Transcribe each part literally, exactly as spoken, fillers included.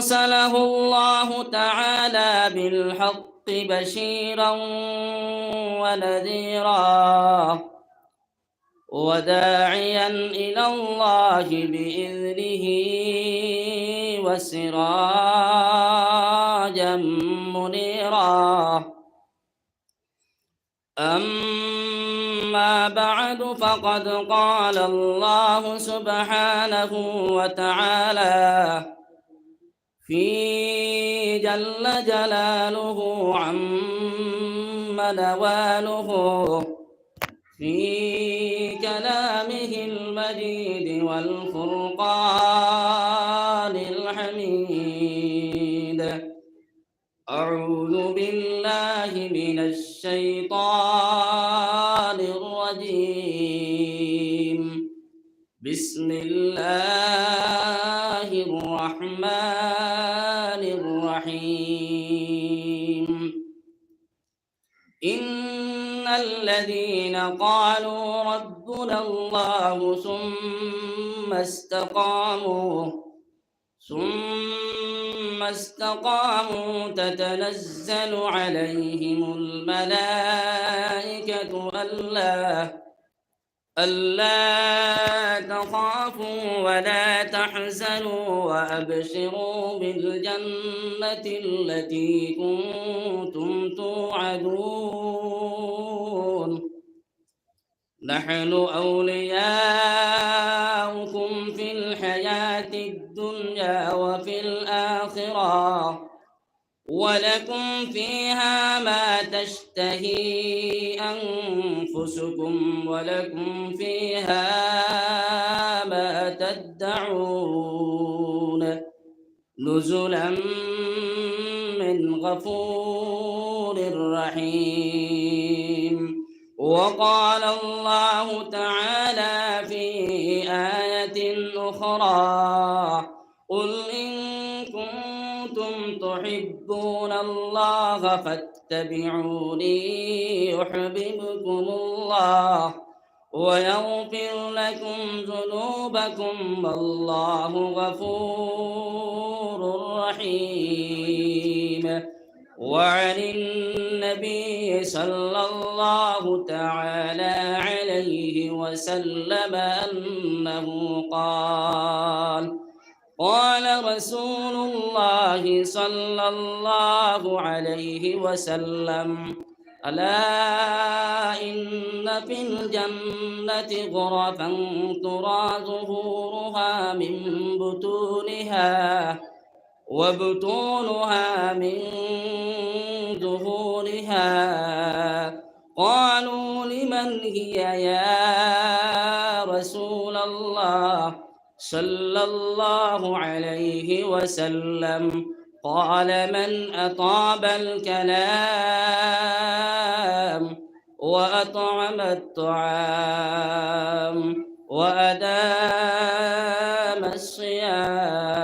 أرسله الله تعالى بالحق بشيرا ونذيرا وداعيا إلى الله بإذنه وسراجا منيرا. أما بعد، فقد قال الله سبحانه وتعالى في جل جلاله عم نواله في كلامه المجيد والفرقان الحميد. أعوذ بالله من الشيطان الرجيم. بسم الله الرحمن الرحيم. إن الذين قالوا ربنا الله ثم استقاموا ثم استقاموا تتنزل عليهم الملائكة ألا ألا تخافوا ولا تحزنوا وأبشروا بالجنة التي كنتم توعدون. نحن أولياؤكم في الحياة الدنيا وفي الآخرة ولكم فيها ما تشتهي أنفسكم ولكم فيها ما تدعون. نزلا من غفور رحيم. وقال الله تعالى في آية أخرى: قل إن كنتم تحبون الله فاتبعوني يحببكم الله ويغفر لكم ذنوبكم والله غفور رحيم. وعن النبي صلى الله تعالى عليه وسلم أنه قال: قال رسول الله صلى الله عليه وسلم: ألا إن في الجنة غرفا ترى ظهورها من بطونها وبطونها من ظهورها. قالوا: لمن هي يا رسول الله؟ صلى الله عليه وسلم. قال: من أطاب الكلام وأطعم الطعام وأدام الصيام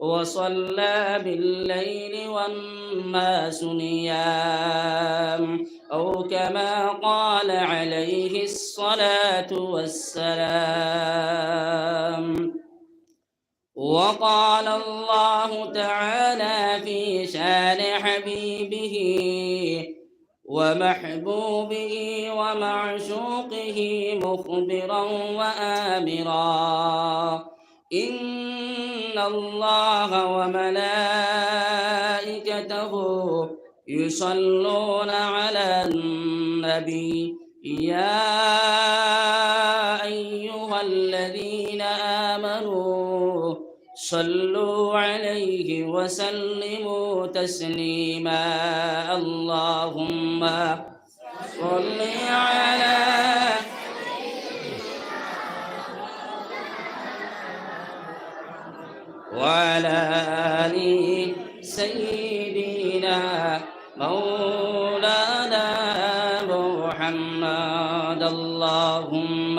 وصلى بالليل والناس نيام، أو كما قال عليه الصلاة والسلام. وقال الله تعالى في شان حبيبه ومحبوبه ومعشوقه مخبرا وآمرا: إن الله وملائكته يصلون على النبي، يا أيها الذين آمنوا صلوا عليه وسلموا تسليما. اللهم صل على وعلى آل سيدنا مولانا محمد. اللهم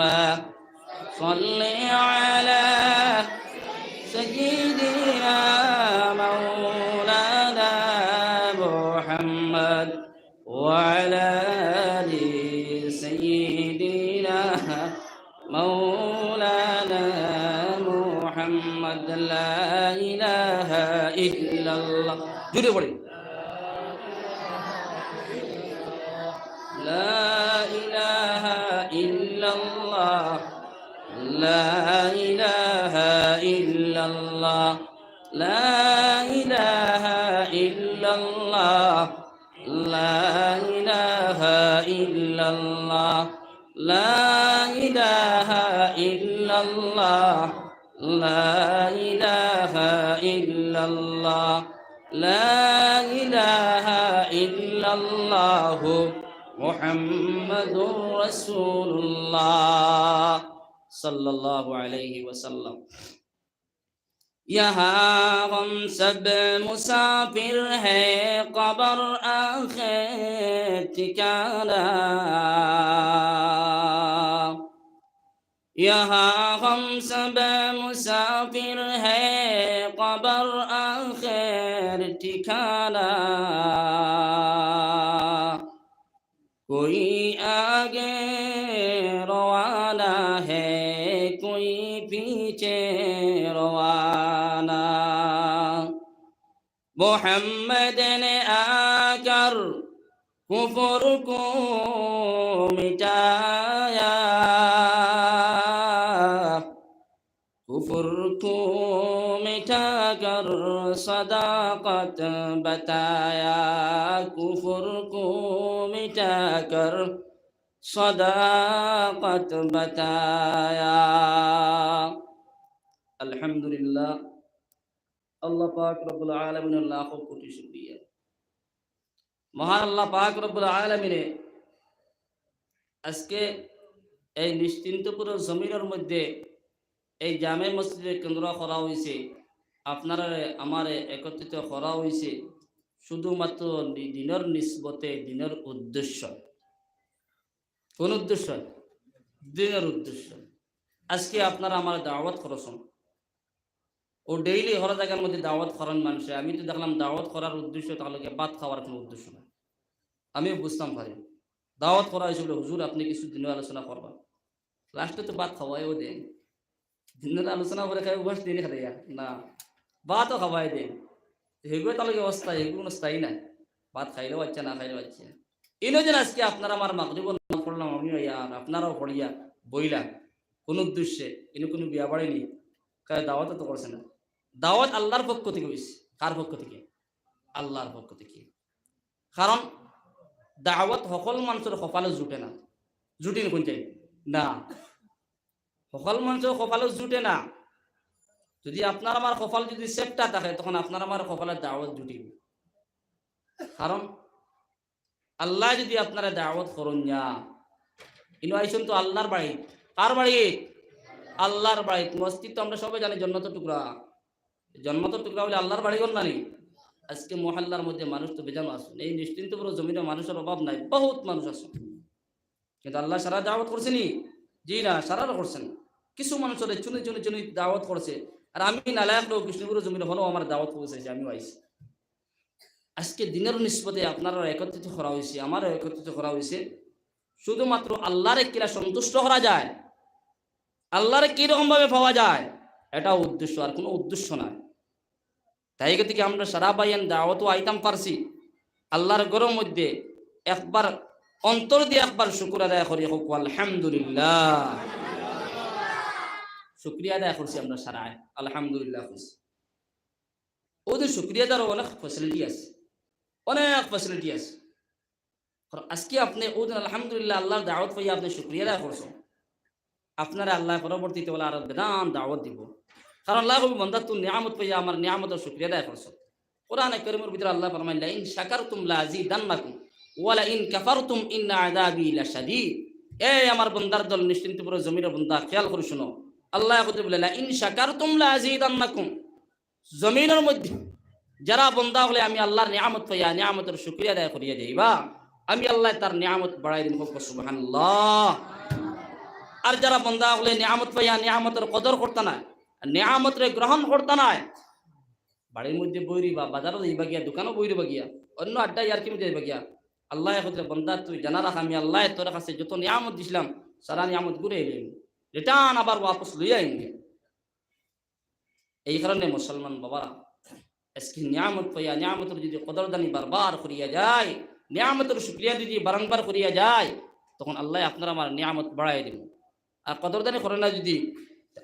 صل على سيدنا مولانا محمد وعلى آل سيدنا مولانا محمد. لا إله إلا الله. জোরে পড়ি। لا إله إلا الله. لا إله إلا الله. لا إله إلا الله. لا إله إلا الله. لا إله إلا الله. لا إله إلا الله. لا إله إلا الله. محمد رسول الله. صلى الله عليه وسلم. یہاں ہم سب مسافر ہیں، قبر آخر ٹھکانہ۔ یہاں ہم سب مسافر ہیں، قبر آخر ٹھکانہ۔ کوئی آگے روانہ ہے، کوئی پیچھے روانہ۔ محمد نے آ کر کفر کو مٹایا، کفر کو مٹا کر صداقت بتایا، کفر کو مٹا کر صداقت بتایا۔ الحمدللہ، আল্লাহ পাক রব্বুল আলামিনের লাখো কোটি শুকরিয়া। মহান আল্লাহ পাক রব্বুল আলামিনে আজকে এই নিশ্চিন্তপুরের জমিনের মধ্যে এই জামে মসজিদে কেন্দ্র করা হইছে, আপনারারে আমারে একত্রিত করা হইছে শুধুমাত্র দি-, দিনের নিসবতে, দিনের উদ্দেশ্য। কোন উদ্দেশ্য? দিনের উদ্দেশ্য। আজকে আপনারা আমারে দাওয়াত করছইন, ও ডেইলি হর জাগার মধ্যে দাওয়াত করইন মানষে। আমি তো দেখলাম দাওয়াত করার উদ্দেশ্য তাহলে কি ভাত খাওয়ার কোনো উদ্দেশ্য না। আমিও বুঝতাম পারি, দাওয়াত করা হইছে বলে, "হুজুর, আপনি কিছু দিনের আলোচনা করবা।" লাস্টে তো ভাত খাওয়াইও দেন, দিনের আলোচনা করে খাই উপাস দিন খাইয়া না, ভাতও খাওয়াই দেন। হেগুলো তাহলে কি অবস্থা? হেগুলো কোনো স্থায়ী নাই। ভাত খাইলেও আচ্ছা, না খাইলেও আচ্ছা। ইনো যেন আজকে আপনারা আমার মাগরিবর নামাজ পড়লাম, আমি আর আপনারাও পড়িয়া বইলা কোন উদ্দেশ্যে? ইনো কোনো বিয়া বাড়ি নি, কারো দাওয়াতও তো করছে না। দাওয়াত আল্লাহর পক্ষ থেকে হইছে। কার পক্ষ থেকে? আল্লাহর পক্ষ থেকে। কারণ দাওয়াত হকল মানুষের কপালে জুটে না। জুটে নি কোন চাই? না, হকল মানুষের কপালে জুটে না। যদি আপনার আমার কপাল যদি সেপটা থাকে, তখন আপনার আমার কপালে দাওয়াত জুটিব। কারণ আল্লাহ যদি আপনারে দাওয়াত করইন না, ইনো আইছইন তো আল্লাহর বাড়ি। কার বাড়ি? আল্লাহর বাড়ি। মসজিদ তো আমরা সবাই জানি জন্নতর টুকরা। জন্নতর টুকরা বলে আল্লাহর বাড়ি ঘর না নি? আজকে মহল্লার মধ্যে মানুষ তো বেজানো আছইন, এই নিশ্চিন্তপুরের জমিনে মানুষের অভাব নাই, বহুত মানুষ আছে। কিন্তু আল্লাহ সারা দাওয়াত করছে নি? জি না, সারারও করছে না। কিছু মানুষের চুনি চুনি চুনি দাওয়াত করছে। আর আমি নালায়েক লোক, বিষ্ণুপুরের জমিনে হলো আমার দাওয়াত পৌঁছাইছে, আমিও আইছি। আজকে দিনের নিসবতে আপনারা একত্রিত করা হইছে, আমারও একত্রিত করা হইছে, শুধুমাত্র আল্লাহরে কিলা সন্তুষ্ট করা যায়, আল্লাহরে কিরকম ভাবে পাওয়া যায়, এটা উদ্দেশ্য, আর কোনো উদ্দেশ্য নাই। তাই গতিকে আমরা সারা ভাইয়ান দাওয়াতও আইতাম পারছি, আল্লাহর ঘরর মধ্যে একবার অন্তর দিয়া একবার শুকুর আদায় করি, কউক্কা আলহামদুলিল্লাহ। শুকরিয়া আদায় করছি আমরা সারায়, আলহামদুলিল্লাহ কইছি। অউ যে শুকরিয়া আদায়র অনেক facility আছে, অনেক facility আছে। আর আজকে আপনে অউ দিন আলহামদুলিল্লাহ আল্লাহর দাওয়াত পাইয়া আপনে শুকরিয়া আদায় করছইন, আপনারে আল্লাহ পরবর্তীতে অলা আরো বেদান দাওয়াত দিব। কারণ আল্লাহ কইবা, "বন্দা, তুই নিয়ামত পাইয়া আমার নিয়ামতর শুকরিয়া আদায় করছস।" কোরআনে কারীমর ভিতরে আল্লাহ ফরমাইন, "লাইন শাকারতুম লাযিদান্নাকুম, ওয়া লাইন কাফারতুম ইন্না আযাবি লাশাদীদ।" এ আমার বন্দার দল, নিশ্চিন্তপুরের জমিনর বন্দা, খেয়াল করি শুনো। আল্লাহ কইরা বলে, "লাইন শাকারতুম লাযিদান্নাকুম।" জমিনর মধ্যে যারা বন্দা অকলে আমি আল্লাহর নিয়ামত পাইয়া নিয়ামতর শুকরিয়া আদায় করিয়া যাইবা, আমি আল্লাহ তার নিয়ামত বাড়াই দিমু। কউক্কা সুবহানাল্লাহ। আর যারা বন্দা অকলে নিয়ামত পাইয়া নিয়ামতর কদর করতা নায়, নিয়ামতরে গ্রহণ করতা নায়, বাড়ির মধ্যে বই রইবা, বাজারও যাইবা গিয়া, দোকানও বই রইবা গিয়া, অন্য আড্ডা ইয়ার্কির মধ্যে যাইবা গিয়া, আল্লাহ কইরা, "বন্দা, তুই জানা রাখ, আমি আল্লাহ তোর কাছে যত নিয়ামত দিছিলাম, সারা নিয়ামত ঘুরে এলাইমু, return আবার ওয়াপস লইয়া আইমু।" এই কারণে মুসলমান বাবারা, আজকে নিয়ামত পাইয়া নিয়ামতর যদি কদরদানি বারবার করিয়া যায়, নিয়ামতর শুকরিয়া যদি বারংবার করিয়া যায়, তখন আল্লায় আপনার আমার নিয়ামত বাড়াইয়া দিবো। আর কদরদানি করে না যদি,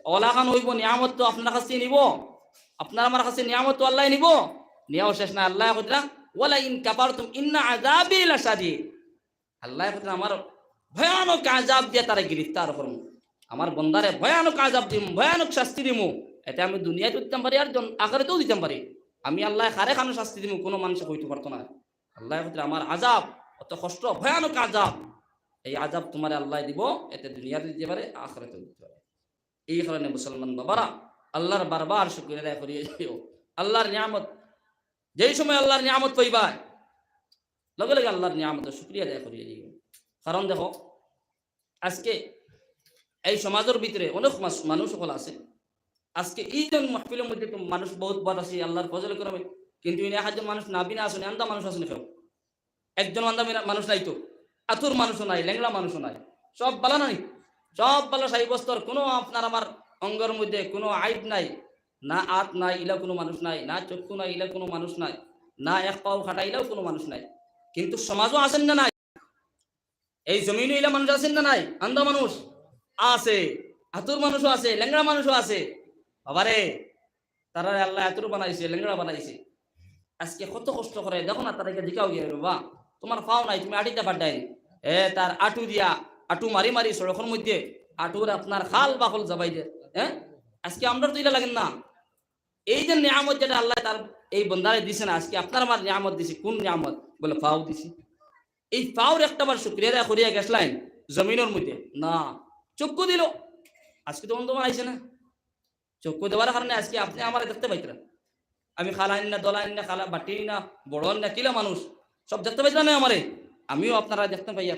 অলাখান অইবো, নিয়ামত তো আপনার কাছে নিবো, আপনার আমার কাছে নিয়ামত তো আল্লায় নিবো, নিয়াও শেষ না। আল্লায় কইরা, "ওয়ালা ইন কাফারতুম ইন্না আযাবি লাশাদীদ।" আল্লায় কইরা, "আমার ভয়ানক আযাব দিয়া তারে গিরিফতার করমু, আমার বন্দারে ভয়ানক আযাব দিমু, ভয়ানক শাস্তি দিমু। এতে আমি দুনিয়াতেও দিতাম পারি, আর জন-, আখেরাতেও দিতাম পারি। আমি আল্লায় কারে কানো শাস্তি দিমু, কুনু মানষে কইতো পারতো না।" আল্লায় কইরা, "আমার আযাব অত কষ্ট, ভয়ানক আযাব, এই আযাব তুমারে আল্লায় দিবো, এতে দুনিয়াতেও দিতে পারে, আখেরাতেও দিতে পারে।" এই কারণে মুসলমান বাবারা, আল্লাহর বারবার শুকরিয়া আদায় করিয়া যাইও। আল্লাহর নিয়ামত, যেই সময় আল্লাহর নিয়ামত পাইবা, লগে লগে আল্লাহর নিয়ামতর শুকরিয়া আদায় করিয়া যাইও। কারণ দেখো, আজকে এই সমাজর ভিতরে অনেক মাস-, মানুষ অকল আছে। আজকে এই যে মাহফিলর মধ্যে তো মানুষ বহুত বার আছে, আল্লাহর ফজল করমে, কিন্তু ইনে একজন মানুষ নাবিনা আছে, আন্দা মানুষ আছে না কেউ? একজন আন্দা মিনা-, মানুষ নাই তো, আতুর মানুষও নাই, লেংড়া মানুষও নাই, সব বালা নাই, সব বালা সাব্যস্তর, কুনু আপনার আমার অঙ্গর মধ্যে কুনু আইব নাই, না আত নাই, ইলা কুনু মানুষ নাই, না চক্ষু নাই, ইলা কুনু মানুষ নাই, না এক পাও খাটা, ইলাও কুনু মানুষ নাই। কিন্তু সমাজও আছেন না নাই? এই জমিনও ইলা মানুষ আছেন না নাই? আন্দা মানুষ আছে, আতুর মানুষও আছে, লেংড়া মানুষও আছে। বাবারে, তারারে আল্লায় আতুর বানাইছে, লেংড়া বানাইছে। আজকে কত কষ্ট করে, দেখো না, তারারে জিকাও গিয়া, "বাবা, তুমার পাও নাই, তুমি আটিতা পাররায় নি?" এ, তার আটু দিয়া, আটু মারি মারি সড়কর মধ্যে আটুর আপনার খাল বাকল জাবাই দে। হ্যাঁ, আজকে আমরার তো ইলা লাগের না। এই যে নিয়ামত যেটা আল্লায় তার এই বন্দারে দিছে না, আজকে আপনার আমার নিয়ামত দিছে, কুন নিয়ামত? বলে, "পাও দিছে।" এই পাওর একটা বার শুকরিয়া আদায় করিয়া গেছলাইন জমিনর মধ্যে? না, চক্ষু দিল, আজকে তো অন্ধ বানাইছে না। চক্ষু দেওয়ার কারণে আজকে আপনে আমারে দেখতে পাইতরা। আমি খালা আনি না, দলা আনি না, খালা বাটি আনি না, বড় আনি না, কিলা মানুষ, সব দেখতে পাইতরা না আমারে, আমিও আপনারারে দেখতে পাইয়ার।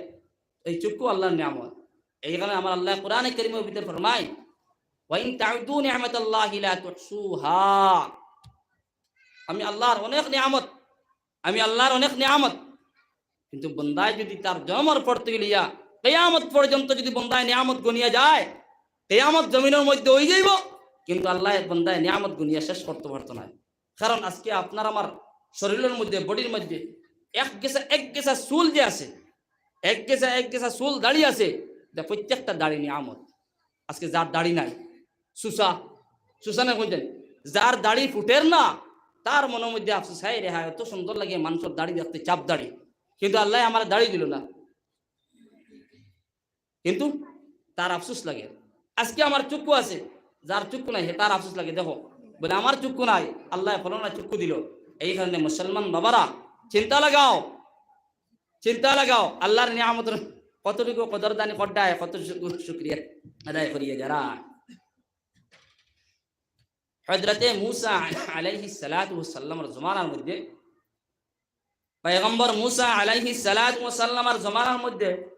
এই চক্ষু আল্লাহর নিয়ামত। এই কারণে আমার আল্লায় কোরআনে কারীমর ভিতরে ফরমায়, "ওয়া ইন তাউদ্দু নি'মাতাল্লাহি লা তুহসুহা।" আমি আল্লাহর অনেক নিয়ামত, আমি আল্লাহর অনেক নিয়ামত, কিন্তু বন্দায় যদি তার জন্মর পর থেকে লইয়া কিয়ামত পর্যন্ত যদি বন্দায় নিয়ামত গনিয়া যায়, কিয়ামত জমিনর মধ্যে অই যাইবো, কিন্তু আল্লায় বন্দায় নিয়ামত গনিয়া শেষ করতে পারতো না। কারণ আজকে আপনার আমার শরীরর মধ্যে, বডির মধ্যে এক গেছা, এক গেছা চুল যে আছে, এক গেছা, এক গেছা চুল দাড়ি আছে, ইটা প্রত্যেকটা দাড়ি নিয়ামত। আজকে যার দাড়ি নাই, সুসা, সুসা না কইতেন, যার দাড়ি ফুটের না, তার মনর মধ্যে আফসোস, "হায় রে হায়, অত সুন্দর লাগে মানষর দাড়ি দেখতে, চাপ দাড়ি, কিন্তু আল্লায় আমারে দাড়ি দিল না।" কিন্তু তার আফসোস লাগে। আজকে আমার চক্ষু আছে, যার চক্ষু নাই, হে তার আফসোস লাগে। দেখো, বলে, "আমার চক্ষু নাই, আল্লায় ফলনা চক্ষু দিল।" এই কারণে মুসলমান বাবারা, চিন্তা লাগাও, চিন্তা লাগাও, আল্লাহর নিয়ামতর কতটুকু কদরদানি কররায়, কত শুকর, শুকরিয়া আদায় করিয়া যারা। হযরতে মুসা আলাইহিস সালাতু ওয়াস সালামর জমানার মধ্যে, পয়গম্বর মুসা আলাইহিস সালাতু ওয়াস সালামর জমানার মধ্যে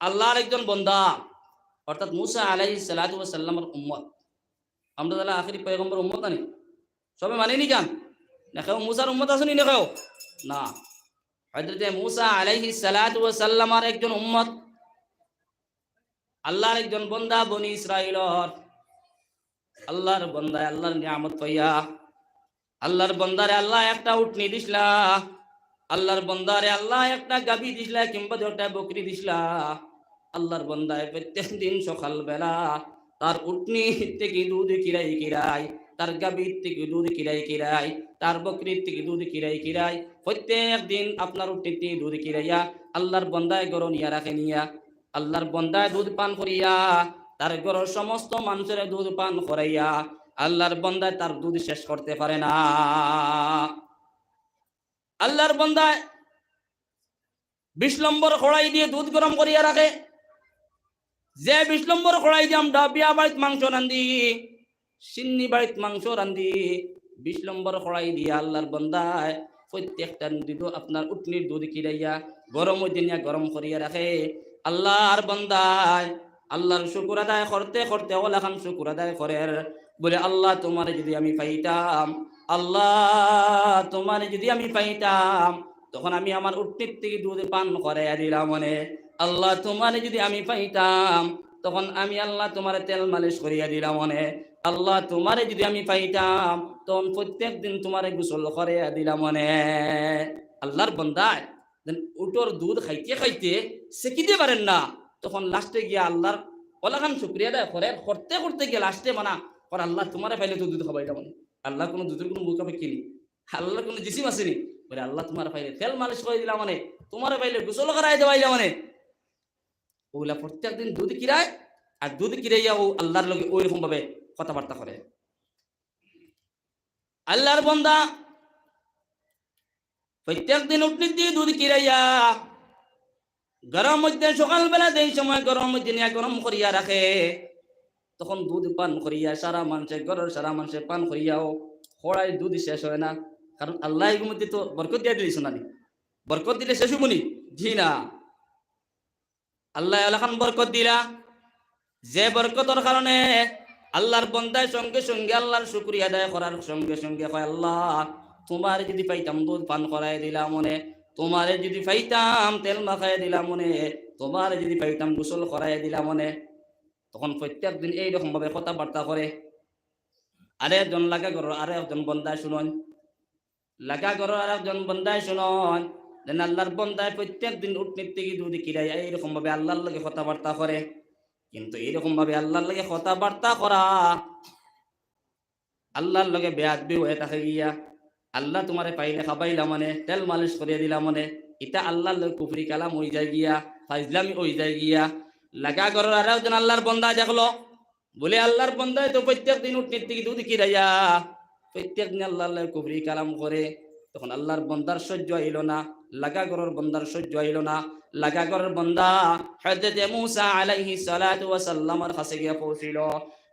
আল্লাহর একজন বন্দা, অর্থাৎ মুসা আলাইহিস সালাতু ওয়াস সালামর উম্মত। আমরা যারা আখেরি পয়গম্বর উম্মত নানি, সবে মানি নি কান? না কেউ মুসার উম্মত আছনি না কেউ? না। হযরতে মুসা আলাইহিস সালাতু ওয়াস সালামর একজন উম্মত, আল্লাহর একজন বন্দা বনি ইসরাইলর। আল্লাহর বন্দায় আল্লাহর নিয়ামত পাইয়া, আল্লাহর বন্দারে আল্লায় একটা উটনি দিছলা, আল্লাহর বন্দারে আল্লায় একটা গাভী দিছলা, কিংবা দুইটা বকরি দিছলা। আল্লাহর বন্দায় প্রত্যেক দিন সকালবেলা তার উটনি থেকে দুধ কিরাই কিরাই, তার গাভী থেকে দুধ কিরাই কিরাই, তার বকরি থেকে দুধ কিরাই কিরাই, প্রত্যেক দিন আপনার উটনি থেকে দুধ কিরাইয়া আল্লাহর বন্দায় ঘরো নিয়া রাখে নিয়া। আল্লাহর বন্দায় দুধ পান করিয়া তার ঘরর সমস্ত মানুষরে দুধ পান করাইয়া আল্লাহর বন্দায় তার দুধ শেষ করতে পারে না। আল্লাহর বন্দায় বিশ নম্বর কড়াই দিয়া দুধ গরম করিয়া রাখে। যে বিশ নম্বর কড়াই দিয়া আমরা বিয়া বাড়িত মাংস রান্ধি, শিন্নি বাড়িত মাংস রান্ধি, বিশ নম্বর কড়াই দিয়া আল্লাহর বন্দায় প্রত্যেকটা দুধ, আপনার উটনির দুধ কিরাইয়া গরম অইতে নিয়া গরম করিয়া রাখে। আল্লাহর বন্দায় আল্লাহর শুকুর আদায় করতে করতে অলাখান শুকুর আদায় করের, বলে, "আল্লাহ, তুমারে যদি আমি পাইতাম, আল্লাহ, তুমারে যদি আমি পাইতাম, তখন আমি আমার উটনির থেকে দুধ পান করাইয়া দিলাম অনে। আল্লাহ, তুমারে যদি আমি পাইতাম, তখন আমি, আল্লাহ, তুমারে তেল মালিশ করিয়া দিলাম অনে।" আল্লাহ, তুমারে যুদি আমি পাইতাম, তখন প্রত্যেক দিন তুমারে গোসল করাইয়া দিলাম অনে।" আল্লাহর বন্দায় যেন উটর দুধ খাইতে খাইতে সেকিতে পারের না, তখন লাস্টে গিয়া আল্লাহর অলাখান শুকরিয়া আদায় করের, করতে করতে গিয়া লাস্টে মানা কর, "আল্লাহ, তুমারে পাইলে তো দুধ খাবাইলাম অনে।" আল্লাহর কুনু দুধর কুনু মুখাপেক্ষি নি, আল্লাহর কুনু জিসিম আছে নি? বলে, "আল্লাহ, তুমারে পাইলে তেল মালিশ করাই দিলাম অনে, তুমারে পাইলে গোসল করাই দেওয়াইলাম অনে।" অউলা প্রত্যেক দিন দুধ কিরায়, আর দুধ কিরাইয়া অউ আল্লাহর লগে অউ রকম ভাবে কথাবার্তা করে। আল্লাহর বন্দা প্রত্যেক দিন উটনির দি দুধ কিরাইয়া ঘরর মধ্যে সকালবেলা যেই সময় ঘরর মধ্যে নিয়া গরম করিয়া রাখে, তখন দুধ পান করিয়া সারা মানষে, ঘরর সারা মানষে পান করিয়াও কড়াই দুধ শেষ অয় না। কারণ আল্লায় এগুর মধ্যে তো বরকত দিয়া দিলাইছইন না নি? বরকত দিলে শেষ অইবো নি? জি না। আল্লায় অলাখান বরকত দিলা, যে বরকতর কারণে আল্লাহর বন্দায় সঙ্গে সঙ্গে আল্লাহর শুকরিয়া আদায় করার সঙ্গে সঙ্গে কয়, "আল্লাহ, তুমারে যুদি পাইতাম দুধ পান করাই দিলাম অনে, তুমারে যুদি পাইতাম তেল মাখাই দিলাম অনে, তুমারে যুদি পাইতাম গোসল করাই দিলাম অনে।" তখন প্রত্যেক দিন এই রকম ভাবে কথাবার্তা করে। আরেকজন লাগা ঘরর আরেকজন বন্দায় হুনইন, লাগা ঘরর আরেকজন বন্দায় হুনইন, যেন আল্লাহর বন্দায় প্রত্যেক দিন উটনির থাকি দুধ কিরাইয়া এই রকম ভাবে আল্লাহর লগে কথাবার্তা করে। কিন্তু এই রকম ভাবে আল্লাহর লগে কথাবার্তা করা আল্লাহর লগে বেয়াদবি অইয়া থাকে গিয়া। "আল্লাহ, তুমারে পাইলে খাবাইলাম অনে, তেল মালিশ করিয়া দিলাম অনে।" ইটা আল্লাহর লগে কুফরি কালাম অইযায় গিয়া, ফাইজলামি অইযায় গিয়া। লাগা ঘরর আরেকজন আল্লাহর বন্দা দেখলো, বলে, "আল্লাহর বন্দায় তো প্রত্যেক দিন উটনির থাকি দুধ কিরাইয়া, প্রত্যেক দিন আল্লাহর লগে কুফরি কালাম করে।" তখন আল্লাহর বন্দার সহ্য অইলো না, লাগা ঘরর বন্দার সহ্য অইলো না। লাগা ঘরর বন্দা হযরতে মুসা আলাইহিস সালাতু ওয়াস সালামর কাছে গিয়া পৌঁছিল।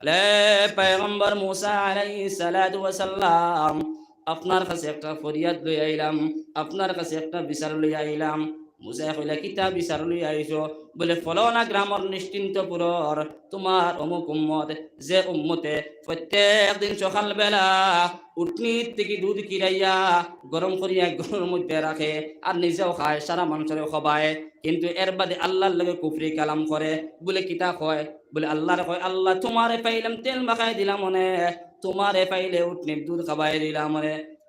"লে পয়গম্বর মুসা আলাইহিস সালাতু ওয়াস সালাম, আপনার কাছে একটা ফরিয়াদ লইয়া আইলাম, আপনার কাছে একটা বিচার লইয়া আইলাম।" মুসায় কইলা, "কিতা বিচার লইয়া আইছো?" বলে, "ফলনা গ্রামর নিশ্চিন্তপুরর তুমার অমুক উম্মত, যে উম্মতে প্রত্যেক দিন সকালবেলা উটনির থাকি দুধ কিরাইয়া গরম করিয়া ঘরর মধ্যে রাখে, আর নিজেও খায়, সারা মানষরেও খাবায়, কিন্তু এর বাদে আল্লাহর লগে কুফরি কালাম করে।" বলে, "কিতা কয়?" বলে, "আল্লাহরে কয়, 'আল্লাহ, তুমারে পাইলাম, তেল মাখাই দিলাম অনে, তুমারে পাইলে উটনির দুধ খাবাই দিলাম অনে।'"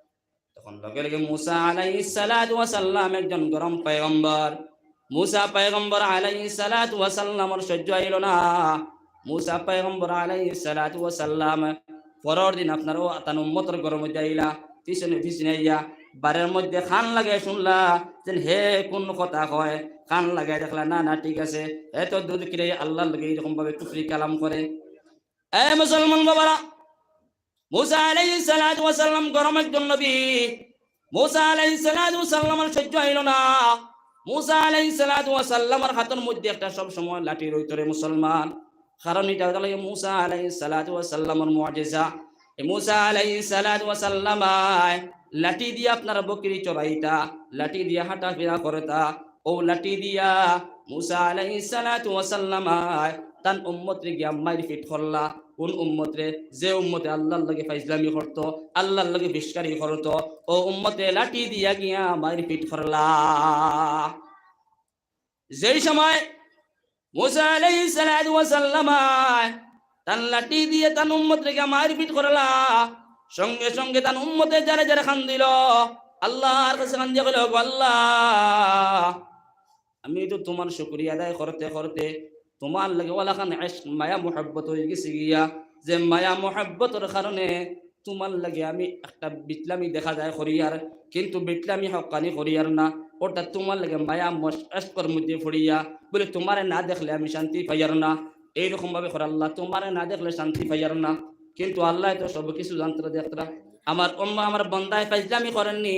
তখন লগে লগে মুসা আলাইহিস সালাতু ওয়াস সালাম একজন গরম পয়গম্বর, মুসা পয়গম্বর আলাইহিস সালাতু ওয়াস সালামর সহ্য অইলো না। মুসা পয়গম্বর আলাইহিস সালাতু ওয়াস সালাম পরর দিন আপনার অউ তান উম্মতর ঘরর মধ্যে আইলা, পিছনে পিছনে আইয়া বারের মধ্যে কান লাগাই হুনলা, যেন হে কুন কথা কয়, কান লাগাই দেখলা, না, না, ঠিক আছে, হে তো দুধ কিরাইয়া আল্লাহর লগে এই রকম ভাবে কুফরি কালাম করে। এ মুসলমান বাবারা, মুসা আলাইহিস সালাতু ওয়াস সালাম গরম একজন নবী। মুসা আলাইহিস সালাতু ওয়াস সালামর সহ্য অইলো না। মুসা আলাইহিস সালাতু ওয়াস সালামর হাতর মধ্যে একটা সব সময় লাঠি রইতো রে মুসলমান। কারণ ইটা অইলো মুসা আলাইহিস সালাতু ওয়াস সালামর মুজিজা। এই মুসা আলাইহিস সালাতু ওয়াস সালামে লাঠি দিয়া আপনার বকরি চরাইতা, লাঠি দিয়া হাঁটাফিরা করতা, অউ লাঠি দিয়া মুসা আলাইহিস সালাতু ওয়াস সালামে তান উম্মতরে গিয়া মাইরপিট করলা। কুন উম্মতরে? যে উম্মতে আল্লাহর লগে ফাইজলামি করতো, আল্লাহর লগে ফিসকারি করতো, অউ উম্মতে লাঠি দিয়া গিয়া মাইরপিট করলা। যেই সময় মুসা আলাইহিস সালাতু ওয়াস সালামে তান লাঠি দিয়া তান উম্মতরে গিয়া মাইরপিট করলা, সঙ্গে সঙ্গে তান উম্মতে জোরে জোরে কান্দিল, আল্লাহর কাছে কান্দিয়া কইল, "ওগো আল্লাহ, আমি তো তুমার শুকরিয়া আদায় করতে করতে তুমার লগে অলাখান ইশক, মায়া, মুহাব্বত অইগেছে গিয়া, যে মায়া মুহাব্বতর কারণে তুমার লগে আমি একটা বিটলামি দেখা যায় করিয়ার, কিন্তু বিটলামি হক্কানি করিয়ার না, অর্থাৎ তুমার লগে মায়া মশ-, ইশকর মধ্যে পড়িয়া বলে তুমারে না দেখলে আমি শান্তি পাইয়ার না।" এইরকম ভাবে কর, "আল্লাহ, তুমারে না দেখলে শান্তি পাইয়ার না।" কিন্তু আল্লায় তো সব কিছু জানতরা দেখতরা। আমার উম্মত, আমার বন্দায় ফাইজলামি করের নি,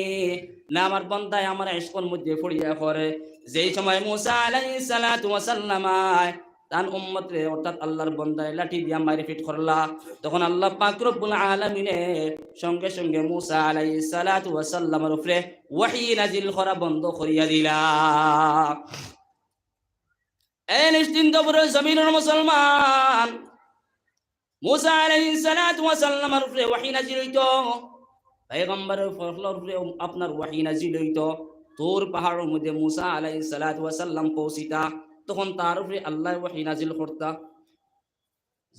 না আমার বন্দায় আমার ইশকর মধ্যে পড়িয়া করে। যেই সময় মুসা আলাইহিস সালাতু ওয়াস সালামে তান উম্মতরে অর্থাৎ আল্লাহর বন্দায় লাঠি দিয়া মাইরপিট করলা, তখন আল্লাহ পাক রব্বুল আলামিনে সঙ্গে সঙ্গে মুসা আলাইহিস সালাতু ওয়াস সালামর উপরে ওহী নাজিল করা বন্ধ করিয়া দিলা। এ নিশ্চিন্তপুরর জমিনর মুসলমান, মুসা আলাইহিস সালাতু ওয়াস সালামর উপরে ওহী নাজিল অইতো, পয়গম্বরর উপরে আপনার ওহী নাজিল অইতো। তুর পাহাড়র মধ্যে মুসা আলাইহিস সালাতু ওয়াস সালাম পৌঁছিতা, তখন তার উপরে আল্লায় ওহী নাজিল করতা।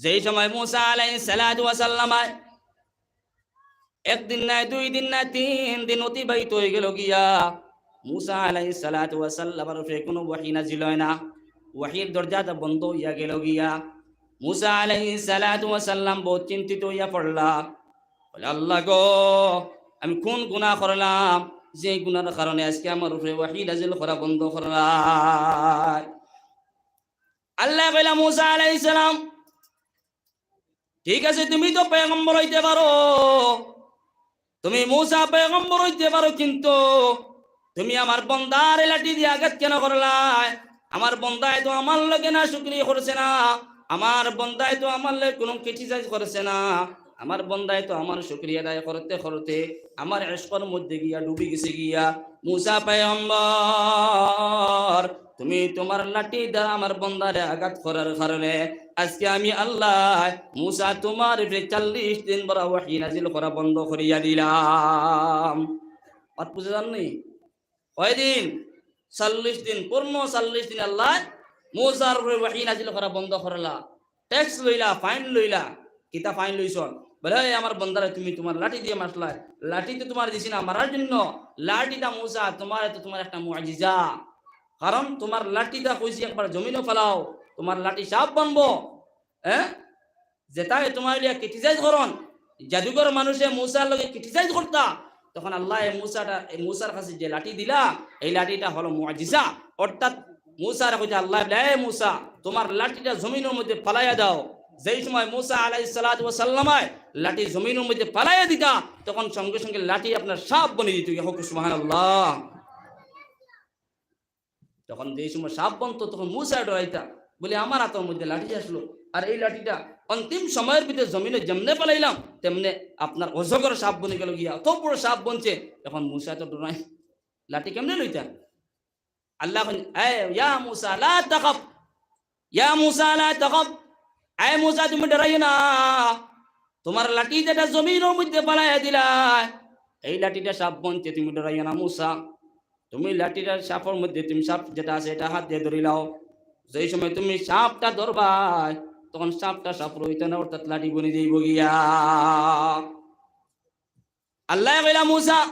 যেই সময় মুসা আলাইহিস সালাতু ওয়াস সালাম, একদিন নায়, দুই দিন নায়, তিন দিন অতিবাহিত অইগেলো গিয়া, মুসা আলাইহিস সালাতু ওয়াস সালামর উপরে কুনু ওহী নাজিল অয় না। ওহীর দরজাটা বন্ধ অইয়া গেলো গিয়া। মুসা আলাইহিস সালাতু ওয়াস সালাম বউত চিন্তিত অইয়া পড়লা। বলে, "আল্লাহ গো, আমি কুন গুনাহ করলাম, যে গুনাহর কারণে আজকে আমার উপরে ওহী নাজিল করা বন্ধ করলায়?" আল্লায় কইলা, "মুসা আলাইহিস সালাম, ঠিক আছে, তুমি তো পয়গম্বর অইতে পারো, তুমি মুসা পয়গম্বর অইতে পারো, কিন্তু তুমি আমার বন্দারে লাঠি দিয়া আঘাত কেনে করলায়? আমার বন্দায় তো আমার লগে নাশুকরি করছে না, আমার বন্দায় তো আমার লগে কুনু criticize করছে না, আমার বন্দায় তো আমার শুকরিয়া আদায় করতে করতে আমার ইশকর মধ্যে গিয়া ডুবি গেছে গিয়া। মুসা পয়গম্বর, তুমি তুমার লাঠি দ্বারা আমার বন্দারে আঘাত করার কারণে আজকে আমি আল্লায় মুসা তুমার উপরে চল্লিশ দিন বড় ওহী নাজিল করা বন্ধ করিয়া দিলাম।" মাত বুঝা যার নি? কয়দিন? চল্লিশ দিন। পূর্ণ চল্লিশ দিন আল্লায় মুসার উপরে ওহী নাজিল করা বন্ধ করলা। Tax লইলা, fine লইলা। কিতা fine লইছন? বলে, "এই আমার বন্দারে তুমি তুমার লাঠি দিয়া মারলায়, লাঠি তো তুমারে দিছি না মারার জন্য, লাঠিটা মুসা তুমারে তো তুমার একটা মুজিজা, কারণ তুমার লাঠিটা কইছি একবার জমিনো ফালাও, তুমার লাঠি সাপ বনবো।" হ্যাঁ, যেটায় তুমার লিয়া criticize করন, জাদুঘর মানুষে মুসার লগে criticize করতা, তখন আল্লায় মুসাটা, মুসার কাছে যে লাঠি দিলা, এই লাঠিটা হলো মুজিজা। অর্থাৎ মুসারে কইতা আল্লায় বলে, "এ মুসা, তুমার লাঠিটা জমিনর মধ্যে ফালাইয়া দাও।" যেই সময় মুসা আলাইহিস সালাতু ওয়াস সালামে লাঠি জমিনর মধ্যে ফালাইয়া দিতা, তখন সঙ্গে সঙ্গে লাঠি আপনার সাপ বনি দিত। ইয়া হোক, সুবহানাল্লাহ। তখন যেই সময় সাপ বনতো, তখন মুসায় ডরাইতা, বলে, "আমার আতর মধ্যে লাঠি আসলো, আর এই লাঠিটা অন্তিম সময়র ভিতরে জমিনো যেমনে ফালাইলাম, তেমনে আপনার অজগর সাপ বনি গেলো গিয়া, অত বড় সাপ বনছে।" এখন মুসায় তো ডরায়, লাঠি কেমনে লইতা? আল্লায় কইন, "এ ইয়া মুসা, লা তাখাফ, ইয়া মুসা, লা তাখাফ, এ মুসা, তুমি ডরাইও না, তুমার লাঠি যেটা জমিনর মধ্যে ফালাইয়া দিলায়, এই লাঠিটা সাপ বনছে, তুমি ডরাইও না মুসা। তুমি লাঠিটা সাপর মধ্যে, তুমি সাপ যেটা আছে, এটা হাত দিয়া ধরিলাও। যেই সময় তুমি সাপটা ধরবায়, তখন সাপটা সাপ রইতো না, অর্থাৎ লাঠি বনি যাইবো গিয়া।" আল্লায় কইলা, "মুসা,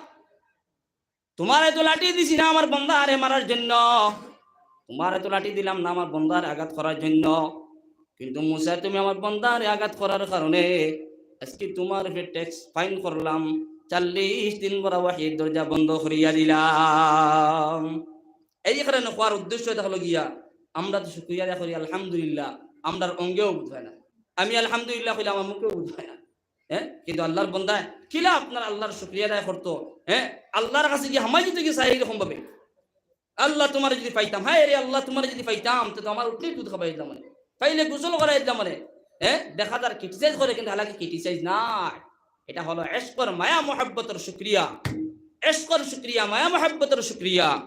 তুমারে তো লাঠি দিছি না আমার বন্দারে মারার জন্য, তুমারে তো লাঠি দিলাম না আমার বন্দারে আঘাত করার জন্য, কিন্তু মুসা, তুমি আমার বন্দারে আঘাত করার কারণে আজকে তুমার উপরে tax, fine করলাম, চল্লিশ দিন বড় ওহীর দরজা বন্ধ করিয়া দিলাম।" এই কারণে কওয়ার উদ্দেশ্য থাকলো গিয়া, আমরা তো শুকরিয়া আদায় করি, আলহামদুলিল্লাহ, আমরার অঙ্গেও বুঝ অয় না। আমি আলহামদুলিল্লাহ কইলে আমার মুখেও বুঝ অয় না। হ্যাঁ, কিন্তু আল্লাহর বন্দায় কিলা আপনার আল্লাহর শুকরিয়া আদায় করতো? হ্যাঁ, আল্লাহর কাছে গিয়া হামাই দিত গিয়া চাই এরকম ভাবে, "আল্লাহ, তুমারে যদি পাইতাম, হায় রে আল্লাহ, তুমারে যদি পাইতাম, তে তো আমার উটনির দুধ খাবাই দিলাম মানে, পাইলে গোসল করাই দিলাম মানে।" হ্যাঁ, দেখা যার criticize করে, কিন্তু হালাকি criticize না, এটা হলো ইশকর মায়া মহব্বতর শুকরিয়া, ইশকর শুকরিয়া, মায়া মহব্বতর শুকরিয়া।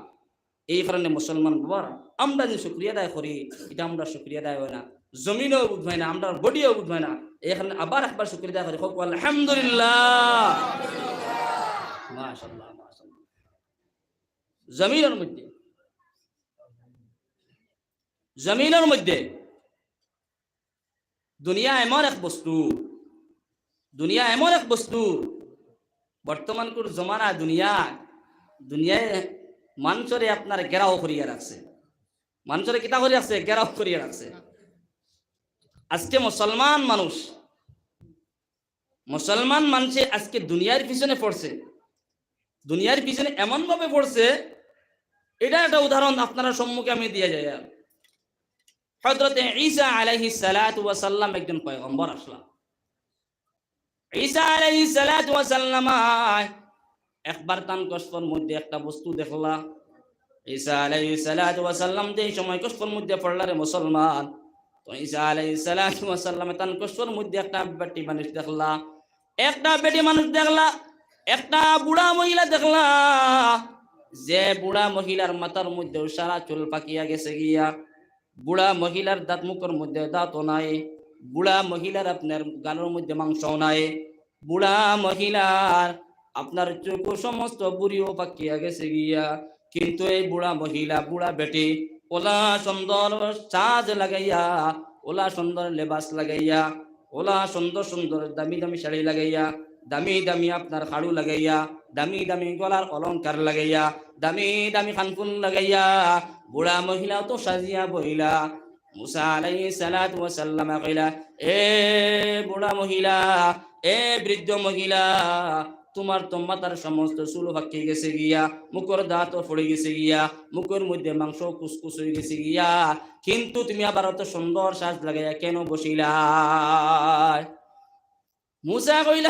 এই কারণে মুসলমান বাবার আমরা যে শুকরিয়া আদায় করি, এটা আমরা শুকরিয়া আদায় অয় না, জমিনও বুঝ অয় না, আমরার bodyও বুঝ অয় না। এই কারণে আবার একবার শুকরিয়া আদায় করি, হোক আলহামদুলিল্লাহ। মাশাআল্লাহ, মাশাআল্লাহ। জমিনর মধ্যে, জমিনর মধ্যে দুনিয়া এমন এক বস্তু, দুনিয়া এমন এক বস্তু, বর্তমানকুর জমানা দুনিয়া, দুনিয়ায় মানষরে আপনার ঘেরাও করিয়া রাখছে। মানষরে কিতা করিয়া রাখছে? ঘেরাও করিয়া রাখছে। আজকে মুসলমান মানুষ, মুসলমান মানষে আজকে দুনিয়ার পিছনে পড়ছে, দুনিয়ার পিছনে এমন ভাবে পড়ছে, এটা একটা উদাহরণ আপনারার সম্মুখে আমি দিয়া যাই। আর হযরতে ঈসা আলাইহিস সালাতু ওয়াস সালাম একজন পয়গম্বর আসলা। ঈসা আলাইহিস সালাতু ওয়াস সালাম একবার তান কসফর মধ্যে একটা বস্তু দেখলা। ঈসা আলাইহিস সালাতু ওয়াস সালাম যেই সময় কসফর মধ্যে পড়লা রে মুসলমান, তো ঈসা আলাইহিস সালাতু ওয়াস সালাম তান কসফর মধ্যে একটা বেটি মানুষ দেখলা, একটা বেটি মানুষ দেখলা, একটা বুড়া মহিলা দেখলা, যে বুড়া মহিলার মাথার মধ্যে সারা চুল পাকিয়া গেছে গিয়া, বুড়া মহিলার দাঁত মুখর মধ্যে দাঁতও নাই, বুড়া মহিলার আপনার গালর মধ্যে মাংসও নাই, বুড়া মহিলার আপনার চোখও সমস্ত বুড়িও পাকিয়া গেছে গিয়া। কিন্তু এই বুড়া মহিলা, বুড়া বেটি, ওলা সুন্দর সাজ লাগাইয়া, ওলা সুন্দর লেবাস লাগাইয়া, ওলা সুন্দর সুন্দর দামি দামি শাড়ি লাগাইয়া, দামি দামি আপনার খাড়ু লাগাইয়া, দামি দামি গলার অলংকার লাগাইয়া, দামি দামি কানফুল লাগাইয়া, বুড়া মহিলা অত সাজিয়া বইলা। মুসা আলাইহিস সালাতু ওয়াস সালামে কইলা, "এ বুড়া মহিলা, এ বৃদ্ধ মহিলা, তুমার তো মাথার সমস্ত চুল পাকি গেছে গিয়া, মুখর দাঁতও পড়ি গেছে গিয়া, মুখর মধ্যে মাংস কুচকুচ অই গেছে গিয়া, কিন্তু তুমি আবার অত সুন্দর সাজ লাগাইয়া কেনে বসিলায়?" মুসা কইলা,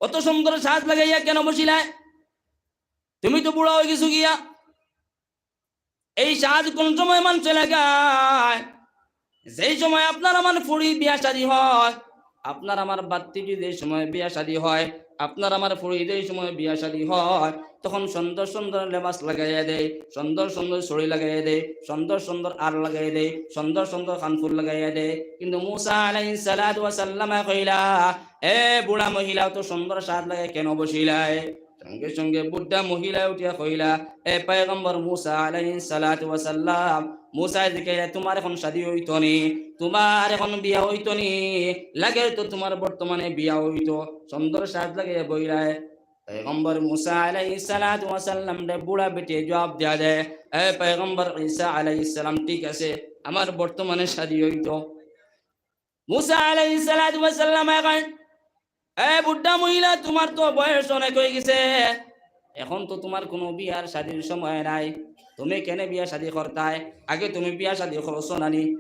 "অত সুন্দর সাজ লাগাইয়া কেনে বসিলায়? তুমি তো বুড়া অই গেছো গিয়া।" এই সাজ কোন সময় মানষে লাগায়? যেই সময় আপনার আমার ফুড়ি বিয়া শাদী হয়, আপনার আমার বাত্তিটি যেই সময় বিয়া শাদী হয়, আপনার আমার ফুড়ি যেই সময় বিয়া শাদী হয়, তখন সুন্দর সুন্দর লেবাস লাগাইয়া দেয়, সুন্দর সুন্দর চুড়ি লাগাইয়া দেয়, সুন্দর সুন্দর আর লাগাইয়া দেয়, সুন্দর সুন্দর কানফুল লাগাইয়া দেয়। কিন্তু মুসা আলাইহিস সালাতু ওয়াস সালামে কইলা, "এ বুড়া মহিলা, অত সুন্দর সাজ লাগাইয়া কেনে বসিলায়?" সঙ্গে সঙ্গে বুড়া মহিলা উঠিয়া কইলা, "এ পয়গম্বর মুসা আলাইহিস সালাতু ওয়াস সালাম, মুসায় জিকাইলা, তুমার এখন শাদী অইতো নি? তুমার এখন বিয়া অইতো নি? লাগের তো তুমার বর্তমানে বিয়া অইতো, সুন্দর সাজ লাগাইয়া বইলায়।" পয়গম্বর মুসা আলাইহিস সালাতু ওয়াস সালামরে বুড়া বেটিয়ে জবাব দিয়া দেয়, "এ পয়গম্বর ঈসা আলাইহিস সালাম, ঠিক আছে, আমার বর্তমানে শাদী অইতো।" মুসা আলাইহিস সালাতু ওয়াস সালামে কইন, "এ বুড়া মহিলা, তুমার তো বয়স অনেক অই গেছে, এখন তো তুমার কুনু বিয়ার শাদীর সময় নাই, তুমি কেনে বিয়া শাদী করতায়? আগে তুমি বিয়া শাদী করছো না নি?"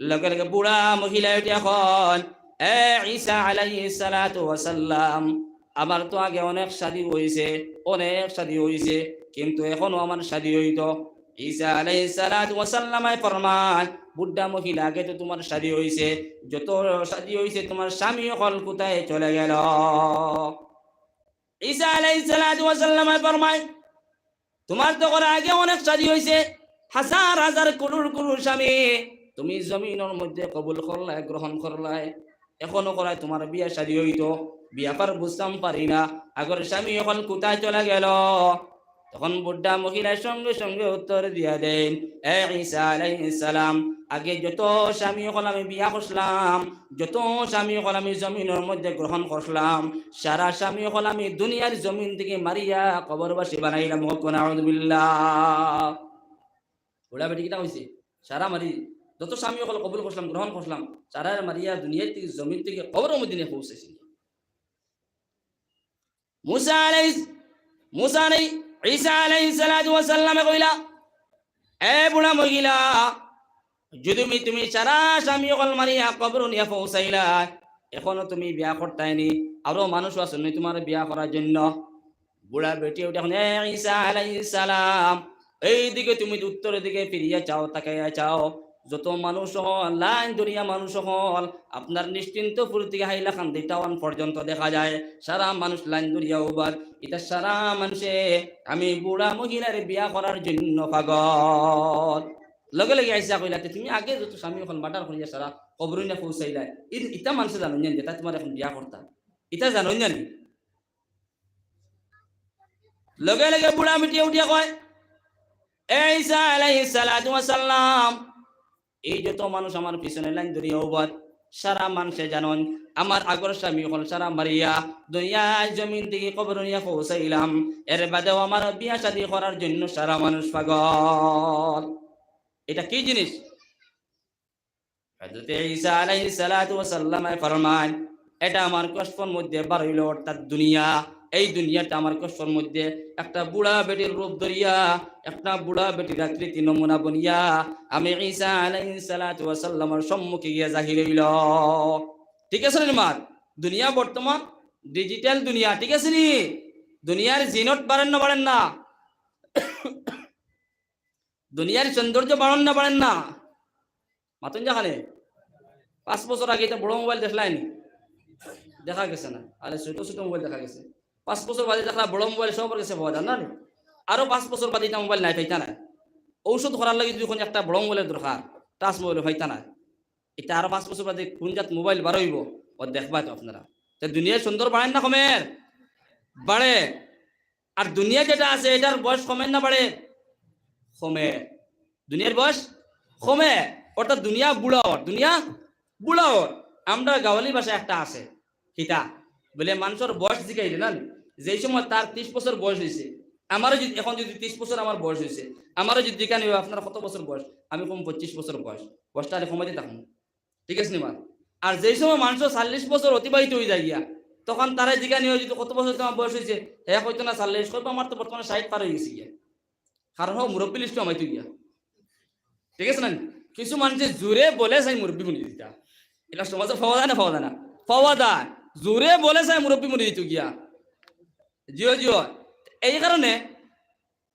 লগে লগে বুড়া মহিলা উঠিয়া কইন, "এ ঈসা আলাইহিস সালাতু ওয়াস সালাম, আমার তো আগে অনেক শাদী অইছে, অনেক শাদী অইছে, কিন্তু এখনো আমার শাদী অইতো।" ঈসা আলাইহিস সালাতু ওয়াস সালামে ফরমাইন, "বুড়া মহিলা, আগে তো তুমার শাদী অইছে, যত শাদী অইছে তুমার স্বামী অকল কুথায় চলে গেল?" ঈসা আলাইহিস সালাতু ওয়াস সালামে ফরমাইন, "তুমার তো করা আগে অনেক শাদী অইছে, হাজার হাজার করোড় করোড় স্বামী তুমি জমিনর মধ্যে কবুল করলায়, গ্রহণ করলায়, এখনো করায় তুমার বিয়া শাদী অইতো, বিয়াপার বুঝতাম পারি না, আগর স্বামী অকল কুথায় চলে গেল?" তখন বুড়া মহিলায় সঙ্গে সঙ্গে উত্তর দিয়া দেইন, "এ ঈসা আলাইহিস সালাম, আগে যত স্বামী অকল আমি বিয়া করছিলাম, যত স্বামী অকল আমি জমিনর মধ্যে গ্রহণ করছিলাম, সারা স্বামী অকল আমি দুনিয়ার জমিন থাকি মারিয়া কবরবাসী বানাইলাম।" কউক্কা নাউজুবিল্লাহ। বুড়া বেটি কিতা কইছে? সারা মারি, যত স্বামী অকল কবুল করছিলাম, গ্রহণ করছিলাম, সারারে মারিয়া দুনিয়ার থাকি, জমিন থাকি কবরর মধ্যে নিয়া পৌঁছাইছি। মুসা আলাইহিস, মুসা নাই, ঈসা আলাইহিস সালাতু ওয়াস সালামে কইলা, "এ বুড়া মহিলা, যুদি তুমি, তুমি সারা স্বামী অকল মারিয়া কবরো নিয়া পৌঁছাইলায়, এখনো তুমি বিয়া করতায় নি? আরো মানুষ আছইন নি তুমার বিয়া করার জন্য?" বুড়া বেটি উঠিয়া কইন, "এ ঈসা আলাইহিস সালাম, এইদিকে তুমি উত্তরর দিকে ফিরিয়া চাও, তাকাইয়া চাও, যত মানুষ অকল, লাইন ধরিয়া মানুষ অকল, আপনার নিশ্চিন্তপুর থাকি হাইলাকান্দি টাউন পর্যন্ত দেখা যায়, সারা মানুষ লাইন ধরিয়া উবার। ইতা সারা মানষে আমি বুড়া মহিলারে বিয়া করার জন্য পাগল।" লগে লগে আইসা কইলা, "তে তুমি আগে যত স্বামী অকল মার্ডার করিয়া সারা কবরো নিয়া পৌঁছাইলায়, ই-, ইতা মানষে জানইন না নি, যেটা তুমার এখন বিয়া করতা, ইতা জানইন না নি?" লগে লগে বুড়া বেটিয়ে উঠিয়া কয়, "এ ঈসা আলাইহিস সালাতু ওয়াস সালাম, এই যত মানুষ আমার পিছনে লাইন ধরিয়া উবার, সারা মানষে জানইন, আমার আগর স্বামী অকল সারা মারিয়া দুনিয়ার জমিন থাকি কবরো নিয়া পৌঁছাইলাম, এর বাদেও আমার বিয়া শাদী করার জন্য সারা মানুষ পাগল।" ইটা কি জিনিস? হযরতে ঈসা আলাইহিস সালাতু ওয়াস সালামে ফরমাইন, "এটা আমার কসফর মধ্যে বার অইলো, অর্থাৎ দুনিয়া, এই দুনিয়াটা আমার কসফর মধ্যে একটা বুড়া বেটির রূপ ধরিয়া, একটা বুড়া বেটির আকৃতি নমুনা বনিয়া আমি ঈসা আলাইহিস সালাতু ওয়াস সালামর সম্মুখে গিয়া জাহির অইলো।" ঠিক আছে নি মাত? দুনিয়া বর্তমান ডিজিটাল দুনিয়া, ঠিক আছে নি? দুনিয়ার জিনত বাড়ের না, বাড়ের না? দুনিয়ার সৌন্দর্য বাড়ের না, বাড়ের না? মাতইন যেখানে, পাঁচ বছর আগে ইতা বড় মোবাইল দেখলায় নি? দেখা গেছে না। আরে ছোট ছোট মোবাইল দেখা গেছে। পাঁচ বছর বাদে দেখলা বড় মোবাইল সবর গেছে পাওয়া যায় না নি? আরো পাঁচ বছর বাদে ইতা মোবাইল নাই, পাইতা নায়। ঔষধ করার লাগি যুদি কুনু একটা বড় মোবাইলর দরকার, টাচ মোবাইল পাইতা নায়। ইতা আরো পাঁচ বছর বাদে কুন জাত মোবাইল বার অইবো, অউ দেখবা তো আপনারা। তে দুনিয়ার সুন্দর বাড়ের না কমের? বাড়ে। আর দুনিয়া যেটা আছে, এটার বয়স কমের না বাড়ের? কমের। দুনিয়ার বয়স কমে। অর্থাৎ দুনিয়া বুড়া অর, দুনিয়া বুড়া অর। আমরা গাওয়ালি ভাষায় একটা আছে, কিতা বলে, মানষর বয়স জিকাইলে না, যেই সময় তার ত্রিশ বছর বয়স অইছে, আমারও যদি, এখন যদি ত্রিশ বছর আমার বয়স অইছে, আমারও যদি জিকানি অয়, "আপনার কত বছর বয়স?" আমি কমু, "পঁচিশ বছর বয়স।" বয়সটা আরে কমাইতে থাকমু, ঠিক আছে নি মাত? আর যেই সময় মানষর চল্লিশ বছর অতিবাহিত অই যায় গিয়া, তখন তারে জিকানি অয় যদি, "কত বছর তোমার বয়স অইছে?" হে কইতো না চল্লিশ, কইবো, "আমার তো বর্তমানে ষাইট পার অই গেছে গিয়া।" কারণ হো মুরব্বি লিস্টো আমাইতো গিয়া। ঠিক আছে না? কিছু মানষে জোরে বলে চাই মুরব্বি বনি দিতা। ইলা সমাজো পাওয়া যায় না, পাওয়া যায় না? পাওয়া যায়। জোরে বলে চাই মুরব্বি বনি দিতো গিয়া। জিও, জিও। এই কারণে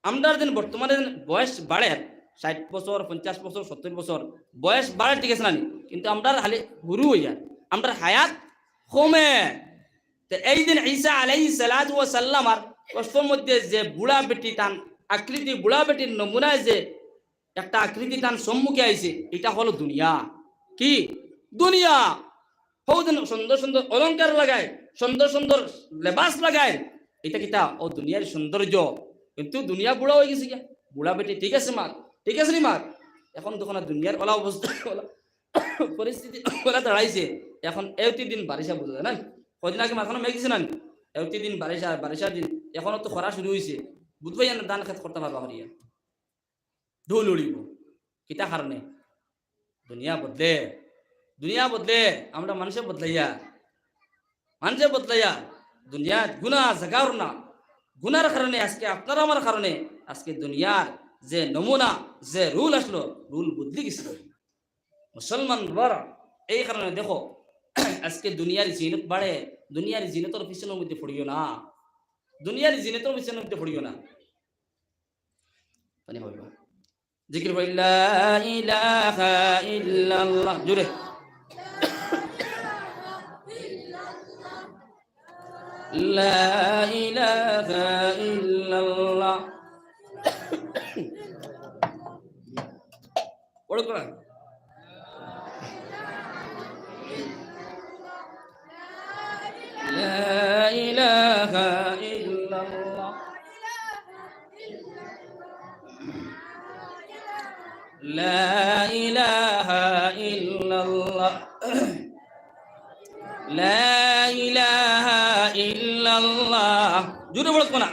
আমরার যেন বর্তমানে যেন বয়স বাড়ের, ষাইট বছর, পঞ্চাশ বছর, সত্তইর বছর বয়স বাড়ের, ঠিক আছে না নি? কিন্তু আমরার খালি হুরু অইয়া, আমরার হায়াত কমে। তে এই দিন ঈসা আলাইহিস সালাতু ওয়াস সালামর কষ্টর মধ্যে যে বুড়া বেটি তান আকৃতি, বুড়া বেটির নমুনায় যে একটা আকৃতি তান সম্মুখে আইছে, ইটা হলো দুনিয়া। কি? দুনিয়া। হউ দিন সুন্দর সুন্দর অলংকার লাগায়, সুন্দর সুন্দর লেবাস লাগায়, ইটা কিতা? অউ দুনিয়ার সৌন্দর্য। কিন্তু দুনিয়া বুড়া অই গেছে গিয়া। বুড়া বেটি, ঠিক আছে মাত, ঠিক আছে নি মাত? এখন দেখো না দুনিয়ার অলা অবস্থা, অলা পরিস্থিতি অলা দাঁড়াইছে। এখন এওতি দিন বারিশা বুঝা যায় না? কয়দিন আগে মাঝখানো মেঘ দিছে না নি? এওতি দিন বারিশা, বারিশার দিন। এখনো তো খরা শুরু অইছে। বুঝবায় না ধান খেত করতা পারবা করিয়া। ঢোল উড়িবো। কিতা কারণে? দুনিয়া বদলে, দুনিয়া বদলে, আমরা মানষে বদলাইয়া, মানষে বদলাইয়া, দুনিয়াত গুনা জাগার না, গুনার কারণে আজকে আপনার আমার কারণে আজকে দুনিয়ার যে নমুনা, যে রুল আসলো, রুল বদলি গেছে। মুসলমান বারা, এই কারণে দেখো, আজকে দুনিয়ার জিনত বাড়ে, দুনিয়ার জিনতর পিছনর মধ্যে পড়িও না, দুনিয়ার জিনতর পিছনর মধ্যে পড়িও না। পানি খাওয়াইবা। জিকির করি, লা ইলাহা ইল্লাল্লাহ। জোরে। লা ইলাহা ইল্লাল্লাহ। পড়ো কোরআন। লা ইলাহা ইল্লাল্লাহ। لا إله إلا الله. لا إله إلا الله. জোরে বলো না।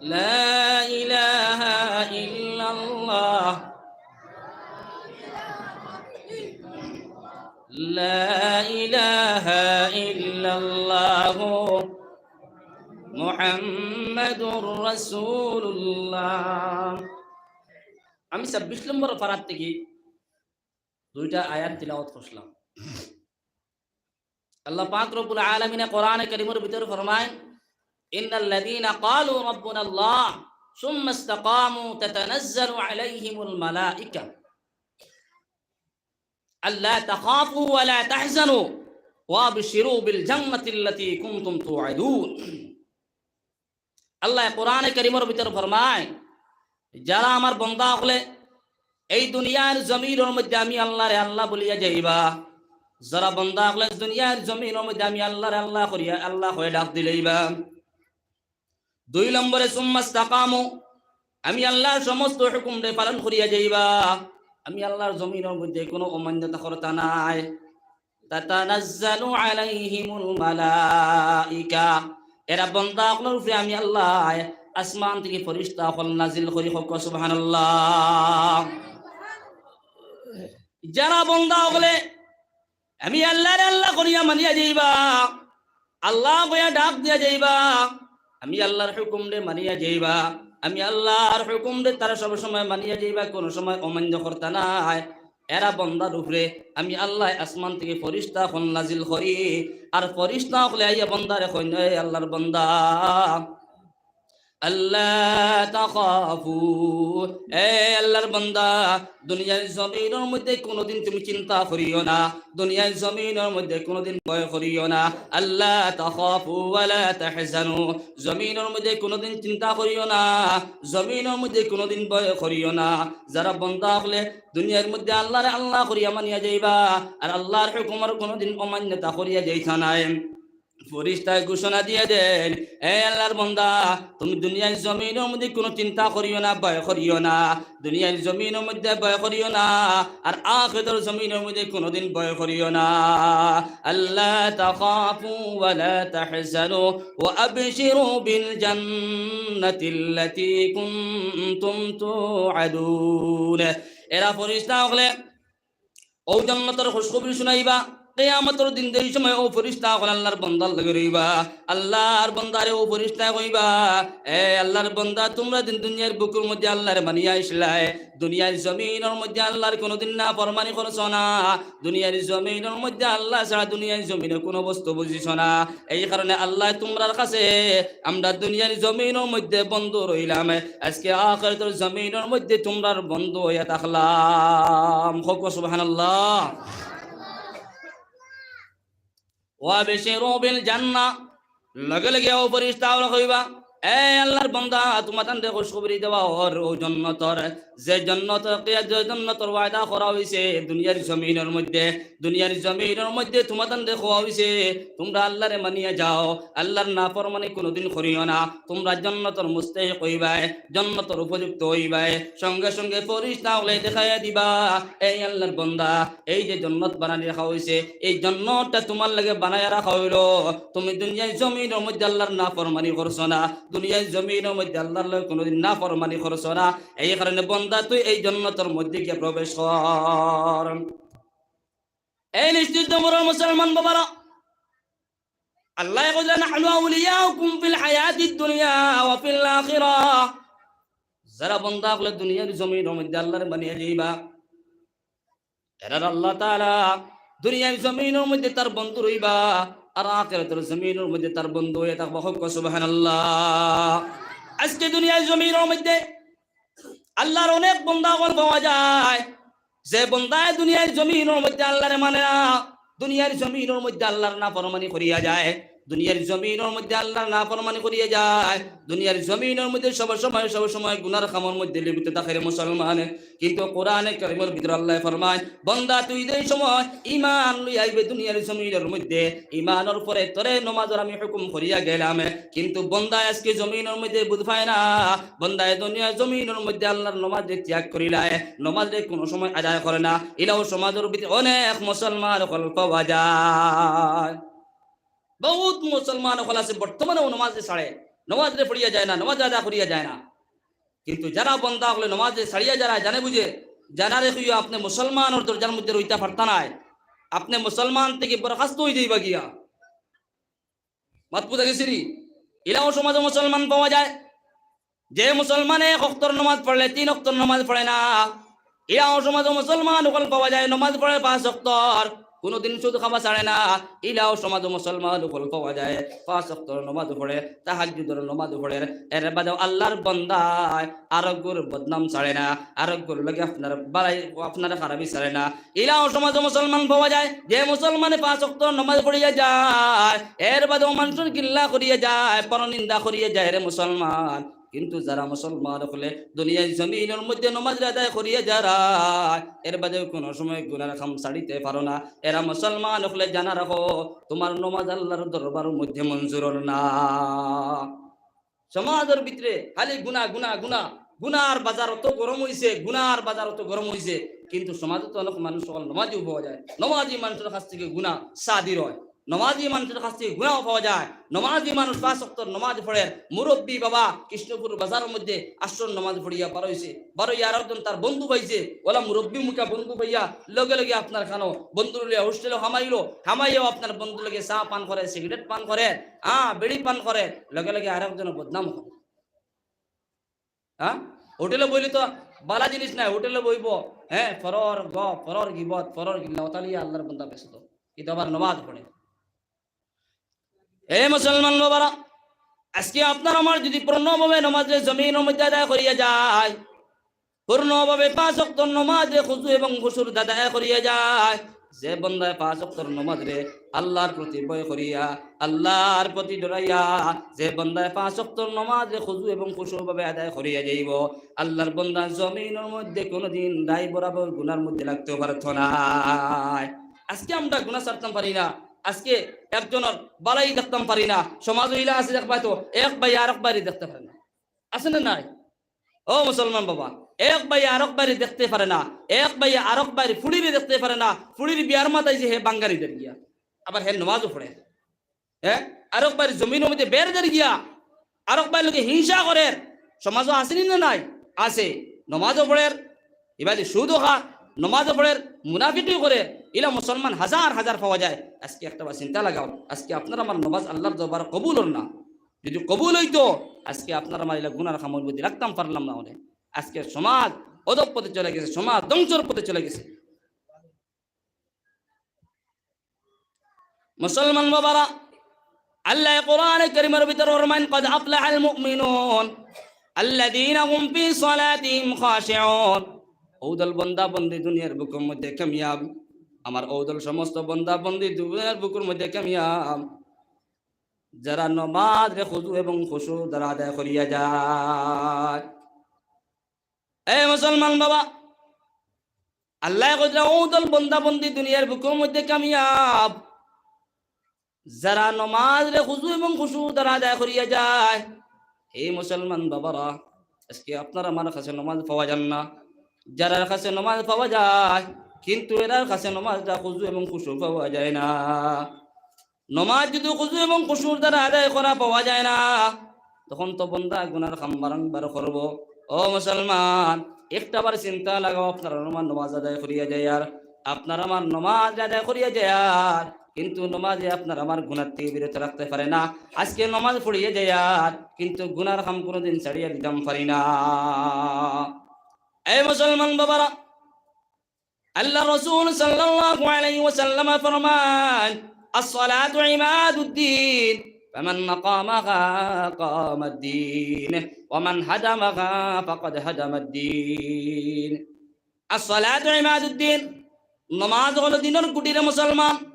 لا إله إلا الله. لا إله إلا الله محمد رسول الله. আমি ছাব্বিশ নম্বর পারার থাকি দুইটা আয়াত তিলাওয়াত করছিলাম। আল্লাহ পাক রব্বুল আলামিনে কোরআনে কারীমর ভিতরে ফরমায়, إن الذين قالوا ربنا الله ثم استقاموا تتنزل عليهم الملائكة ألا تخافوا ولا تحزنوا وأبشروا بالجنة التي كنتم توعدون. আল্লাহ কোরআনে কারীমর ভিতরে ফরমায়, যারা আমার বন্দা অকলে এই দুনিয়ার জমিনর মধ্যে আমি আল্লাহরে আল্লাহ বলিয়া যাইবা, যারা বন্দা অকলে দুনিয়ার জমিনর মধ্যে আমি আল্লাহরে আল্লাহ করিয়া, আল্লাহ কইয়া ডাক দিলাইবা, দুই নম্বরে, ثم استقاموا, আমি আল্লাহর সমস্ত হুকুমরে পালন করিয়া যাইবা, আমি আল্লাহর জমিনর মধ্যে কোনো অমান্যতা করতা নায়। تتنزل عليهم الملائكة, এরা বন্দা অকলর উপরে আমি আল্লাহ আসমান থাকি ফিরিস্তা অকল নাজিল করি, কউক্কা সুবহানাল্লাহ। যারা বন্দা অকলে আমি আল্লাহরে আল্লাহ করিয়া মানিয়া যাইবা, আল্লাহ কইয়া ডাক দিয়া যাইবা, আমি আল্লাহর হুকুমরে মানিয়া যাইবা, আমি আল্লাহর হুকুমরে তারা সব সময় মানিয়া যাইবা, কোনো সময় অমান্য করতা নায়। এরা বন্দার উপরে আমি আল্লাহ আসমান থাকি ফিরিস্তা অকল নাজিল করি, আর ফিরিস্তা অকলে আইয়া বন্দারে কইন, "এ আল্লাহর বন্দা, ألا تخافوا, এ আল্লাহর বন্দা, দুনিয়ার জমিনর মধ্যে কোনোদিন তুমি চিন্তা করিও না, দুনিয়ার জমিনর মধ্যে কোনোদিন ভয় করিও না। ألا تخافوا ولا تحزنوا, জমিনর মধ্যে কোনোদিন চিন্তা করিও না, জমিনর মধ্যে কোনোদিন ভয় করিও না।" যারা বন্দা অকলে দুনিয়ার মধ্যে আল্লাহরে আল্লাহ করিয়া মানিয়া যাইবা, আর আল্লাহর হুকুমর কোনোদিন অমান্যতা করিয়া যাইতা নায়। ফিরিস্তায় ঘোষণা দিয়া দেইন, "এ আল্লাহর বান্দা, তুমি দুনিয়ার জমিনর মধ্যে কুনু চিন্তা করিও না, ভয় করিও না, দুনিয়ার জমিনর মধ্যে ভয় করিও না, আর আখিরাতর জমিনর মধ্যে কুনুদিন ভয় করিও না। আল্লা তাখাফু ওয়া লা তাহজানু ওয়া আবশিরু বিল জান্নাতিল্লাতী কুনতুম তুআদুন।" এরা ফিরিস্তা অকলে অউ জান্নাতর খুশখবরি শুনাইবা। কিয়ামতর দিন যেই সময় অউ ফিরিস্তা অকল আল্লাহর বান্দার লগে রইবা, আল্লাহর বান্দারে অউ ফিরিস্তায় কইবা, "এ আল্লাহর বান্দা, তুমরা দিন দুনিয়ার বুকুর মধ্যে আল্লাহরে মানিয়া আইছলায়, দুনিয়ার জমিনর মধ্যে আল্লাহর কুনুদিন নাফরমানি করছো না, দুনিয়ার জমিনর মধ্যে আল্লাহ ছাড়া দুনিয়ার জমিনে কুনু বস্তু বুঝছো না। এই কারণে আল্লাহ তুমরার কাছে আমরা দুনিয়ার জমিনর মধ্যে বন্ধু রইলাম, আজকে আখিরাতর জমিনর মধ্যে তুমরার বন্ধু অইয়া থাকলাম।" কউক্কা সুবহানাল্লাহ। "ওয়া আবশিরু বিল জান্নাহ।" লগে লগে অউ ফিরিস্তা অকলে কইবা, "এ আল্লাহর বান্দা, তুমাতানরে খুশখবরি দেওয়া অর অউ জান্নাতর, যে জান্নাতর কিয়া-, যে জান্নাতর ওয়াদা করা অইছে দুনিয়ার জমিনর মধ্যে, দুনিয়ার জমিনর মধ্যে তুমাতানরে কওয়া অইছে, তুমরা আল্লাহরে মানিয়া যাও, আল্লাহর নাফরমানি কুনুদিন করিও না, তুমরা জান্নাতর মুস্তাহিক অইবায়, জান্নাতর উপযুক্ত অইবায়।" সঙ্গে সঙ্গে ফিরিস্তা অকলে দেখাইয়া দিবা, "এই আল্লাহর বান্দা, এই যে জান্নাত বানানি রাখা অইছে, এই জান্নাতটা তুমার লাগি বানাইয়া রাখা অইলো, তুমি দুনিয়ার জমিনর মধ্যে আল্লাহর নাফরমানি করছো না, দুনিয়ার জমিনর মধ্যে আল্লাহর লগে কুনুদিন নাফরমানি করছো না, এই কারণে বান্দা তুই এই জান্নাতর মধ্যে গিয়া প্রবেশ কর।" এই নিশ্চিত মুসলমান বাবারা, আল্লাহ কইলা, "নাহনু আউলিয়াউকুম ফিল হায়াতিদ দুনিয়া ওয়া ফিল আখিরাহ।" যারা বান্দা অকলে দুনিয়ার জমিনর মধ্যে আল্লাহরে মানিয়া যাইবা, এরার আল্লাহ তাআলা দুনিয়ার জমিনর মধ্যে তার বন্ধু রইবা, আর আখিরাতর জমিনর মধ্যে তার বন্ধু অইয়া থাকবা। কউক্কা সুবহানাল্লাহ। আজকে দুনিয়ার জমিনর মধ্যে আল্লাহর অনেক বান্দা অকল পাওয়া যায়, যে বান্দায় দুনিয়ার জমিনর মধ্যে আল্লাহরে মানে না, দুনিয়ার জমিনর মধ্যে আল্লাহর নাফরমানি করিয়া যায়, দুনিয়ার জমিনর মধ্যে আল্লাহর নাফরমানি করিয়া যায়, দুনিয়ার জমিনর মধ্যে সব সময়, সব সময় গুনার কামর মধ্যে লিপ্ত থাকে রে মুসলমান। কিন্তু কোরআনে কারীমর ভিতরে আল্লাহ ফরমায়, "বান্দা, তুই যেই সময় ঈমান লইয়া আইবে দুনিয়ার জমিনর মধ্যে, ঈমানর পরে তোরে নমাজর আমি হুকুম করিয়া গেলাম, কিন্তু বান্দায় আজকে জমিনর মধ্যে বুঝ পায় না, বান্দায় দুনিয়ার জমিনর মধ্যে আল্লাহর নমাজরে ত্যাগ করিলায়, নমাজরে কুনু সময় আদায় করে না, ইলাও সমাজর ভিতরে অনেক মুসলমান অকল পাওয়া যায়।" বউত মুসলমান অকল আছে বর্তমানেও নমাজরে ছাড়ে, নমাজরে পড়িয়া যায় না, নমাজ আদায় করিয়া যায় না। কিন্তু যারা বান্দা অকলে নমাজরে ছাড়িয়া যারা জানে বুঝে, যারারে কইও আপনে মুসলমানর দরজার মধ্যে রইতা পারতা নায়, আপনে মুসলমান থাকি বরখাস্ত অই যাইবা গিয়া। মাত বুঝা গেছে নি? ইলাও সমাজো মুসলমান পাওয়া যায়, যে মুসলমানে এক অক্তর নমাজ পড়লে তিন অক্তর নমাজ পড়ে না। ইলাও সমাজো মুসলমান অকল পাওয়া যায়, নমাজ পড়ে পাঁচ অক্তর, কুনুদিন সুদ খাওয়া ছাড়ে না। ইলাও সমাজো মুসলমান অকল পাওয়া যায়, পাঁচ অক্তর নমাজ পড়ে, তাহাজ্জুদর নমাজ পড়ে, এর বাদেও আল্লাহর বান্দায় আরোগ্যর বদনাম ছাড়ে না, আরোগ্যর লগে আপনার বাড়াই, আপনার খারাপি ছাড়ে না। ইলাও সমাজো মুসলমান পাওয়া যায়, যে মুসলমানে পাঁচ অক্ত নমাজ পড়িয়া যায়, এর বাদেও মানষর গিল্লা করিয়া যায়, পরনিন্দা করিয়া যায় রে মুসলমান। কিন্তু যারা মুসলমান অকলে দুনিয়ার জমিনর মধ্যে নমাজ আদায় করিয়া যারা, এর বাদেও কুনু সময় গুনার কাম ছাড়িতে পারো না, এরা মুসলমান অকলে জানা রাখো, তুমার নমাজ আল্লাহর দরবারর মধ্যে মঞ্জুর অর না। সমাজর ভিতরে খালি গুনা, গুনা, গুনা। গুনার বাজার অত গরম অইছে, গুনার বাজার অত গরম অইছে, কিন্তু সমাজো তো অনেক মানুষ অকল নমাজিও পাওয়া যায়। নমাজি মানষর কাছ থাকি গুনা সাদির অয়, নমাজি মানষর কাছ থাকি গুনাও পাওয়া যায়। নমাজি মানুষ পাঁচ অক্তর নমাজ পড়ের, মুরব্বি বাবা কৃষ্ণপুর বাজারর মধ্যে আসর নমাজ পড়িয়া বার অইছে, বার অইয়া আরোকজন তার বন্ধু পাইছে, অলা মুরব্বি মুখা বন্ধু পাইয়া লগে লগে আপনার খানো বন্ধুরে লইয়া হোস্টেলো হামাইলো, হামাইয়াও আপনার বন্ধুর লগে চা পান করে, সিগারেট পান করে, হ্যাঁ, বিড়ি পান করে, লগে লগে আরোকজনর বদনাম করে। হ্যাঁ, হোটেলো বইলে তো বালা জিনিস নায়, হোটেলো বইবো, হ্যাঁ, পরর গপ, পরর গিবত, পরর গিল্লা, অতা লইয়া আল্লাহর বান্দা ব্যস্ত। কিন্তু আবার নমাজ পড়ে। এ মুসলমান বাবারা, আজকে আপনার আমার যদি পূর্ণভাবে নমাজরে জমিনর মধ্যে আদায় করিয়া যায়, পূর্ণভাবে পাঁচ ওয়াক্ত নমাজরে খুজু এবং খুশুর আদায় করিয়া যায়, যে বন্দায় পাঁচ ওয়াক্তর নমাজরে আল্লাহর প্রতি ভয় করিয়া, আল্লাহর প্রতি ডরাইয়া, যে বন্দায় পাঁচ ওয়াক্তর নমাজরে খুজু এবং খুশুর ভাবে আদায় করিয়া যাইবো, আল্লাহর বন্দা জমিনর মধ্যে কোনোদিন দায় বরাবর গুনার মধ্যে লাগতে পারতো নায়। আজকে আমরা গুনা ছাড়তাম পারি না, আজকে একজনর বালাই দেখতাম পারি না, সমাজো ইলা আছে দেখবায় তো, এক ভাইয়ে আরক ভাইরে দেখতে পারে না, আছে না নাই? ও মুসলমান বাবা, এক ভাইয়ে আরক ভাইরে দেখতে পারে না, এক ভাইয়ে আরক ভাইর ফুড়িরে দেখতে পারে না, ফুড়ির বিয়ার মাতাইছে হে বাঙ্গারি দের গিয়া, আবার হে নমাজও পড়ে। হ্যাঁ, আরক ভাইর জমিনর মধ্যে বের দের গিয়া, আরক ভাইর লগে হিংসা করের, সমাজো আছে নি না নাই? আছে। নমাজও পড়ের, ইবাদি সুদও খার, নমাজও পড়ের, মুনাফিকি করের, ইলা মুসলমান হাজার হাজার পাওয়া যায়। আজকে একটা বার চিন্তা লাগাও, আজকে আপনার আমার নমাজ আল্লাহর দরবারে কবুল অর না। যদি কবুল অইতো, আজকে আপনার আমার ইলা গুনার কামর মধ্যে রাখতাম পারলাম না অনে। আজকে সমাজ অধঃপথে চলে গেছে, সমাজ ধ্বংসর পথে চলে গেছে। মুসলমান বাবারা, আল্লায় কোরআনে কারীমর ভিতরে ফরমাইন, "قد أفلح المؤمنون الذين هم في صلاتهم خاشعون।" অউ দল বন্দা বন্দি দুনিয়ার বুকুর মধ্যে কামিয়াব। আমার অউ দল সমস্ত বন্দা বন্দি দুনিয়ার বুকুর মধ্যে কামিয়াব, যারা নমাজরে খুজু এবং খুশু দ্বারা আদায় করিয়া যায়। এ মুসলমান বাবা, আল্লায় কইরা অউ দল বন্দা বন্দি দুনিয়ার বুকুর মধ্যে কামিয়াব, যারা নমাজরে খুজু এবং খুশু দ্বারা আদায় করিয়া যায়। হে মুসলমান বাবারা, আজকে আপনার আমার কাছে নমাজ পাওয়া যায় না, যারার কাছে নমাজ পাওয়া যায়, কিন্তু এরার কাছে নমাজটা খুজু এবং খুশু পাওয়া যায় না। নমাজ যদি খুজু এবং খুশুর দ্বারা আদায় করা পাওয়া যায় না, তখন তো বন্দা গুনার কাম বারংবার করবো। ও মুসলমান, একটা বার চিন্তা লাগাও, আপনার আমার নমাজ আদায় করিয়া যাইয়ার, আপনার আমার নমাজ আদায় করিয়া যাইয়ার, কিন্তু নমাজে আপনার আমার গুনার থেকে বিরত রাখতে পারে না। আজকে নমাজ পড়িয়া যাইয়ার, কিন্তু গুনার কাম কোনোদিন ছাড়িয়া দিতাম পারি না। এই মুসলমান বাবারা, আল্লাহ রসুল সাল্লাল্লাহু আলাইহি ওয়াসাল্লাম ফরমান, "الصلاة عماد الدين، فمن أقامها أقام الدين، ومن هدمها فقد هدم الدين।" الصلاة عماد الدين, নমাজ হলো দিনর খুঁটি রে মুসলমান।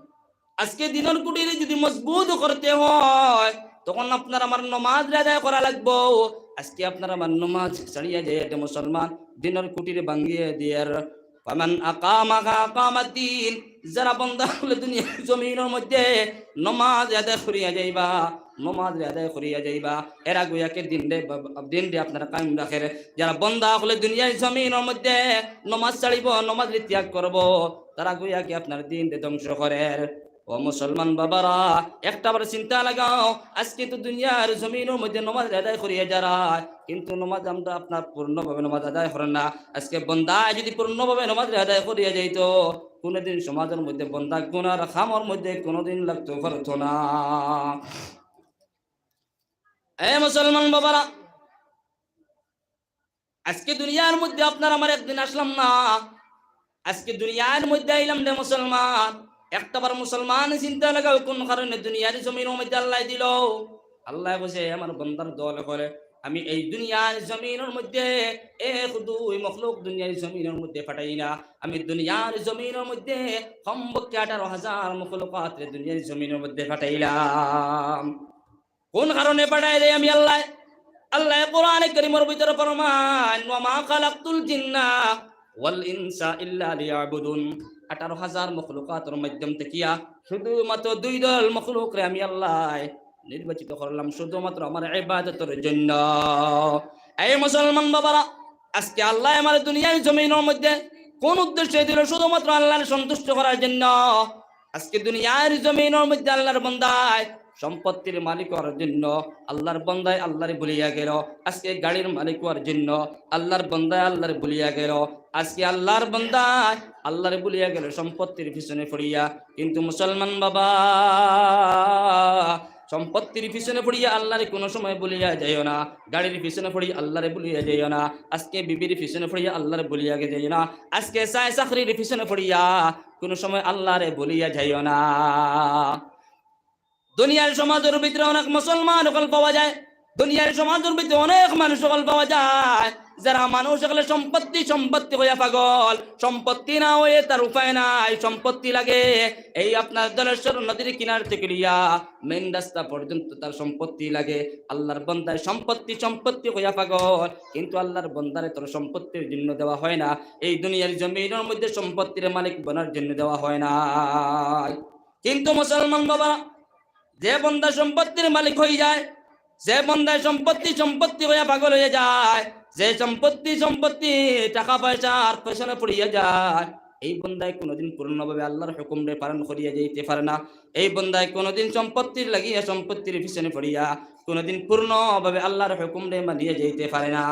আজকে দিনর খুঁটিরে যদি মজবুত করতে হয়, তখন আপনার আমার নমাজরে আদায় করা লাগবো। আজকে আপনার আমার নমাজ ছাড়িয়া যায় এটা মুসলমান, দিনর খুঁটিরে ভাঙ্গিয়া দিয়ার। فمن أقامها أقام الدين, যারা বন্দা অকলে দুনিয়ার জমিনর মধ্যে নমাজ আদায় করিয়া যাইবা, নমাজরে আদায় করিয়া যাইবা, এরা গুয়াকে দিনরে, দিনরে আপনারা কায়েম রাখের। যারা বন্দা অকলে দুনিয়ার জমিনর মধ্যে নমাজ ছাড়িব, নমাজরে ত্যাগ করব, তারা গুয়াকে আপনার দিনরে ধ্বংস করের। ও মুসলমান বাবারা, একটা বার চিন্তা লাগাও, আজকে তো দুনিয়ার জমিনর মধ্যে নমাজ আদায় করিয়া যারা, কিন্তু নমাজ আমরা আপনার পূর্ণভাবে নমাজ আদায় করে না। আজকে বন্দায় যদি পূর্ণভাবে নমাজ আদায় করিয়া যাইতো, কোনোদিন সমাজর মধ্যে বন্দা গুনার কামর মধ্যে কোনোদিন লাগতো পারতো না। এ মুসলমান বাবারা, আজকে দুনিয়ার মধ্যে আপনার আমার একদিন আসলাম না, আজকে দুনিয়ার মধ্যে আইলাম রে মুসলমান। একটা বার মুসলমান চিন্তা লাগাও, কোন কারণে দুনিয়ার জমিনর মধ্যে আল্লায় দিল? আল্লায় কইছে, "এ আমার বন্দার দল অকলে, আমি এই দুনিয়ার জমিনর মধ্যে এক দুই মখলুক দুনিয়ার জমিনর মধ্যে পাঠাই না, আমি দুনিয়ার জমিনর মধ্যে কমপক্ষে আঠারো হাজার মখলুকাতরে দুনিয়ার জমিনর মধ্যে পাঠাইলাম।" কোন কারণে পাঠাই দেই আমি আল্লায়? আল্লায় কোরআনে কারীমর ভিতরে ফরমান, "وما خلقت الجن والإنس إلا ليعبدون।" আঠারো হাজার মখলুকাতর মাধ্যম থাকিয়া শুধুমাত্র দুই দল মখলুকরে আমি আল্লায় নির্বাচিত করলাম শুধুমাত্র আমার ইবাদতর জন্য। এই মুসলমান বাবারা, আজকে আল্লায় আমার দুনিয়ার জমিনর মধ্যে কোন উদ্দেশ্যে দিল? শুধুমাত্র আল্লাহর সন্তুষ্ট করার জন্য। আজকে দুনিয়ার জমিনর মধ্যে আল্লাহর বন্দায় সম্পত্তির মালিক হওয়ার জন্য আল্লাহর বন্দায় আল্লাহরে ভুলিয়া গেল। আজকে গাড়ির মালিক হওয়ার জন্য আল্লাহর বন্দায় আল্লাহরে ভুলিয়া গেল। আজকে আল্লাহর বন্দায় আল্লাহরে ভুলিয়া গেল সম্পত্তির পিছনে পড়িয়া। কিন্তু মুসলমান বাবা, সম্পত্তির পিছনে পড়িয়া আল্লাহরে কোনো সময় ভুলিয়া যাইও না, গাড়ির পিছনে পড়িয়া আল্লাহরে ভুলিয়া যাইও না, আজকে বিবির পিছনে পড়িয়া আল্লাহরে ভুলিয়া যাইও না, আজকে চায় চাকরির পিছনে পড়িয়া কোনো সময় আল্লাহরে ভুলিয়া যাইও না। দুনিয়ার সমাজর ভিতরে অনেক মুসলমান অকল পাওয়া যায়, দুনিয়ার সমাজর ভিতরে অনেক মানুষ অকল পাওয়া যায়, যারা মানুষ অকলে সম্পত্তি, সম্পত্তি কইয়া পাগল, সম্পত্তি না অইলে তার উপায় নাই, সম্পত্তি লাগে। এই আপনার ধলেশ্বর নদীর কিনার থেকে লইয়া মেইন রাস্তা পর্যন্ত তার সম্পত্তি লাগে। আল্লাহর বন্দায় সম্পত্তি, সম্পত্তি কইয়া পাগল, কিন্তু আল্লাহর বন্দারে তোর সম্পত্তির জন্য দেওয়া হয় না, এই দুনিয়ার জমিনর মধ্যে সম্পত্তির মালিক বনার জন্য দেওয়া হয় না। কিন্তু মুসলমান বাবা, যে বন্দা সম্পত্তির মালিক হয়ে যায়, যে বন্দায় সম্পত্তি সম্পত্তি হইয়া পাগল হইয়া যায়, যে সম্পত্তি সম্পত্তি টাকা পয়সার পেছনে পড়িয়া যায়, এই বন্দায় কোনোদিন পূর্ণভাবে আল্লাহর হুকুমরে পালন করিয়া যাইতে পারে না। এই বন্দায় কোনোদিন সম্পত্তির লাগিয়া সম্পত্তির পিছনে পড়িয়া কোনোদিন পূর্ণভাবে আল্লাহর হুকুমরে মানিয়া যাইতে পারে না।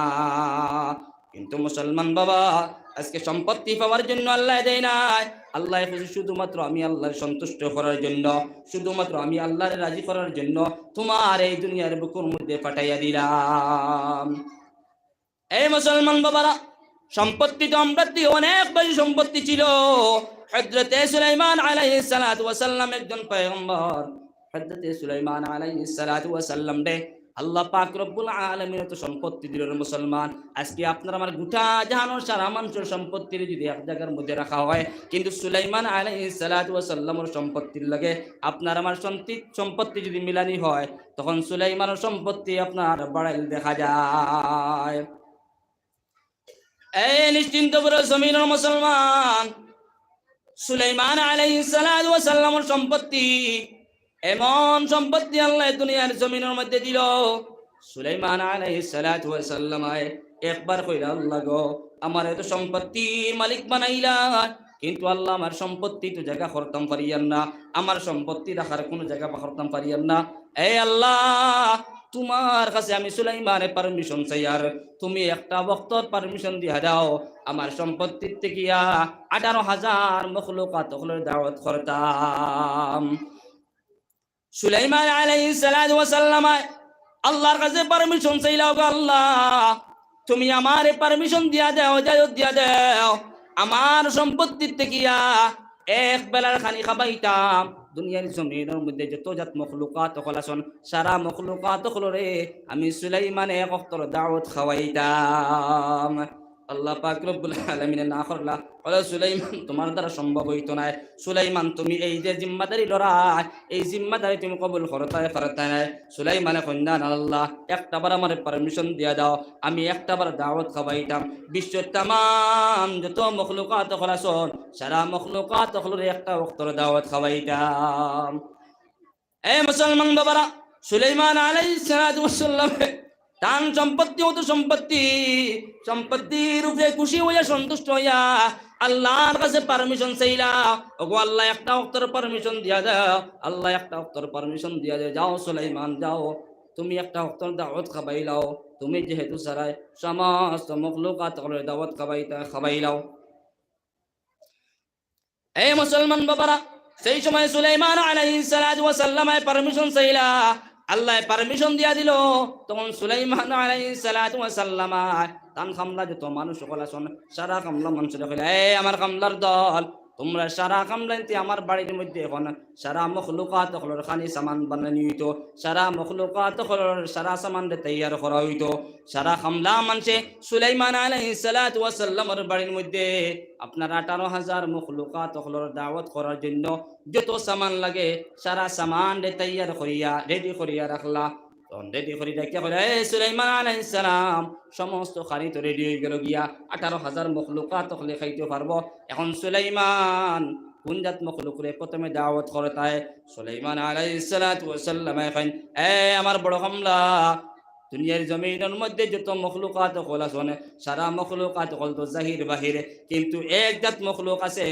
কিন্তু মুসলমান বাবা, আজকে সম্পত্তি পাওয়ার জন্য আল্লাহ দেয় নাই। আল্লাহ কইছে, শুধুমাত্র আমি আল্লাহর সন্তুষ্ট করার জন্য, শুধুমাত্র আমি আল্লাহর রাজি করার জন্য তোমার এই দুনিয়ার বুকুর মধ্যে পাঠাইয়া দিলাম। এই মুসলমান বাবারা, সম্পত্তি তো আমরার অনেক বেশি সম্পত্তি ছিল। হযরতে সুলাইমান আলাইহিস সালাতু ওয়াস সালাম একজন পয়গম্বর। হযরতে সুলাইমান আলাইহিস সালাতু ওয়াস সালামরে আল্লাহ পাক রব্বুল আলামিন তো সম্পত্তি দিল রে মুসলমান। আজকে আপনার আমার গোটা জাহানর সারা মানুষর সম্পত্তিরে যদি এক জায়গার মধ্যে রাখা হয়, কিন্তু সুলাইমান আলাইহিস সালাতু ওয়াস সালামর সম্পত্তির লগে আপনার আমার সন্তি-, সম্পত্তি যদি মিলানি হয়, তখন সুলাইমানর সম্পত্তি আপনার বাড়াইল দেখা যায়। এই নিশ্চিন্ত পুরো জমিনর মুসলমান, সুলাইমান আলাইহিস সালাতু ওয়াস সালামর সম্পত্তি, এমন সম্পত্তি আল্লাহ দুনিয়ার জমিনর মধ্যে দিল। সুলাইমান আলাইহিস সালাতু ওয়াস সালাম একবার কইলা, "আল্লাহ গো, আমার এত সম্পত্তির মালিক বানাইলা, কিন্তু আল্লাহ আমার সম্পত্তি তো জায়গা করতাম পারিয়ার না, আমার সম্পত্তি রাখার কোনো জায়গা করতাম পারিয়ার না। এই আল্লাহ, তোমার কাছে আমি সুলাইমানে পারমিশন চাই, আর তুমি একটা ওয়াক্তর পারমিশন দিয়া দাও, আমার সম্পত্তির থেকে আঠারো হাজার মখলুকাত অকলর দাওয়াত করতাম।" সুলাইমান আলাইহিস সালাতু ওয়াস সালাম আল্লাহর কাছে পারমিশন চাইলা, "ওগো আল্লাহ, তুমি আমারে পারমিশন দিয়া দেও, ইজাজত দিয়া দেও, আমার সম্পত্তির থেকে এক বেলার খানি খাবাইতাম, দুনিয়ার জমিনর মধ্যে যত জাত মখলুকাত অকল আছন, সারা মখলুকাত অকলরে আমি সুলাইমানে এক ওয়াক্তর দাওয়াত খাওয়াইতাম।" আল্লাহ পাক রব্বুল আলামিনে না করলা, বলে, "সুলাইমান, তোমার দ্বারা সম্ভব হইতো নায়। সুলাইমান, তুমি এই যে জিম্মাদারি লড়াই, এই জিম্মাদারি তুমি কবুল করতায় পারতায় নায়।" সুলাইমানে কইন, "না, না আল্লাহ, একটা বার আমারে পারমিশন দিয়া দাও, আমি একটা বার দাওয়াত খাওয়াইতাম, বিশ্বের তামাম যত মখলুকাত অকল আছন, সারা মখলুকাত অকলরে একটা ওয়াক্তর দাওয়াত খাওয়াইতাম।" এ মুসলমান বাবারা, সুলাইমান আলাইহিস সালাতু ওয়াস সালামে তান সম্পত্তি, অত সম্পত্তি, সম্পত্তির উপরে খুশি হইয়া, সন্তুষ্ট হইয়া আল্লাহর কাছে পারমিশন চাইলা, "ওগো আল্লাহ, একটা ওয়াক্তর পারমিশন দিয়া দাও, আল্লাহ, একটা ওয়াক্তর পারমিশন দিয়া দাও, যাও সুলাইমান, যাও, তুমি একটা ওয়াক্তর দাওয়াত খাবাইলাও, তুমি যেহেতু সারায় সমস্ত মখলুকাত অকলরে দাওয়াত খাবাইতা, খাবাইলাও।" এই মুসলমান বাবারা, সেই সময় সুলাইমান আলাইহিস সালাতু ওয়াস সালামে পারমিশন চাইলা, আল্লাহ পারমিশন দিয়া দিল। তখন সুলাইমান আলাইহিস সালাতু ওয়াস সালামে তান কামলা যত মানুষ অকল আছন, সারা কামলা মানুষরে কইলা, "এ আমার কামলার দল, তোমরা সারা কামলাইন্তে আমার বাড়ির মধ্যে এখন সারা মখলুকাত অকলর খানি সামান বানানি হইতো, সারা মখলুকাত অকলর সারা সামানরে তৈয়ার করা হইতো।" সারা কামলা মানষে সুলাইমান আলাইহিস সালাতু ওয়াস সালামর বাড়ির মধ্যে আপনার আঠারো হাজার মখলুকাত অকলর দাওয়াত করার জন্য যত সামান লাগে, সারা সামানরে তৈয়ার করিয়া, রেডি করিয়া রাখলা। তখন রেডি করি রাখিয়া কইলা, "এ সুলাইমান আলাইহিস সালাম, সমস্ত খানি তো রেডি হয়ে গেল গিয়া, আঠারো হাজার মখলুকাত অকলে খাইতে পারবো। এখন সুলাইমান কোন জাত মখলুকরে প্রথমে দাওয়াত করতায়?" সুলাইমান আলাইহিস সালাতু ওয়াস সালামে কইন, "এ আমার বড় কামলা, দুনিয়ার জমিনর মধ্যে যত মখলুকাত অকল আছন, সারা মখলুকাত অকল তো জাহির বাহির, কিন্তু এক জাত মখলুক আছে,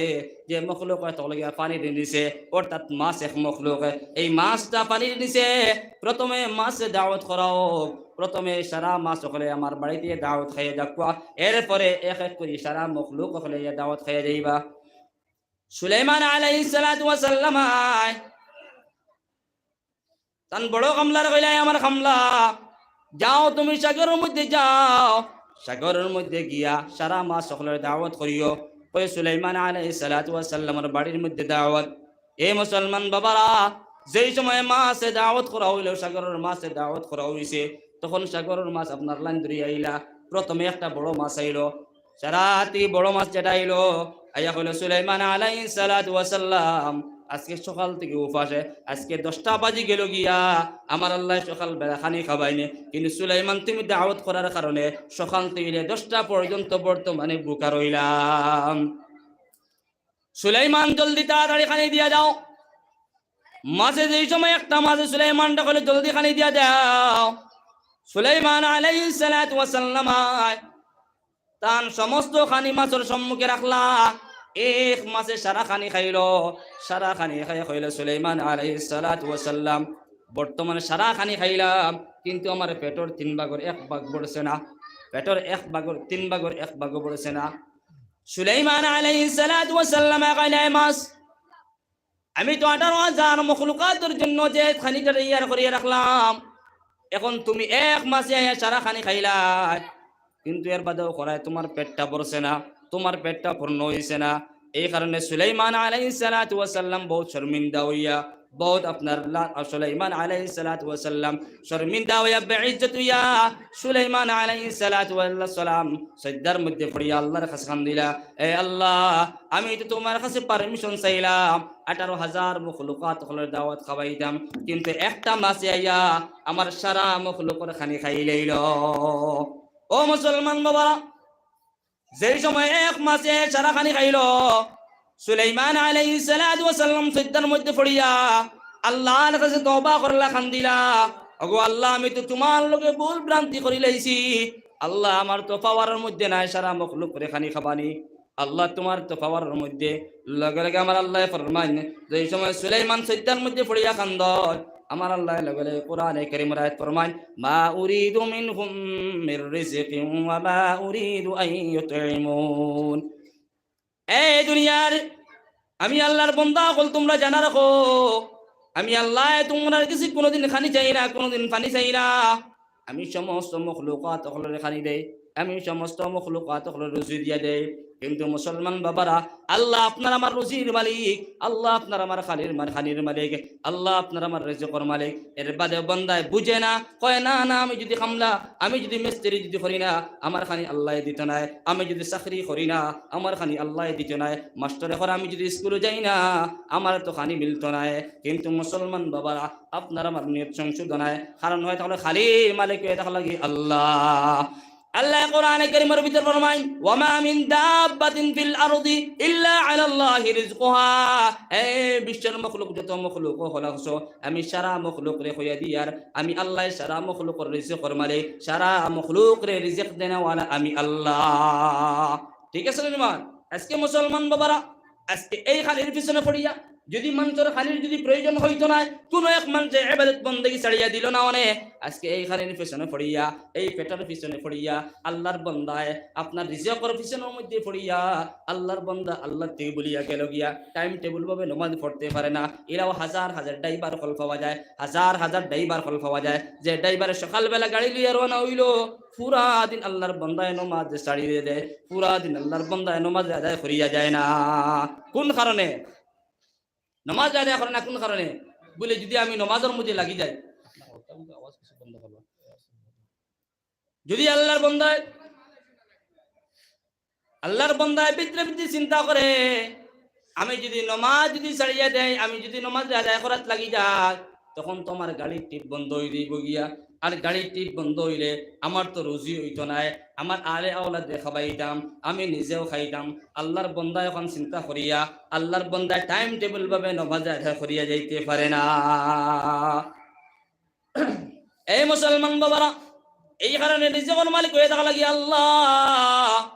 যে মখলুকাত অকল গিয়া পানির নিচে, অর্থাৎ মাছ এক মখলুক। এই মাছটা পানির নিচে, প্রথমে মাছে দাওয়াত করা হোক, প্রথমে সারা মাছ অকলে আমার বাড়িতে দাওয়াত খাইয়া যাকুয়া, এরপরে এক এক করি সারা মখলুক অকলে দাওয়াত খাইয়া যাইবা।" সুলাইমান আলাইহিস সালাতু ওয়াস সালাম তান বড় কামলারে কইলা, "এ আমার কামলা, যাও তুমি সাগরর মধ্যে যাও, সাগরর মধ্যে গিয়া সারা মাছ অকলরে দাওয়াত করিও।" কই সুলাইমান আলাইহিস সালাতু ওয়াস সালামর বাড়ির মধ্যে দাওয়াত। এ মুসলমান বাবারা, যেই সময় মাছে দাওয়াত করা হইল, সাগরর মাছে দাওয়াত করা হইছে, তখন সাগরর মাছ আপনার লাইন ধরি আইলা। প্রথমে একটা বড় মাছ আইলো, সারা হাতি বড় মাছ যেটা আইলো, আইয়া কইলো, "সুলাইমান আলাইহিস সালাতু ওয়াস সালাম, আজকে সকাল থেকে উপাসে, আজকে দশটা বাজি গেল গিয়া, আমার আল্লাহ সকাল বেলা খানি খাবাইনি, কিন্তু সুলাইমান তুমি দাওয়াত করার কারণে সকাল থেকে দশটা পর্যন্ত বর্তমানে ভুকা রইলাম। সুলাইমান জলদি তাড়াতাড়ি খানি দিয়া যাও।" মাছে যেই সময় একটা মাছে সুলাইমানরে কইলো, "জলদি খানি দিয়া দেও।" সুলাইমান আলাইহিস সালাতু ওয়াস সালাম আয়, তান সমস্ত খানি মাছর সম্মুখে রাখলা। এক মাছে সারা খানি খাইলো, সারা খানি খাইয়া কইলো, "সুলাইমান আলাইহিস সালাতু ওয়াস সালাম, বর্তমানে সারা খানি খাইলাম, কিন্তু আমার পেটর তিন ভাগর এক ভাগ ভরছে না, পেটর এক ভাগর, তিন ভাগর এক ভাগও ভরছে না।" সুলাইমান আলাইহিস সালাতু ওয়াস সালাম কইলা, "এ মাছ, আমি তো আঠারো হাজার মখলুকাতর জন্য যে খানিটা তৈয়ার করিয়া রাখলাম, এখন তুমি এক মাছে আইয়া সারা খানি খাইলায়, কিন্তু এর বাদেও কইরায় তুমার পেটটা ভরছে না, তুমার পেটটা পূর্ণ অইছে না।" এই কারণে সুলাইমান আলাইহিস সালাতু ওয়াস সালাম বউত শর্মিন্দা অইয়া, বউত আপনার লা-, সুলাইমান আলাইহিস সালাতু ওয়াস সালাম শর্মিন্দা অইয়া, বেইজ্জত অইয়া, সুলাইমান আলাইহিস সালাতু ওয়াস সালাম সইজদার মধ্যে পড়িয়া আল্লাহর কাছে কান্দিলা, "এ আল্লাহ, আমি তো তুমার কাছে permission চাইলাম, আঠারো হাজার মখলুকাত অকলর দাওয়াত খাওয়াইতাম, কিন্তু একটা মাছে আইয়া আমার সারা মখলুকর খানি খাইলাইলো।" ও মুসলমান বাবারা, যেই সময় এক মাছে সারা খানি খাইলো, সুলাইমান আলাইহিস সালাতু ওয়াস সালাম সইজদার মধ্যে পড়িয়া আল্লাহর কাছে তওবা করলা, কান্দিলা, "ওগো আল্লাহ, আমি তো তুমার লগে ভুল ভ্রান্তি করিলাইছি। আল্লাহ, আমার তো power-র মধ্যে নাই সারা মখলুকরে খানি খাবানি। আল্লাহ, তুমার তো power-র মধ্যে।" লগে লগে আমার আল্লায় ফরমাইন, যেই সময় সুলাইমান সইজদার মধ্যে পড়িয়া কান্দর, আমার আল্লায় লগে লগে কোরআনে কারীমর আয়াত ফরমাইন, "মা উরিদু মিনহুম মির রিজকিন ওয়া মা উরিদু আন ইউতইমুন।" এই দুনিয়ার আমি আল্লাহর বন্দা অকল, তুমরা জানা রাখো, আমি আল্লায় তুমরার গেছে কুনুদিন খানি চাই না, কুনুদিন পানি চাই না। আমি সমস্ত মখলুকাত অকলরে খানি দেই, আমি সমস্ত মখলুকাত অকলরে রুজি দিয়া দেই। কিন্তু মুসলমান বাবারা, আল্লাহ আপনার আমার রুজির মালিক, আল্লাহ আপনার আমার খানির মা-, খানির মালিক, আল্লাহ আপনার আমার রিজিকর মালিক। এর বাদেও বন্দায় বুঝে না, কয়, "না, না, আমি যুদি কামলা, আমি যুদি মিস্ত্রি যুদি করি না, আমার খানি আল্লায় দিতো নায়, আমি যুদি চাকরি করি না, আমার খানি আল্লায় দিতো নায়, মাস্টরে কর আমি যুদি স্কুলো যাই না, আমার তো খানি মিলতো নায়।" কিন্তু মুসলমান বাবারা, আপনার আমার নিয়ত সংশোধন অয়, কারণ অয় তাহলে খানির মালিক অয় তাহলে কি আল্লাহ। আল্লায় কোরআনে কারীমর ভিতর ফরমাইন, "ওয়া মা মিন দাব্বাতিন ফিল আরদি ইল্লা আলাল্লাহি রিজকুহা।" এই বিশ্বর মখলুক, যত মখলুক অকল আছো, আমি সারা মখলুকরে কইয়া দিয়ার, আমি আল্লায় সারা মখলুকর রিজিকর মালিক, সারা মখলুকরে রিজিক দেনেওয়ালা আমি আল্লাহ। ঠিক আছে নি আমার? আজকে মুসলমান বাবারা, আজকে এই খানির পিছনে পড়িয়া যুদি মানষর খানির যুদি প্রয়োজন অইতো নায়, কুনু এক মানষে ইবাদত বন্দেগি ছাড়িয়া দিলো না অনে, আজকে এই খানির পিছনে পড়িয়া, এই পেটর পিছনে পড়িয়া, আল্লাহর বন্দায় আপনার রিজিকর পিছনর মধ্যে পড়িয়া, আল্লাহর বন্দা আল্লাহ থাকি ভুলিয়া গেলো গিয়া, time table ভাবে নমাজ পড়তে পারে না। ইলাও হাজার হাজার driver অকল পাওয়া যায়, হাজার হাজার driver অকল পাওয়া যায়, যে driver এ সকালবেলা গাড়ি লইয়া রওনা অইলো, পুরা দিন আল্লাহর বন্দায় নমাজ ছাড়িয়া দেয়, পুরা দিন আল্লাহর বন্দায় নমাজ আদায় করিয়া যায় না। কোন কারণে? নমাজ আদায় করে না কোন কারণে? বলে, "যুদি আমি নমাজর মধ্যে লাগি যাই, যুদি আল্লাহর বন্দায়, আল্লাহর বন্দায় ভিতরে ভিতরে চিন্তা করে, আমি যুদি নমাজ যুদি ছাড়িয়া দেই, আমি যুদি নমাজ আদায় করাত লাগি যাই, তখন তো আমার গাড়ির টিপ বন্ধ অই যাইবো গিয়া। আর গাড়ির টিপ বন্ধ অইলে আমার তো রুজি অইতো নায়, আমার আলে আওলাদরে খাবাইতাম, আমি নিজেও খাইতাম।" আল্লাহর বন্দা এখন চিন্তা করিয়া, আল্লাহর বন্দায় time table ভাবে নমাজ আদায় করিয়া যাইতে পারে না। এই মুসলমান বাবারা, এই কারণে রিজিকর মালিক অইয়া থাকা লাগি আল্লাহ।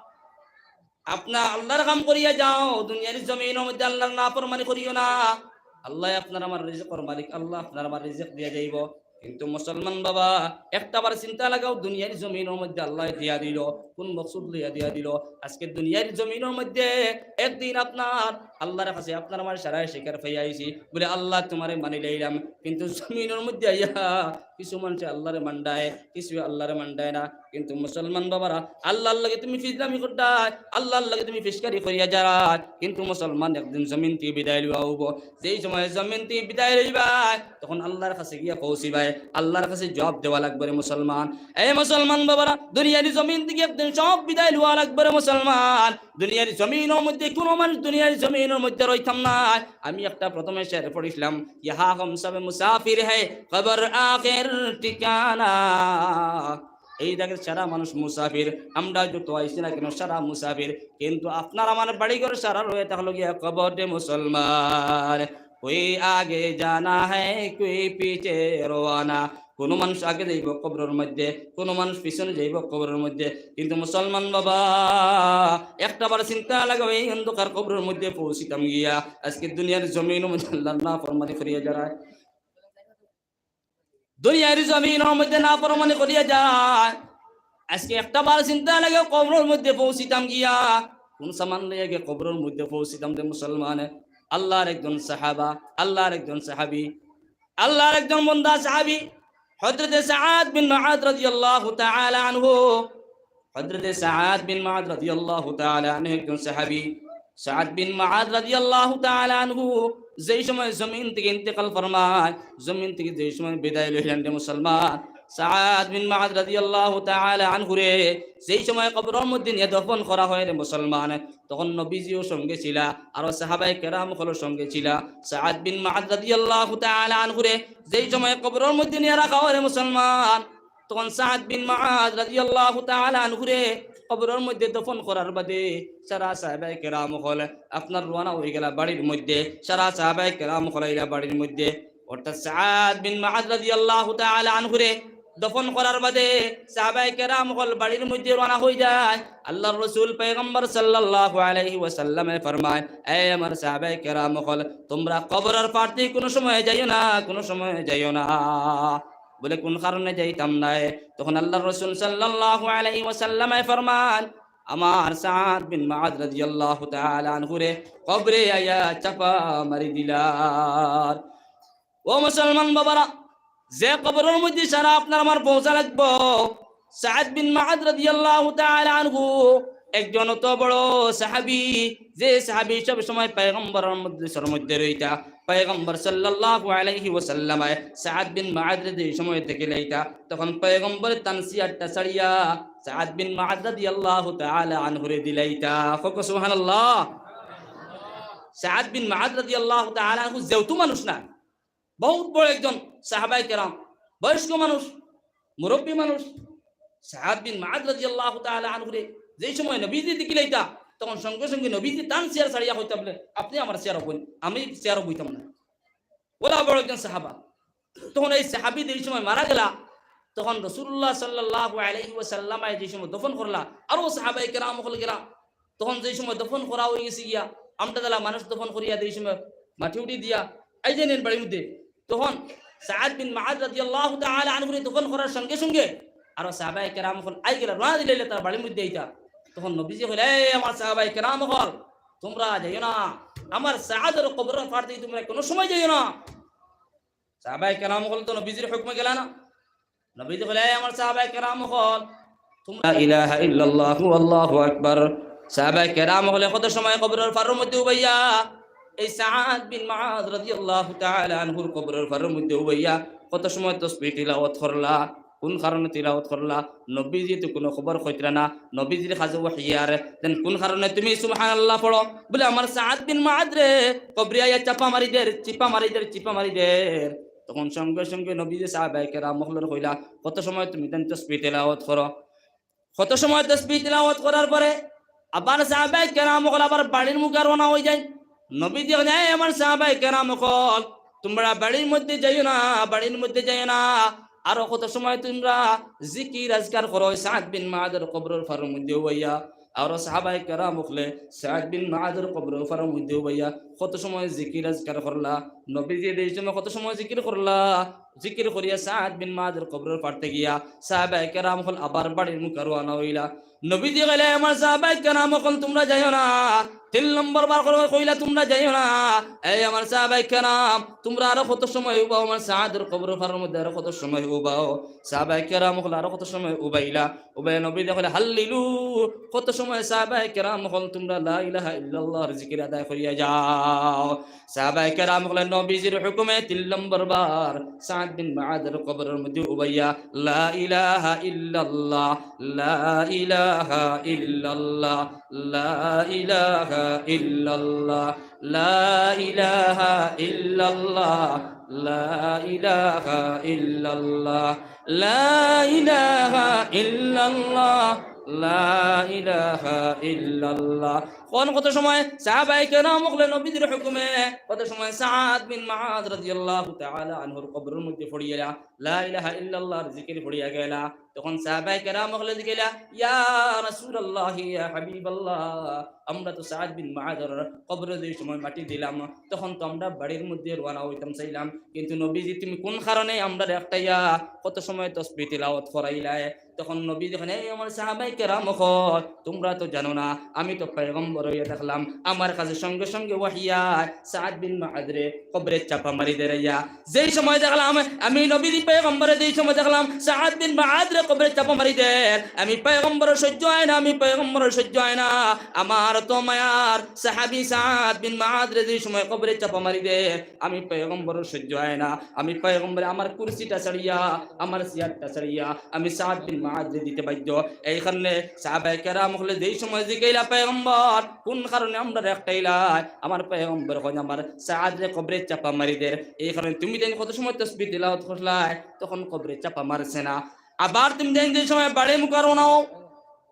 আপনা আল্লাহর কাম করিয়া যাও, দুনিয়ার জমিনর মধ্যে আল্লাহর নাফরমানি করিও না। আল্লায় আপনার আমার রিজিকর মালিক, আল্লাহ আপনার আমার রিজিক দিয়া যাইবো। কিন্তু মুসলমান বাবা, একটা বার চিন্তা লাগাও, দুনিয়ার জমিনর মধ্যে আল্লায় দিয়া দিলো, কোন মকসুদ লইয়া দিয়া দিলো? আজকে দুনিয়ার জমিনর মধ্যে একদিন আপনার আল্লাহর কাছে আপনার আমার সারায় স্বীকার পাইয়া আইছি, বলে, "আল্লাহ, তুমারে মানি লইলাম।" কিন্তু জমিনর মধ্যে আইয়া কিছু মানষে আল্লাহরে মান্ডায়, কিছু আল্লাহরে মান্ডায় না। কিন্তু মুসলমান বাবারা, আল্লাহর লগে তুমি ফিজলামি করতায়, আল্লাহর লগে তুমি ফিসকারি করিয়া যারায়, কিন্তু মুসলমান একদিন জমিন থাকি বিদায় লওয়া অইবো। যেই সময় জমিন থাকি বিদায় লইবায়, তখন আল্লাহর কাছে গিয়া পৌঁছিবায়, আল্লাহর কাছে জবাব দেওয়া লাগবো রে মুসলমান। এই মুসলমান বাবারা, দুনিয়ার জমিন থাকি একদিন সব বিদায় লওয়া লাগবো রে মুসলমান। দুনিয়ার জমিনর মধ্যে কুনু মানুষ দুনিয়ার জমিনর মধ্যে রইতাম নায়। আমি একটা প্রথমে শের পড়ছিলাম, "ইহা হম সব মুসাফির হ্যায়, কবর আখের ঠিকানা।" এই জাগাত সারা মানুষ মুসাফির, আমরা যত আইছি না কেন সারা মুসাফির, কিন্তু আপনার আমার বাড়িঘর সারা রয়ে থাকলো গিয়া কবরে মুসলমান। کوئی آگے جانا ہے کوئی پیچھے روانہ۔ কুনু মানুষ আগে যাইবো কবরর মধ্যে, কুনু মানুষ পিছনে যাইবো কবরর মধ্যে। কিন্তু মুসলমান বাবা, একটা বার চিন্তা লাগাও, এই অন্ধকার কবরর মধ্যে পৌঁছিতাম গিয়া, আজকে দুনিয়ার জমিনর মধ্যে আল্লাহর নাফরমানি করিয়া যারা দুনিয়ার জমিনর মধ্যে নাফরমানি করিয়া যায়। আজকে একটা বার চিন্তা লাগে কবরর মধ্যে পৌঁছিতাম গিয়া, কুন সামান লইয়া গিয়া কবরর মধ্যে পৌঁছিতাম রে মুসলমান? আল্লাহর একজন সাহাবা, আল্লাহর একজন সাহাবী, আল্লাহর একজন বন্দা সাহাবী, হযরতে সাআদ বিন মুআজ রাদিয়াল্লাহু তাআলা আনহু। হযরতে সাআদ বিন মুআজ রাদিয়াল্লাহু তাআলা আনহু একজন সাহাবী। সাআদ বিন মুআজ রাদিয়াল্লাহু তাআলা আনহু যেই সময় জমিন থেকে ইন্তেকাল ফরমায়, জমিন থেকে যেই সময় বিদায় লইলেন রে মুসলমান, সাআদ বিন মুআজ রাদিয়াল্লাহু তাআলা আনহুরে যেই সময় কবরর মধ্যে নিয়া দফন করা হয় রে মুসলমান, তখন নবীজিও সঙ্গে ছিলা, আরো সাহাবায়ে কেরাম অকলও সঙ্গে ছিলা। সাআদ বিন মুআজ রাদিয়াল্লাহু তাআলা আনহুরে যেই সময় কবরর মধ্যে নিয়া রাখা হয় রে মুসলমান, তখন সাআদ বিন মুআজ রাদিয়াল্লাহু তাআলা আনহুরে কবরর মধ্যে দফন করার বাদে সারা সাহাবায়ে কেরাম অকল আপনার রওয়ানা হয়ে গেলা বাড়ির মধ্যে, সারা সাহাবায়ে কেরাম অকল আইলা বাড়ির মধ্যে। অর্থাৎ সাআদ বিন মুআজ রাদিয়াল্লাহু তাআলা আনহুরে দফন করার বাদে সাহাবায়ে কেরাম অকল বাড়ির মধ্যে রওয়ানা হয়ে যায়। আল্লাহর রাসূল পয়গম্বর সাল্লাল্লাহু আলাইহি ওয়াসাল্লামে ফরমায়, "এ আমার সাহাবায়ে কেরাম অকল, তোমরা কবরর পার দিয়া কুনু সময় যাইও না, কুনু সময় যাইও না।" বলে, "কুন কারণে যাইতাম নায়?" তখন আল্লাহর রাসূল সাল্লাল্লাহু আলাইহি ওয়াসাল্লামে ফরমান, "আমার সাআদ বিন মুআজ রাদিয়াল্লাহু তাআলা আনহুরে কবরে আইয়া চাপা মারি দিলার।" ও মুসলমান বাবারা, যে কবরর মধ্যে সারা আপনার আমার পৌঁছা লাগবো, সাআদ বিন মুআজ রাদিয়াল্লাহু তাআলা আনহু একজন অত বড় সাহাবী, যে সাহাবী সব সময় পয়গম্বরর মজলিসর মধ্যে রইতা, পয়গম্বর সাল্লাল্লাহু আলাইহি ওয়াসাল্লামে সাআদ বিন মুআজরে যে সময় দেখিলাইতা, তখন পয়গম্বরে তান চেয়ারটা ছাড়িয়া সাআদ বিন মুআজ রাদিয়াল্লাহু তাআলা আনহুরে দিলাইতা। কও সুবহানাল্লাহ। সাআদ বিন মুআজ রাদিয়াল্লাহু তাআলা আনহু যেহেতু মানুষ না, বহুত বড় একজন সাহাবায়ে কেরাম, বয়স্ক মানুষ, মুরব্বী মানুষ। সাআদ বিন মুআজ রাদিয়াল্লাহু তাআলা আনহুরে যেই সময় নবীজি দেখিলাইতা, তখন সঙ্গে সঙ্গে নবীজি তান চেয়ার ছাড়িয়া কইতা বলে, "আপনে আমার চেয়ারো বইন, আমি চেয়ারো বইতাম না।" ওলা বড় একজন সাহাবা। তখন এই সাহাবী যেই সময় মারা গেলা, তখন রাসূলুল্লাহ সাল্লাল্লাহু আলাইহি ওয়াসাল্লামে যেই সময় দফন করলা, আরো সাহাবায়ে কেরাম অকল গেলা, তখন যেই সময় দফন করা হয়ে গেছে গিয়া, আমরা তালা মানুষ দফন করিয়া যেই সময় মাটি উঠি দিয়া আই যে নেন বাড়ির মধ্যে, তখন সাআদ বিন মুআজ রাদিয়াল্লাহু তাআলা আনহুরে দফন করার সঙ্গে সঙ্গে আরো সাহাবায়ে কেরাম অকল আই গেলা, রওনা দিলাইলা তার বাড়ির মধ্যে আইতা। তখন নবীজি কইলা, "এই আমার সাহাবায়ে কেরাম অকল, তোমরা যাইও না, আমার সাআদর কবরর পার দিয়া তোমরা কোনো সময় যাইও না।" সাহাবায়ে কেরাম অকল তো নবীজির হুকুমে গেলা না। নবীজি কইলা, "এই আমার সাহাবায়ে কেরাম অকল, তোমরা" লা ইলাহা ইল্লাল্লাহু আল্লাহু আকবার। সাহাবায়ে কেরাম অকলে কত সময় কবরর পারর মধ্যে উবাইয়া, এই সাআদ বিন মুআজ রাদিয়াল্লাহু তাআলা আনহুর কবরর পারর মধ্যে উবাইয়া কত সময় তসবিহ তিলাওয়াত করলা। কোন কারণে তিলাওয়াত করলা? নবীজি তো কোনো খবর কইতরা না, নবীজির কাছে ওহী আর দেন কোন কারণে তুমি সুবহানাল্লাহ পড়ো? বলে, "আমার সাআদ বিন মুআজরে কবরে আইয়া চাপা মারি দের, চিপা মারি দের, চিপা মারি দের।" তখন সঙ্গে সঙ্গে নবীজি সাহাবায়ে কেরাম অকলরে কইলা, "কত সময় তুমি দেন তসবিহ তিলাওয়াত করো?" কত সময় তসবিহ তিলাওয়াত করার পরে আবার সাহাবায়ে কেরাম অকল আবার বাড়ির মুখে রওনা হয়ে যায়। নবীজি কইলা, "এই আমার সাহাবায়ে কেরাম অকল, তোমরা বাড়ির মধ্যে যাইও না, বাড়ির মধ্যে যাইও না। আরো কত সময় তোমরা জিকির আজকার করো, সাআদ বিন মুআজর কবরর পারর মধ্যে উবাইয়া।" আরো সাহাবায়ে কেরাম অকলে সাআদ বিন মুআজর কবরর পারর মধ্যে উবাইয়া কত সময় জিকির আজকার করলা। নবীজি এই সময় কত সময় জিকির করলা। জিকির করিয়া সাআদ বিন মুআজর কবরর পার থাকি গিয়া সাহাবায়ে কেরাম অকল আবার বাড়ির মুখে রওনা হইলা। নবীজি কইলা, "আমার সাহাবায়ে কেরাম অকল, তোমরা যাইও না।" তিন নম্বর বার করে কইলা, "তোমরা যাইও না।" এই আমার সাহাবায়ে কেরাম, তোমরা আরো কত সময় উবাও, আমার সাআদর কবরর পারর মধ্যে আরো কত সময় উবাও? সাহাবায়ে কেরাম অকল আরো কত সময় উবাইলা? উবাইয়া নবীজি কইলা, "হাল্লিলু।" কত সময় সাহাবায়ে কেরাম অকল তোমরা লা ইলাহা ইল্লাল্লাহর জিকির আদায় করিয়া যাও? সাহাবায়ে কেরাম অকলে নবীজির হুকুমে তিন নম্বর বার সাআদ বিন মুআজর কবরর মধ্যে উবাইয়া, "লা ইলাহা ইল্লাল্লাহ, লা ইলাহা ইল্লাল্লাহ, লা ইলাহা ইল্লাল্লাহ, লা ইলাহা ইল্লাল্লাহ, লা ইলাহা ইল্লাল্লাহ, লা ইলাহা ইল্লাল্লাহ, লা ইলাহা ইল্লাল্লাহ। কন কত সময় সাহাবায়ে কেরাম অকলে নবীজির হুকুমে কত সময় সাদ বিন মুআজ রাদিয়াল্লাহু তাআলা আনহুর কবরর মধ্যে পড়িয়া লা ইলাহা ইল্লাল্লাহর জিকির পড়িয়া গেলা। তখন সাহাবায়ে কেরাম অকলে জিকাইলা, "ইয়া রাসূলুল্লাহ, ইয়া হাবিবাল্লাহ, আমরা তো সাদ বিন মুআজর কবরে যে সময় মাটি দিলাম, তখন তো আমরা বাড়ির মধ্যে রওনা হইতাম চাইলাম, কিন্তু নবীজি তুমি কোন কারণে আমরারে আটকাইয়া কত সময় তসবিহ তিলাওয়াত করাইলায়?" তখন নবী যখন, "এই আমার সাহাবায়ে কেরাম অকল, তোমরা তো জানো না, আমি তো পয়গম্বর হইয়া দেখলাম, আমার কাছে সঙ্গে সঙ্গে ওহী আয়, সাদ বিন মুআজরে কবরে চাপা মারি দেরাইয়া।" যেই সময় দেখলাম আমি নবীজি পয়গম্বরে, যেই সময় দেখলাম সাদ বিন মুআজরে কবরে চাপা মারি দের, আমি পয়গম্বরর সহ্য হয় না, আমি পয়গম্বরর সহ্য হয় না। আমার তো মায়ার সাহাবী সাদ বিন মুআজরে যেই সময় কবরে চাপা মারি দের, আমি পয়গম্বরর সহ্য হয় না। আমি পয়গম্বরে আমার কুরসিটা ছাড়িয়া, আমার চেয়ারটা ছাড়িয়া আমি সাদ বিন মুআজরে দিতে বাধ্য। এই কারণে সাহাবায়ে কেরাম অকলে যেই সময় জিকাইলা, "পয়গম্বর, কোন কারণে আমরারে আটকাইলায়?" আমার পয়গম্বর কইন, "আমার সাদরে কবরে চাপা মারি দের।" এই কারণে তুমি তাইন কত সময় তসবিহ তিলাওয়াত করলায়, তখন কবরে চাপা মারছে না। আবার তুমি তাইন যে সময় বাড়ি মুখা রওনা হও,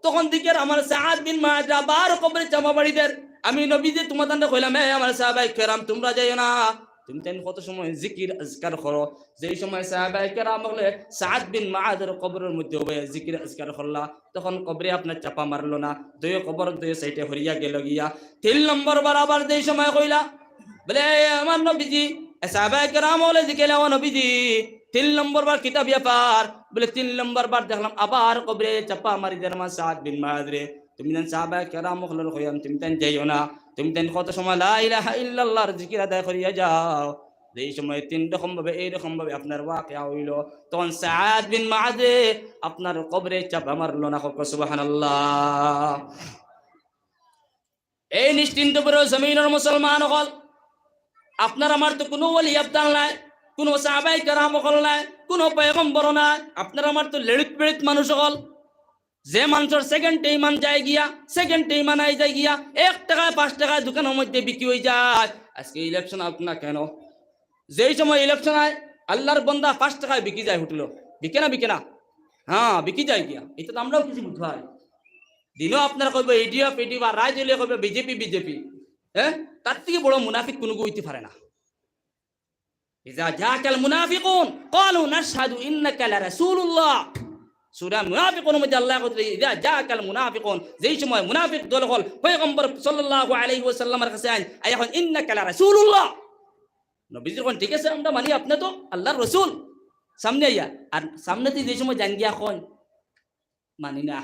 তখন দেখিয়ার আমার সাদ বিন মুআজরে আবার কবরে চাপা মারি দের। আমি নবীজি তোমার তানরে কইলাম, "এ আমার সাহাবায়ে কেরাম, তোমরা যাইও না।" তুমি তাইন কত সময় জিকির আজকার করো। যেই সময় সাহাবায়ে কেরাম অকলে সাদ বিন মুআজর কবরর মধ্যে বইয়া জিকির আজকার করলা, তখন কবরে আপনার চাপা মারলো না, দুইও কবর দুইও সাইডে হরিয়া গেল গিয়া। তিন নম্বর বার আবার যেই সময় কইলা, বলে, "এ আমার নবীজি," এ সাহাবায়ে কেরাম অকলে জিকাইলা, "ও নবীজি, তিন নম্বর বার কিতা ব্যাপার?" বলে, "তিন নম্বর বার দেখলাম আবার কবরে চাপা মারি দের আমার সাদ বিন মুআজরে।" তুমি তাইন সাহাবায়ে কেরাম অকলরে কইলাম, তুমি তাইন যাইও না, তুমি তাইন কত সময় লা ইলাহা ইল্লাল্লাহর জিকির আদায় করিয়া যাও। যেই সময় তিন রকম ভাবে, এই রকম ভাবে আপনার ওয়াকিয়া হইল, তখন সাদ বিন মুআজে আপনার কবরে চাপা মারলো না। কও সুবহানাল্লাহ। এই নিশ্চিন্তপুরর জমিনর মুসলমান অকল, আপনার আমার তো কোনো ওলি আবদাল নাই, কোনো সাহাবায়ে কেরাম অকল নাই, কোনো পয়গম্বর নাই, আপনার আমার তো লেড়িত পেড়িত মানুষ অকল। যে মানষর সেকেন্ডে ইমান যায় গিয়া, সেকেন্ডে ইমান আই যায় গিয়া, এক টেকায় পাঁচ টেকায় দোকানর মধ্যে বিক্রি হই যায়। আজকে ইলেকশন আউক না কেন, যেই সময় ইলেকশন আয়, আল্লাহর বন্দা পাঁচ টেকায় বিকি যায় হোটেলো, বিকে না, বিকে না? হ্যাঁ, বিকি যায় গিয়া। ইতা তো আমরাও কিছু বুঝি পারি। দিনও আপনার কইব ইডিএফ, ইডিএফ, আর রাইত অইলে কইব বিজেপি, বিজেপি। হ্যাঁ, তার থাকি বড় মুনাফিক কুনুগু অইতে পারে না। إذا جاءك المنافقون قالوا نشهد إنك لرسول الله। সূরা মুনাফিকুনর মধ্যে আল্লাহ কইতরা, "إذا جاءك المنافقون", যেই সময় মুনাফিক দল অকল পয়গম্বর সাল্লাল্লাহু আলাইহি ওয়াসাল্লামর কাছে আইন, আইয়া কইন, "إنك لرسول الله।" নবীজি কইন, "ঠিক আছে, আমরা মানি, আপনে তো আল্লাহর রসুল।" সামনে আইয়া, আর সামনেতে যেই সময় যাইন গিয়া কইন, "মানি না।"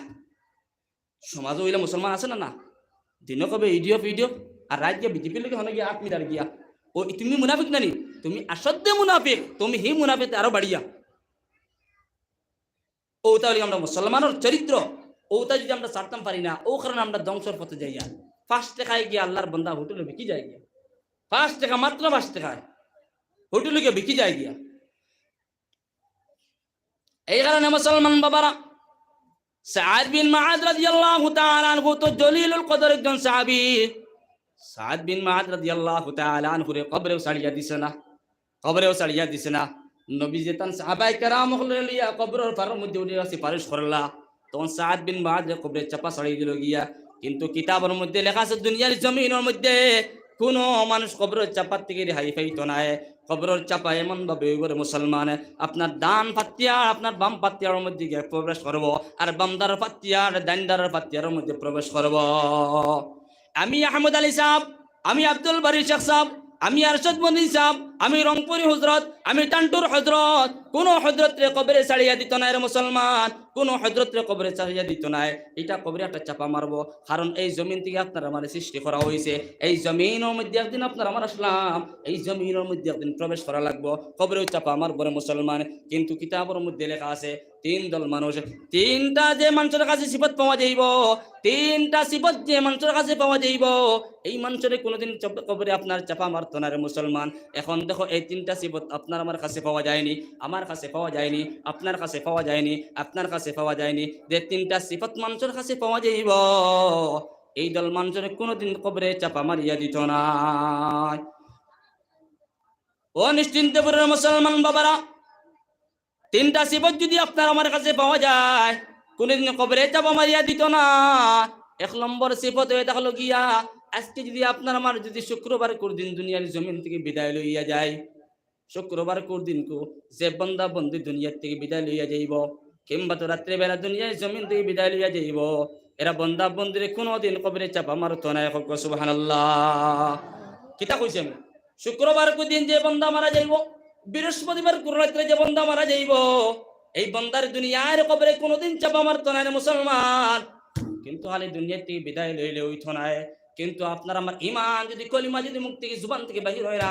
সমাজো অইলা মুসলমান আছে না, না? দিনও কইবে ইডিএফ, ইডিএফ, আর রাইত গিয়া বিজেপির লগে হনো গিয়া আত মিলার গিয়া। ও, তুমি মুনাফিক নানি? তুমি আসাদ্দে মুনাফিক, তুমি হি মুনাফিক আরো বাড়িয়া। ওটা অইলে আমরা মুসলমানর চরিত্র, ওটা যদি আমরা ছাড়তাম পারি না, ও কারণে আমরা ধ্বংসর পথে যাইয়া। পাঁচ টেকায় গিয়া আল্লাহর বন্দা হোটেলো বিকি যায় গিয়া, পাঁচ টেকা, মাত্র পাঁচ টেকায় হোটেলো গিয়া বিকি যায় গিয়া। এই কারণে মুসলমান বাবারা, সাদ বিন মুআজ রাদিয়াল্লাহু তাআলা আনহু তো জলিলুল কদর একজন সাহাবী। সাদ বিন মুআজ রাদিয়াল্লাহু তাআলা আনহুরে কবরেও ছাড়িয়া দিছে না, কবরেও ছাড়িয়া দিছে না। নবীজি তান সাহাবায়ে কেরাম অকলরে লইয়া কবরর পারর মধ্যে উঠিয়া সুপারিশ করলা, তখন সাদ বিন মুআজরে কবরে চাপা ছাড়ি দিল গিয়া। কিন্তু কিতাবর মধ্যে লেখা আছে, দুনিয়ার জমিনর মধ্যে কোনো মানুষ কবরর চাপার থাকি রেহাই পাইতো নায়। কবরর চাপা এমন ভাবে অইবো রে মুসলমান, আপনার ডান পাতিয়া আপনার বাম পাতিয়ার মধ্যে গিয়া প্রবেশ করবো, আর বান্দার পাতিয়া ডাইনদার পাতিয়ার মধ্যে প্রবেশ করবো। আমি আহমদ আলী সাহেব, আমি আব্দুল বারী শেখ সাহেব, আমি আরশাদ মনি সাহেব, আমি রংপুরি হজরত, আমি টান্টুর হজরত, কোনো হজরতরে কবরে ছাড়িয়া দিত নায় রে মুসলমান, কোনো হজরতরে কবরে ছাড়িয়া দিত নায়। ইটা কবরে একটা চাপা মারবো, কারণ এই জমিন থাকি আপনার আমারে সৃষ্টি করা হইছে। এই জমিনর মধ্যে একদিন আপনার আমার আসলাম, এই জমিনর মধ্যে একদিন প্রবেশ করা লাগবো। কবরেও চাপা মারবো রে মুসলমান। কিন্তু কিতাবর মধ্যে লেখা আছে, তিন দল মানুষ, তিনটা যে মানষর কাছে সিফত পাওয়া যাইবো, তিনটা সিফত যে মানষর কাছে পাওয়া যাইবো, এই মানষরে কোনোদিন চপ-, কবরে আপনার চাপা মারতো না রে মুসলমান। এখন দেখো, এই তিনটা সিফত আপনার আমার কাছে পাওয়া যায়নি, আমার কাছে পাওয়া যায়নি, আপনার কাছে পাওয়া যায়নি, আপনার কাছে পাওয়া যায়নি। যে তিনটা সিফত মানষর কাছে পাওয়া যাইবো, এই দল মানষরে কোনোদিন কবরে চাপা মারিয়া দিত নায়। ও নিশ্চিন্তপুরর মুসলমান বাবারা, তিনটা সিফত যদি আপনার আমার কাছে পাওয়া যায়, কোনোদিন কবরে চাপা মারিয়া দিত না। এক নম্বর সিফত অইয়া থাকলো গিয়া, আজকে যদি আপনার আমার যদি শুক্রবারকুর দিন দুনিয়ার জমিন থাকি বিদায় লইয়া যায়, শুক্রবারকুর দিনকু যে বন্দা বন্দি দুনিয়া থাকি বিদায় লইয়া যাইবো, কিংবা তো রাত্রিবেলা দুনিয়ার জমিন থাকি বিদায় লইয়া যাইবো, এরা বন্দা বন্দিরে কোনোদিন কবরে চাপা মারতো নায়। কউক্কা সুবহানাল্লাহ। কিতা কইছি আমি? শুক্রবারকুর দিন যে বন্দা মারা যাইবো, বৃহস্পতিবারকুর রাত্রে যে বন্দা মারা যাইবো, এই বন্দারে দুনিয়ার কবরে কোনোদিন চাপা মারতো নায় রে মুসলমান। কিন্তু খালি দুনিয়া থাকি বিদায় লইলে অইতো নায়। কিন্তু আপনার আমার ইমান যদি, কলিমা যদি মুখ থাকি, জুবান থাকি বাহির অয় না,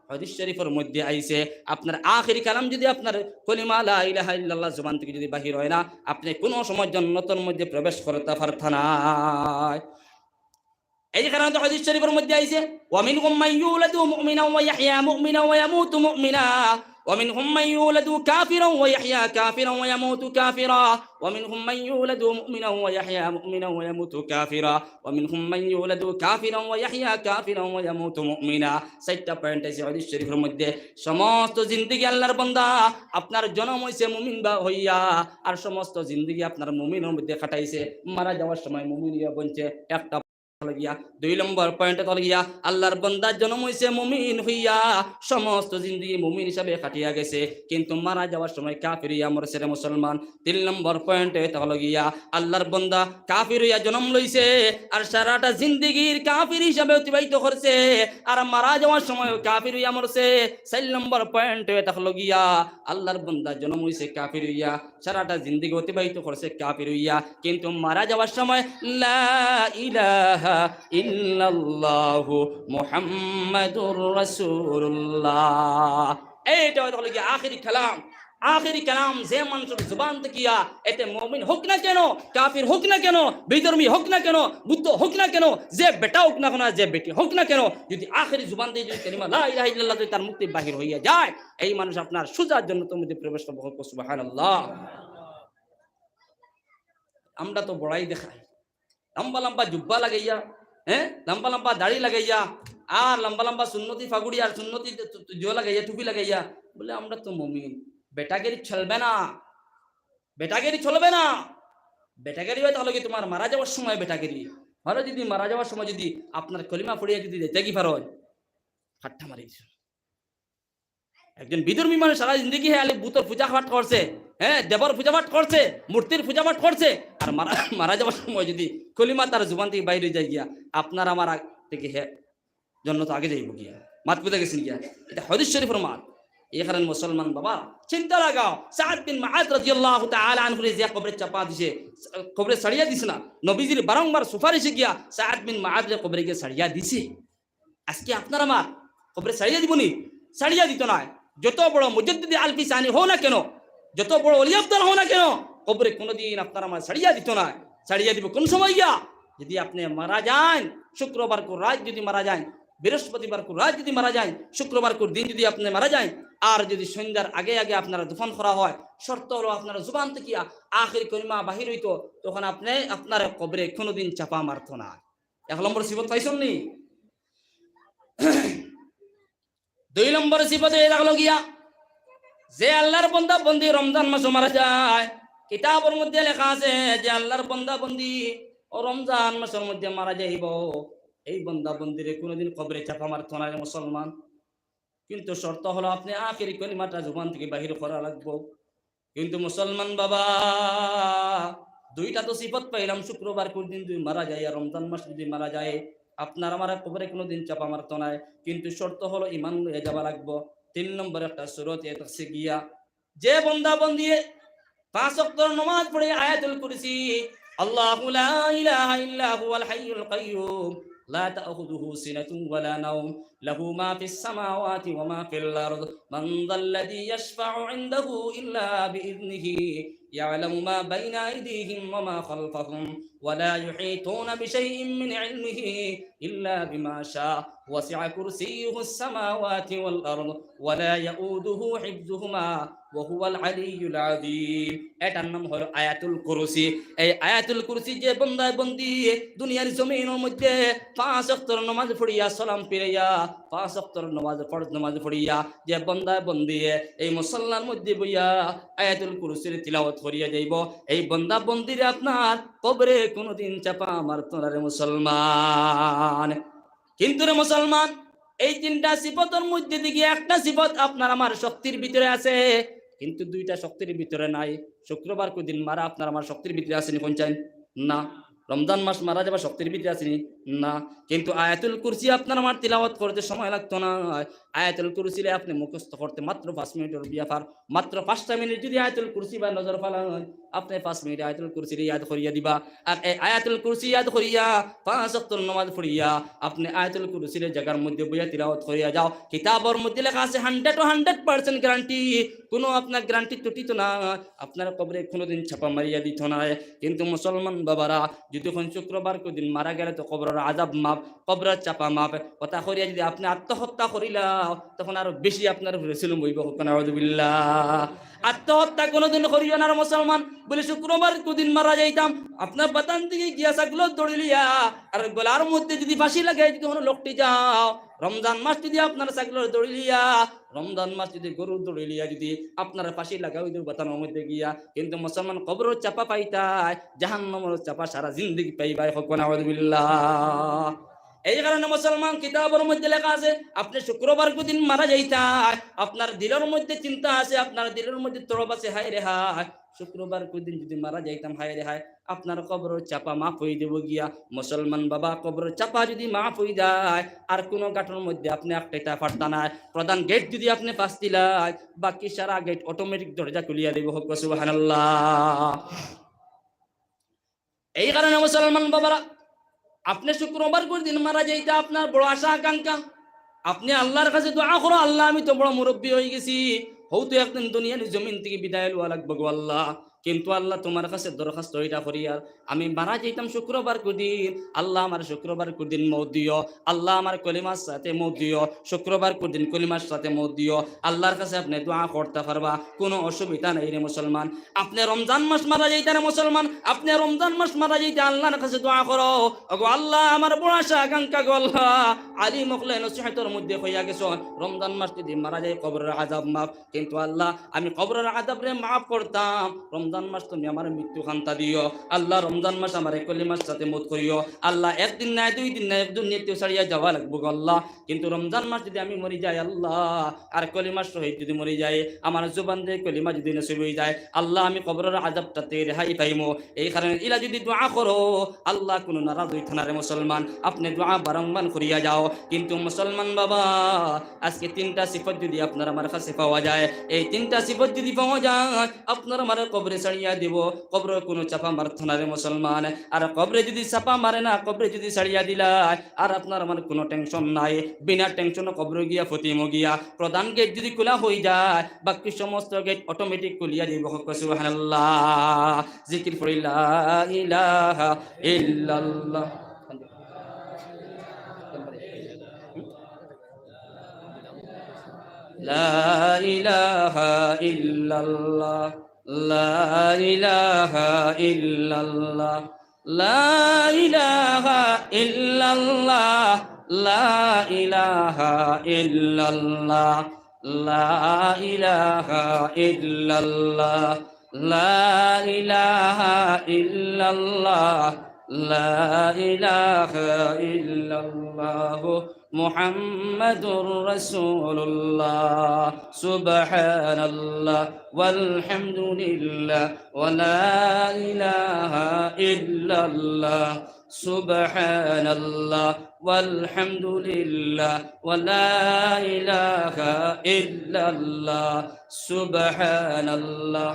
হাদিস শরীফর মধ্যে আইছে, আপনার আখেরি কালাম যদি আপনার কলিমা লা ইলাহা ইল্লাল্লাহ জুবান থাকি যদি বাহির অয় না, আপনে কোনো সময় জন্নতর মধ্যে প্রবেশ করতা পারতা নায়। এই কারণে তো হাদিস শরীফর মধ্যে আইছে, "ওয়া মিনহুম মান ইউলাদু মুমিনান ওয়া ইয়াহইয়া মুমিনান ওয়া ইয়ামুতু মুমিনা, ওয়া মিনহুম মান ইউলাদু কাফিরান ওয়া ইয়াহইয়া কাফিরান ওয়া ইয়ামুতু কাফিরা, ওয়া মিনহুম মান ইউলাদু মুমিনান ওয়া ইয়াহইয়া মুমিনান ওয়া ইয়ামুতু কাফিরা, ওয়া মিনহুম মান ইউলাদু কাফিরান ওয়া ইয়াহইয়া কাফিরান ওয়া ইয়ামুতু মুমিনা।" চাইরটা পয়েন্ট আইছে হাদিস শরীফর মধ্যে। সমস্ত জিন্দেগি আল্লাহর বান্দা আপনার জন্ম অইছে মুমিন বা হইয়া, আর সমস্ত জিন্দেগি আপনার মুমিনর মধ্যে কাটাইছে, মারা যাওয়ার সময় মুমিন হইয়া বনছে। একটা গিয়া। দুই নম্বর পয়েন্ট অইলো গিয়া, আল্লাহর বন্দা জন্ম অইছে মুমিন হইয়া, সমস্ত জিন্দেগি মুমিন হিসাবে কাটিয়া গেছে, কিন্তু মারা যাওয়ার সময় কাফির হইয়া মরছে রে মুসলমান। তিন নম্বর পয়েন্ট অইলো গিয়া, আল্লাহর বন্দা কাফির হইয়া জন্ম লইছে, আর সারাটা জিন্দেগির কাফির হিসাবে অতিবাহিত করছে, আর মারা যাওয়ার সময় কাফির হইয়া মরছে। চাইর নম্বর পয়েন্ট অইলো গিয়া, আল্লাহর বন্দা জন্ম অইছে কাফির হইয়া, সারাটা জিন্দেগি অতিবাহিত করছে কাফির হইয়া, কিন্তু মারা যাওয়ার সময় লা ইলাহা ইল্লাল্লাহু মুহাম্মাদুর রাসূলুল্লাহ। এইটা অইলো গিয়া আখেরি কালাম। আখেরি কালাম যে মানুষর জুবান থাকিয়া, এতে মুমিন হোক না কেন, কাফির হোক না কেন, বিধর্মী হোক না কেন, বুদ্ধ হোক না কেন, যে বেটা হোক না কেন, যে বেটি হোক না কেন, যদি আখেরি জুবান দিয়া যদি কলিমা লা ইলাহা ইল্লাল্লাহ যদি তার মুখ থাকি বাহির হইয়া যায়, এই মানুষ আপনার সোজা জন্নতর মধ্যে প্রবেশ করবো। কউক্কা সুবহানাল্লাহ। আমরা তো বড়াই দেখাই, লম্বা লম্বা জুব্বা লাগাইয়া, হ্যাঁ, লম্বা লম্বা দাড়ি লাগাইয়া, আর লম্বা লম্বা সুন্নতি ফাগুড়ি আর সুন্নতি জ-, জ-, জুব্বা লাগাইয়া, টুপি লাগাইয়া, বলে, "আমরা তো মুমিন।" বেটাগিরি চলবে না, বেটাগিরি চলবে না। বেটাগিরি অয় তাইলে কি তুমার মারা যাওয়ার সময় বেটাগিরি। ভালো, যদি মারা যাওয়ার সময় যদি আপনার কলিমা পড়িয়া যদি যাইতা গি পারো, ফাট্টা মারি দিছো। একজন বিধর্মী মানুষ সারা জিন্দেগি হে আলি বুতর পূজা পাঠ করছে, হ্যাঁ, দেবর পূজা পাঠ করছে, মূর্তির পূজা পাঠ করছে, আর মারা, মারা যাওয়ার সময় যদি কলিমা তার জুবান থাকি বাইর অই যায় গিয়া, আপনার আমার আগ থাকি হে জন্নতো আগে যাইবো গিয়া। মাত বুঝা গেছে নি গিয়া? এটা হাদিস শরীফর মাত। এই কারণে মুসলমান বাবা, চিন্তা লাগাও। সাদ বিন মুআজ রাদিয়াল্লাহু তাআলা আনহুরে যে কবরে চাপা দিছে, কবরে ছাড়িয়া দিছে না, নবীজির বারংবার সুপারিশে গিয়া সাদ বিন মুআজরে কবরে গিয়া ছাড়িয়া দিছে। আজকে আপনার আমার কবরে ছাড়িয়া দিবো নি? ছাড়িয়া দিতো নায়। যত বড় মুজাদ্দিদে আলফি সানি হও না কেন, যত বড় ওলি আফজাল হও না কেন, কবরে কোনোদিন আপনার আমার ছাড়িয়া দিতো নায়। ছাড়িয়া দিবো কোন সময় গিয়া? যদি আপনে মারা যাইন, শুক্রবারকুর রাইত যদি মারা যাইন, বৃহস্পতিবারকুর রাইত যদি মারা যাইন, শুক্রবারকুর দিন যদি আপনে মারা যাইন, আর যদি সন্ধ্যার আগে আগে আপনারে দফন করা হয়, শর্ত অইলো আপনার জুবান থাকিয়া আখেরি কলিমা বাহির অইতো, তখন আপনে, আপনারে কবরে কোনোদিন চাপা মারতো নায়। এক নম্বর সিফত পাইছইন নি? দুই নম্বর সিফত অইয়া থাকলো গিয়া, যে আল্লাহর বন্দা বন্দি রমজান মাসো মারা যায়, কিতাবর মধ্যে লেখা আছে, যে আল্লাহর বন্দা বন্দি ও রমজান মাসর মধ্যে মারা যাইবো, এই বন্দা বন্দিরে কোনোদিন কবরে চাপা মারতো নায় রে মুসলমান। কিন্তু শর্ত অইলো আপনে আখেরি কলিমাটা জুবান থাকি বাহির করা লাগবো। কিন্তু মুসলমান বাবা, দুইটা তো সিফত পাইলাম, শুক্রবারকুর দিন যদি মারা যায় আর রমজান মাস যদি মারা যায়, আপনার আমার কবরে কোনোদিন চাপা মারতো নায়, কিন্তু শর্ত অইলো ইমান লইয়া যাওয়া লাগবো। তিন নম্বর একটা সুরত অইয়া থাকছে গিয়া, যে বন্দা বন্দিয়ে পাঁচ ওয়াক্ত নামাজ পড়ে আয়াতুল কুরসি, আল্লাহু লা ইলাহা ইল্লা হুয়াল হাইয়ুল কাইয়্যুম, لا تأخذه سنة ولا نوم، له ما في السماوات وما في الأرض، من ذا الذي يشفع عنده إلا بإذنه، يعلم ما بين أيديهم وما خلفهم، ولا يحيطون بشيء من علمه إلا بما شاء، وسع كرسيه السماوات والأرض، ولا يؤوده حفظهما، ওয়া হুয়াল আলিয়্যুল আযীম। এটার নাম হলো আয়াতুল কুরসি। এই আয়াতুল কুরসি যে বন্দায় বন্দিয়ে দুনিয়ার জমিনর মধ্যে পাঁচ ওয়াক্তর নামাজ পড়িয়া সালাম ফিরাইয়া, পাঁচ ওয়াক্তর নামাজ, ফরজ নামাজ পড়িয়া যে বন্দায় বন্দিয়ে এই মুসল্লার মধ্যে বইয়া আয়াতুল কুরসির তিলাওয়াত করিয়া যাইবো, এই বন্দা বন্দিরে আপনার কবরে কোনোদিন চাপা মারতো না রে মুসলমান। কিন্তু রে মুসলমান, এই তিনটা সিফতর মধ্যে দিকে একটা সিফত আপনার আমার শক্তির ভিতরে আছে, কিন্তু দুইটা শক্তির ভিতরে নাই। শুক্রবারকুর দিন মারা আপনার আমার শক্তির ভিতরে আছে নি? কইন চাইন? না। রমজান মাস মারা যাওয়া শক্তির ভিতরে আছে নি? না। কিন্তু আয়াতুল কুরসি আপনার আমার তিলাওয়াত করতে সময় লাগতো না। আয়াতুল কুরসিরে আপনে মুখস্থ করতে মাত্র পাঁচ মিনিটর ব্যাপার। মাত্র পাঁচটা মিনিট যদি আয়াতুল কুরসি বা নজর ফালান, আপনে পাঁচ মিনিট আয়াতুল কুরসিরে ইয়াদ করিয়া দিবা। আর এই আয়াতুল কুরসি ইয়াদ করিয়া পাঁচ ওয়াক্তর নামাজ পড়িয়া আপনে আয়াতুল কুরসিরে জাগার মধ্যে বইয়া তিলাওয়াত করিয়া যাও। কিতাবর মধ্যে লেখা আছে hundred to hundred percent guarantee, কোনো আপনার guarantee ত্রুটি তো না, আপনার কবরে কোনোদিন চাপা মারিয়া দিত না। কিন্তু মুসলমান বাবারা, যদি কোন শুক্রবারকুর দিন মারা গেলে তো কবরর আযাব মাফ, কবরর চাপা মাফ। কথা করিয়া যদি আপনে আত্মহত্যা করিলাও, তখন আরো বেশি আপনার উপরে জুলুম অইবো। কউক্কা নাউজুবিল্লাহ। আত্মহত্যা কোনোদিন করিও না রে মুসলমান। বলে শুক্রবারকুর দিন মারা যাইতাম, আপনার বাতান দিকে গিয়া ছাগলর দড়ি লিয়া আর গলার মধ্যে যদি ফাঁসি লাগাই যদি কোনো লোকটি যাও, রমজান মাস যদি আপনার ছাগলর দড়ি লিয়া, রমজান মাস যদি গরুর দড়ি লিয়া যদি আপনার ফাঁসি লাগাই দিও বাতানর মধ্যে গিয়া, কিন্তু মুসলমান কবরর চাপা পাইতায়, জাহান্নামর চাপা সারা জিন্দেগি পাইবায়। কউক্কা নাউজুবিল্লাহ। এই কারণে মুসলমান কিতাবর মধ্যে লেখা আছে, আপনে শুক্রবারকুর দিন মারা যাইতায়, আপনার দিলর মধ্যে চিন্তা আছে, আপনার দিলর মধ্যে তড়প আছে, হায় রে হায়, শুক্রবারকুর দিন যদি মারা যাইতাম, হায় রে হায়, আপনার কবরর চাপা মাফ অই দিবো গিয়া। মুসলমান বাবা, কবরর চাপা যদি মাফ অই যায়, আর কোনো গাটর মধ্যে আপনে আটকাইতা পারতা নায়। প্রধান গেট যদি আপনে ফাঁস দিলায়, বাকি সারা গেট automatic দরজা খুলিয়া দিবো। কউক্কা সুবহানাল্লাহ। এই কারণে মুসলমান বাবারা, আপনে শুক্রবারকুর দিন মারা যাইতা আপনার বড় আশা আকাঙ্ক্ষা, আপনে আল্লার কাছে দোয়া করো, "আল্লাহ, আমি তো বড় মুরব্বি অই গেছি, হয়তো একদিন দুনিয়ার জমিন থাকি বিদায় লওয়া লাগবো গো আল্লাহ, কিন্তু আল্লাহ তুমার কাছে দরখাস্ত ইটা করিয়ার, আমি মারা যাইতাম শুক্রবারকুর দিন, আল্লাহ আমার শুক্রবারকুর দিন মউত দিও, আল্লাহ আমার কলিমার সাথে মউত দিও, শুক্রবারকুর দিন কলিমার সাথে মউত দিও।" আল্লার কাছে আপনে দোয়া করতা পারবা, কোনো অসুবিধা নাই রে মুসলমান। আপনে রমজান মাস মারা যাইতা রে মুসলমান, আপনে রমজান মাস মারা যাইতা আল্লার কাছে দোয়া করো, "ওগো আল্লাহ, আমার বড় আশা আকাঙ্ক্ষা গো আল্লাহ।" আলিম অকলে নসিহতর মধ্যে কইয়া গেছইন, রমজান মাস যদি মারা যাই কবরর আযাব মাফ, কিন্তু আল্লাহ আমি কবরর আযাবরে মাফ করতাম, রমজান মাস তুমি আমার মৃত্যু খান্তা দিও। আল্লাহ রমজান মাস আমারে কলিমার সাথে মউত করিও। আল্লাহ একদিন নায়, দুই দিন নায়, এক দুনিয়াত ছাড়িয়া যাওয়া লাগবো গো আল্লাহ। কিন্তু রমজান মাস যদি আমি মরি যাই আল্লাহ, আর কলিমার শহীদ যদি মরি যাই, আমার জুবান দিয়া কলিমা যদি নসিব অই যায়, আল্লাহ আমি কবরর আযাব থাকি রেহাই পাইমু। এই কারণে ইলা যদি দোয়া করো, আল্লাহ কোনো নারাজ অইতো না রে মুসলমান, আপনে দোয়া বারংবার করিয়া যাও। কিন্তু মুসলমান বাবা, আজকে তিনটা সিফত যদি আপনার আমার কাছে পাওয়া যায়, এই তিনটা সিফত যদি পাওয়া যায়, আপনার আমার কবরে ছাড়িয়া দিবো, কবরর কোনো চাপা মারতো না রে মুসলমান। আর কবরে যদি চাপা মারে না, কবরে যদি ছাড়িয়া দিলায়, আর আপনার আমার কোনো টেনশন নাই, বিনা টেনশনে কবরে গিয়া ফতিমো গিয়া প্রধান গেট যদি খোলা অই যায়, বাকি সমস্ত গেট automatic খুলিয়া দিবো। কউক্কা সুবহানাল্লাহ। জিকির পড়ি, লা ইলাহা ইল্লাল্লাহ। لا إله إلا الله، لا إله إلا الله، لا إله إلا الله، لا إله إلا الله، لا إله إلا الله، لا إله إلا الله، لا إله إلا الله، محمد رسول الله، سبحان الله والحمد لله ولا إله إلا الله، سبحان الله والحمد لله ولا إله إلا الله، سبحان الله.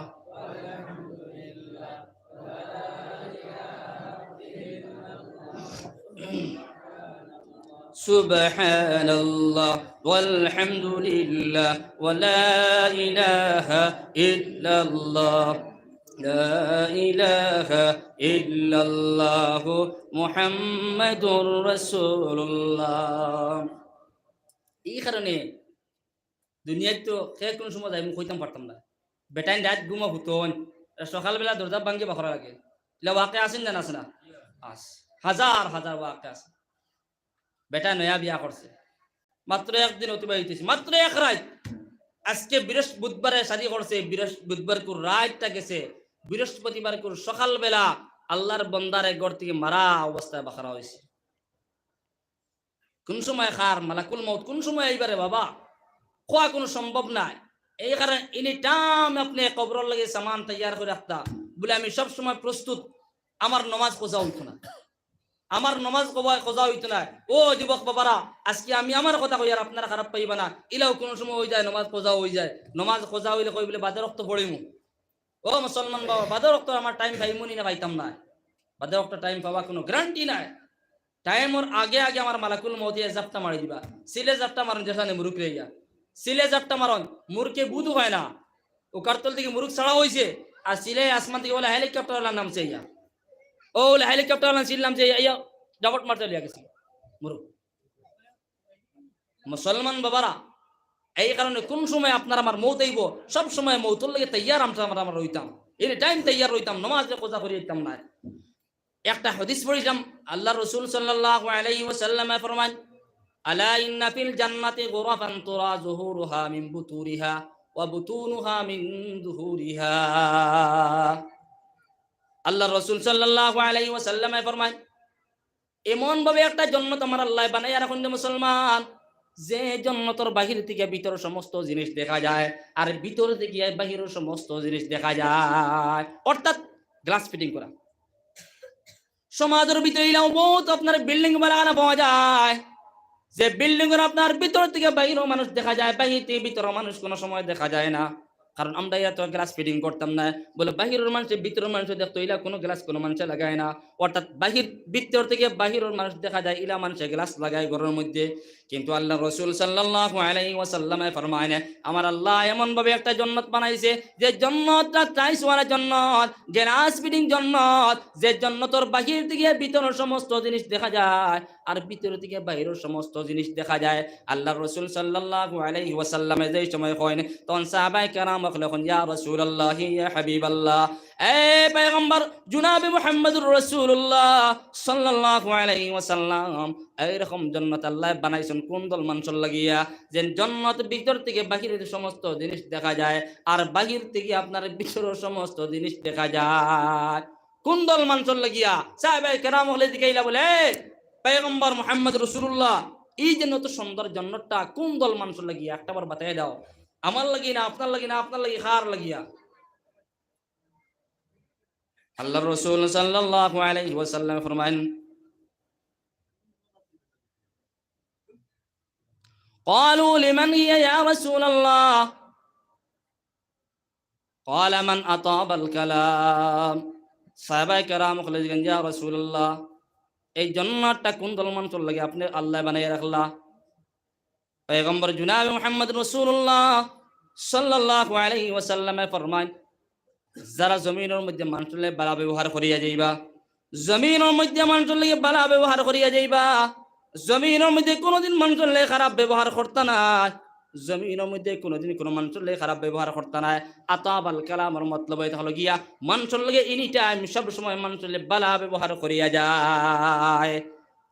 سبحان الله والحمد لله ولا إله إلا الله، لا إله إلا الله محمد رسول الله। এই কারণে দুনিয়াত তো কে কোন সময় যাইমু কইতাম পারতাম না। বেটাইন রাইত ঘুমো হুতইন, সকালবেলা দরজা ভাঙ্গি বার করা লাগে। ইলা ওয়াকিয়া আছে না, আছে না? আছে। হাজার হাজার ওয়াকিয়া আছে। বেটায় নয়া বিয়া করছে, মাত্র একদিন অতিবাহিত অইছে, মাত্র এক রাইত। আজকে বৃহস্প-, বুধবারে শাদি করছে, বৃহস্প-, বুধবারকুর রাইতটা গেছে, বৃহস্পতিবারকুর সকালবেলা আল্লার বন্দারে ঘর থাকি মারা অবস্থায় বার করা অইছে। কুন সময় কার মালাকুল মউত কুন সময় আইবা রে বাবা, কওয়া কুনু সম্ভব নায়। এই কারণে any time আপনে কবরর লাগি সামান তৈয়ার করি রাখতা, বুলে, "আমি সব সময় প্রস্তুত, আমার নমাজ কজা অইতো না, আমার নমাজ কবা-, কজা অইতো না।" ও যুবক বাবারা, আজকে আমি আমার কথা কইয়ার, আপনারা খারাপ পাইবা না, ইলাও কুনু সময় অই যায়, নমাজ কজা অই যায়, নমাজ কজা অইলে কই বুলে, "বাদর অক্ত পড়িমু।" ও মুসলমান বাবা, বাদর অক্ত আমার time পাইমু নি না পাইতাম না, বাদর অক্ত time পাওয়া কুনু guarantee নাই। Time-র আগে আগে আমার মালাকুল মউতে জাপটা মারি দিবা। সিলে জাপটা মারইন যেখানে মুরুখ রে ইয়া। সিলে জাপটা মারইন, মুরুখে বুধ অয় না। ও কারতল থাকি মুরুখ ছাড়া অইছে, আর সিলে আসমান থাকি বুলে helicopter-ওয়ালা নামছে ইয়া। ও বুলে helicopter-ওয়ালা সিল নামছে ইয়া, ইয়া, ডাবট মারতে লিয়া গেছে মুরুখ। মুসলমান বাবারা, এই কারণে কুন সময় আপনার আমার মউত আইবো, সব সময় মউতর লাগি তৈয়ার আমরা, আমরা, আমরা রইতাম। Any time তৈয়ার রইতাম, নমাজে কজা করি দিতাম না। একটা হাদিস পড়ছিলাম, আল্লার রসুল সাল্লাল্লাহু আলাইহি ওয়াসাল্লামে ফরমাইন, "আলা ইন্না ফিল জান্নাতি গুরাফান তুরা যুহুরুহা মিন বুতুরিহা ওয়া বুতুনুহা মিন যুহুরিহা।" আল্লার রসুল সাল্লাল্লাহু আলাইহি ওয়াসাল্লামে ফরমাইন, এমন ভাবে একটা জন্নত আমার আল্লায় বানাইয়া রাখইন যে মুসলমান, যে জন্নতর বাহির থাকি ভিতর সমস্ত জিনিস দেখা যায়, আর ভিতর থাকি বাহিরর সমস্ত জিনিস দেখা যায়, অর্থাৎ glass fitting করা। সমাজর ভিতরে ইলাও বউত আপনার building বানানো পাওয়া যায়, যে building-র আপনার ভিতর থাকি বাহিরর মানুষ দেখা যায়, বাহির থাকি ভিতরর মানুষ কুনু সময় দেখা যায় না। কারণ আমরা ইয়া তো glass fitting করতাম না। বুলে, বাহিরর মানষে ভিতরর মানষে দেখতো, ইলা কুনু glass কুনু মানষে লাগায় না। অর্থাৎ বাহির, ভিতর থাকি বাহিরর মানুষ দেখা যায়, ইলা মানষে glass লাগায় ঘরর মধ্যে। কিন্তু আল্লার রসুল সাল্লাল্লাহু আলাইহি ওয়াসাল্লামে ফরমাইন, আমার আল্লায় এমন ভাবে একটা জন্নত বানাইছে, যে জন্নতটা tiles-ওয়ালা জন্নত, glass fitting জন্নত, যে জন্নতর বাহির থাকি ভিতরর সমস্ত জিনিস দেখা যায়, আর ভিতর থাকি বাহিরর সমস্ত জিনিস দেখা যায়। আল্লার রসুল সাল্লাল্লাহু আলাইহি ওয়াসাল্লামে যেই সময় কইন, তখন সাহাবায়ে কেরাম অকলে কইন, "ইয়া রাসূলুল্লাহ, ইয়া হাবিবাল্লাহ, এ পয়গম্বর জনাবে মুহাম্মদুর রাসূলুল্লাহ সাল্লাল্লাহু আলাইহি ওয়াসাল্লাম, এইরকম জন্নত আল্লায় বানাইছইন কুন দল মানষর লাগিয়া, যে জন্নত ভিতর থাকি বাহিরর সমস্ত জিনিস দেখা যায়, আর বাহির থাকি আপনার ভিতরর সমস্ত জিনিস দেখা যায়।" কুন দল মানষর লাগিয়া? সাহাবায়ে কেরাম অকলে জিকাইলা বুলে, "এ পয়গম্বর মুহাম্মদ রাসূলুল্লাহ, ই যে অত সুন্দর জন্নতটা কুন দল মানষর লাগিয়া? একটা বার বাতাইয়া দেও। আমার লাগি না, আপনার লাগি না, আপনার লাগি কার লাগিয়া?" আল্লার রসুল সাল্লাল্লাহু আলাইহি ওয়াসাল্লাম ফরমাইন, "ক্বালু লিমান হিয়া ইয়া রাসূলুল্লাহ?" ক্বালা মান আতাবাল কালাম। সাহাবায়ে কেরাম অকলে জিকাইন, "ইয়া রাসূলুল্লাহ, এই জন্নতটা কুন দল মানষর লাগি আপনে আল্লায় বানাইয়া রাখলা?" পয়গম্বর জনাবে মুহাম্মদ রাসূলুল্লাহ সাল্লাল্লাহু আলাইহি ওয়াসাল্লামে ফরমাইন, যারা জমিনর মধ্যে মানষর লগে ভালা ব্যবহার করিয়া যাইবা, জমিনর মধ্যে মানষর লগে ভালা ব্যবহার করিয়া যাইবা, জমিনর মধ্যে কুনুদিন মানষর লগে খারাপ ব্যবহার করতা নায়, জমিনর মধ্যে কুনুদিন কুনু মানষর লগে খারাপ ব্যবহার করতা নায়। আতাবাল কালামর মতলব অইতা অইলো গিয়া মানষর লগে any time, সব সময় মানষর লগে ভালা ব্যবহার করিয়া যায়।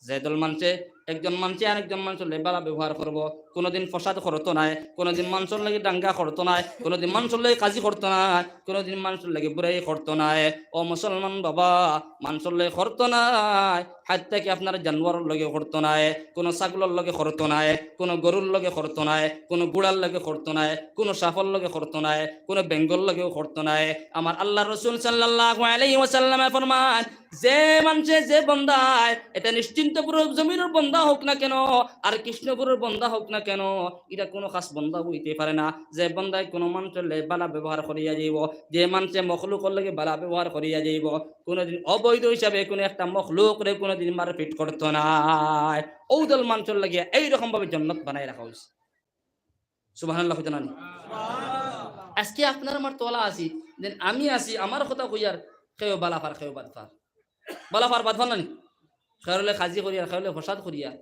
যে দল মানষে একজন মানষে আরেকজন মানষর লগে ভালা ব্যবহার করবো, কুনুদিন ফসাদ করতো নায়, কুনুদিন মানষর লগে দাঙ্গা করতো নায়, কুনুদিন মানষর লগে কাজি করতো নায়, কুনুদিন মানষর লগে বুরাই করতো নায়। ও মুসলমান বাবা, মানষর লগে করতো নায়, হাত্তা কি আপনার জানোয়ারর লগে করতো নায়, কুনু ছাগলর লগে করতো নায়, কুনু গরুর লগে করতো নায়, কুনু ঘুড়ার লগে করতো নায়, কুনু সাপর লগে করতো নায়, কুনু বেঙ্গর লগেও করতো নায়। আমার আল্লার রসুল সাল্লাল্লাহু আলাইহি ওয়াসাল্লামে ফরমাইন, যে মানষে, যে বন্দায়, ইটা নিশ্চিন্তপুরর জমিনর বন্দা হউক না কেনো, আর কৃষ্ণপুরর বন্দা হউক না কেনো, ইটা কুনু খাস বন্দা অইতে পারে না। যে বন্দায় কুনু মানষর লগে ভালা ব্যবহার করিয়া যাইবো, যে মানষে মখলুকর লগে ভালা ব্যবহার করিয়া যাইবো, কুনুদিন অবৈধ হিসাবে কুনু একটা মখলুকরে কুনুদিন মারপিট করতো নায়। অউ দল মানষর লাগিয়া এইরকম ভাবে জন্নত বানাই রাখা অইছে। সুবহানাল্লাহ কইতা নানি? আজকে আপনার আমার তলা আছি, যেন আমি আছি, আমার কথা কইয়ার কেউ ভালা পার, কেউ বাদ পার। ভালা পার, বাদ পার নানি? কেউর লগে কাজি করিয়ার, কেউর লগে ফসাদ করিয়ার।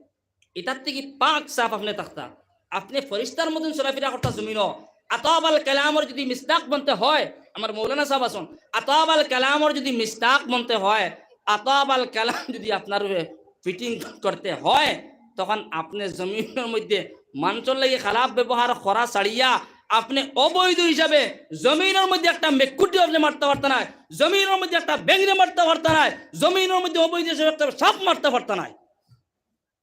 ইতার থাকি পাক সাফ আপনে থাকতা। আপনে ফিরিস্তার মতন চলাফিরা করতা জমিনো। আতাবাল কালামর যদি মিসদাক বনতে হয়, আমার মৌলানা সাহেব আছইন, আতাবাল কালামর যদি মিসদাক বনতে হয়, আতাবাল কালাম যদি আপনার উপরে ফিটিং করতে হয়, তখন আপনে জমিনর মধ্যে মানষর লাগি খারাপ ব্যবহার করা ছাড়িয়া আপনে অবৈধ হিসাবে জমিনর মধ্যে একটা মেকুটি আপনে মারতা পারতা নায়, জমিনর মধ্যে একটা ব্যাঙরে মারতা পারতা নায়, জমিনর মধ্যে অবৈধ হিসাবে একটা সাপ মারতা পারতা নায়।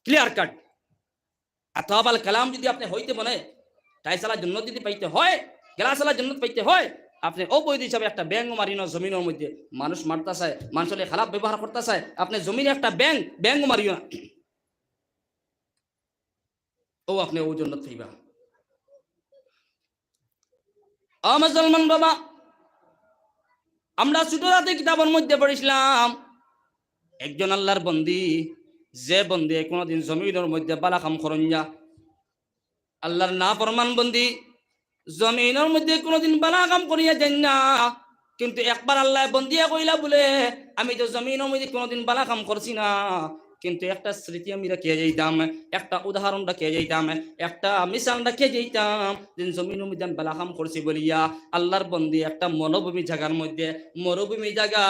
Clear cut. আতাবাল কালাম যদি আপনে হইতে মনে, টাইলসআলা জন্নত যদি পাইতে হয়, গ্লাসআলা জন্নত পাইতে হয়, আপনে অবৈধ হিসাবে একটা ব্যাঙ মারিও না জমিনর মধ্যে। মানুষ মারতা চায়, মানষর লগে খারাপ ব্যবহার করতা চায়, আপনে জমিনে একটা ব্যাঙ, ব্যাঙ মারিও না। অউ আপনে অউ জন্নত পাইবা। ও মুসলমান বাবা, আমরা ছোট রাতে কিতাবর মধ্যে পড়ছিলাম, একজন আল্লার বন্দি, যে বন্দি কোনোদিন জমিনর মধ্যে বালা কাম করইন না, আল্লার নাফরমান বন্দি, জমিনর মধ্যে কোনোদিন বালা কাম করিয়া যাইন না, কিন্তু একবার আল্লায় বন্দিয়ে কইলা বুলে, "আমি তো জমিনর মধ্যে কোনোদিন বালা কাম করছি না, কিন্তু একটা স্মৃতি আমি রাখিয়া যাইতাম, একটা উদাহরণ রাখিয়া যাইতাম, একটা মিসাল রাখিয়া যাইতাম, যে জমিনর মধ্যে আমি বালা কাম করছি বলিয়া।" আল্লার বন্দি একটা মরুভূমি জাগার মধ্যে, মরুভূমি জাগা,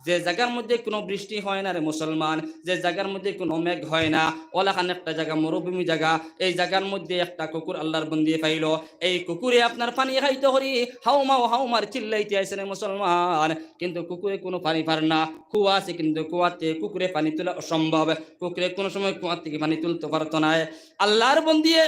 যে জাগার মধ্যে কোনো বৃষ্টি হয় না রে মুসলমান, যে জাগার মধ্যে কোনো মেঘ হয় না, অলাখান একটা জাগা, মরুভূমি জাগা, এই জাগার মধ্যে একটা কুকুর আল্লার বন্দিয়ে পাইলো। এই কুকুরে আপনার পানি খাইতো করি হাউমাউ হাউমাউ চিল্লাইতে আইছে রে মুসলমান, কিন্তু কুকুরে কোনো পানি পার না। কুয়া আছে, কিন্তু কুয়াতে কুকুরে পানি তোলা অসম্ভব, কুকুরে কোনো সময় কুয়া থেকে পানি তুলতে পারতো নায়। আল্লার বন্দিয়ে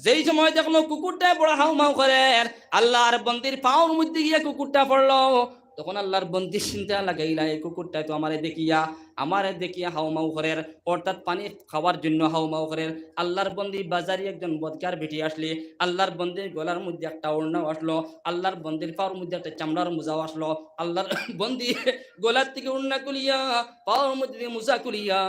যেই সময় দেখলো কুকুরটা বড় হাউমাউ করের, আল্লার বন্দির পাওর মধ্যে গিয়া কুকুরটা পড়লো। তখন আল্লার বন্দি চিন্তা লাগাইলা, "এই কুকুরটায় তো আমারে দেখিয়া, আমারে দেখিয়া হাউমাউ করের, অর্থাৎ পানি খাওয়ার জন্য হাউমাউ করের।" আল্লার বন্দি বাজারি একজন বদকার বেটি আসলে, আল্লার বন্দির গলার মধ্যে একটা ওড়নাও আসলো, আল্লার বন্দির পাওর মধ্যে একটা চামড়ার মোজাও আসলো। আল্লার বন্দি গলার থেকে ওড়না খুলিয়া, পাওর মধ্যে দিয়ে মোজা খুলিয়া,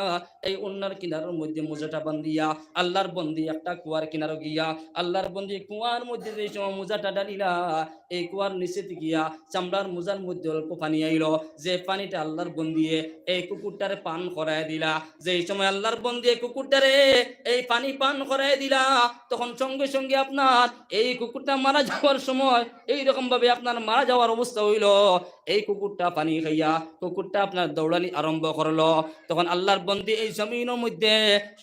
এই ওড়নার কিনারর মধ্যে মোজাটা বান্ধিয়া আল্লার বন্দি একটা কুয়ার কিনারো গিয়া, আল্লার বন্দি কুয়ার মধ্যে যে সময় মোজাটা ডালিলা, এই কুয়ার নিচে গিয়া চামড়ার মোজার মধ্যে অল্প পানি আইলো, যে পানিটা আল্লার বন্দিয়ে এই কুকুরটারে পান করায় দিলা। যেই সময় আল্লার বন্দিয়ে কুকুরটারে এই পানি পান করায় দিলা, তখন সঙ্গে সঙ্গে আপনার এই কুকুরটা মারা যাওয়ার সময় এইরকম ভাবে আপনার মারা যাওয়ার অবস্থা হইলো। এই কুকুরটা পানি খাইয়া কুকুরটা আপনার দৌড়ানি আরম্ভ করলো। তখন আল্লার বন্দি এই জমিনর মধ্যে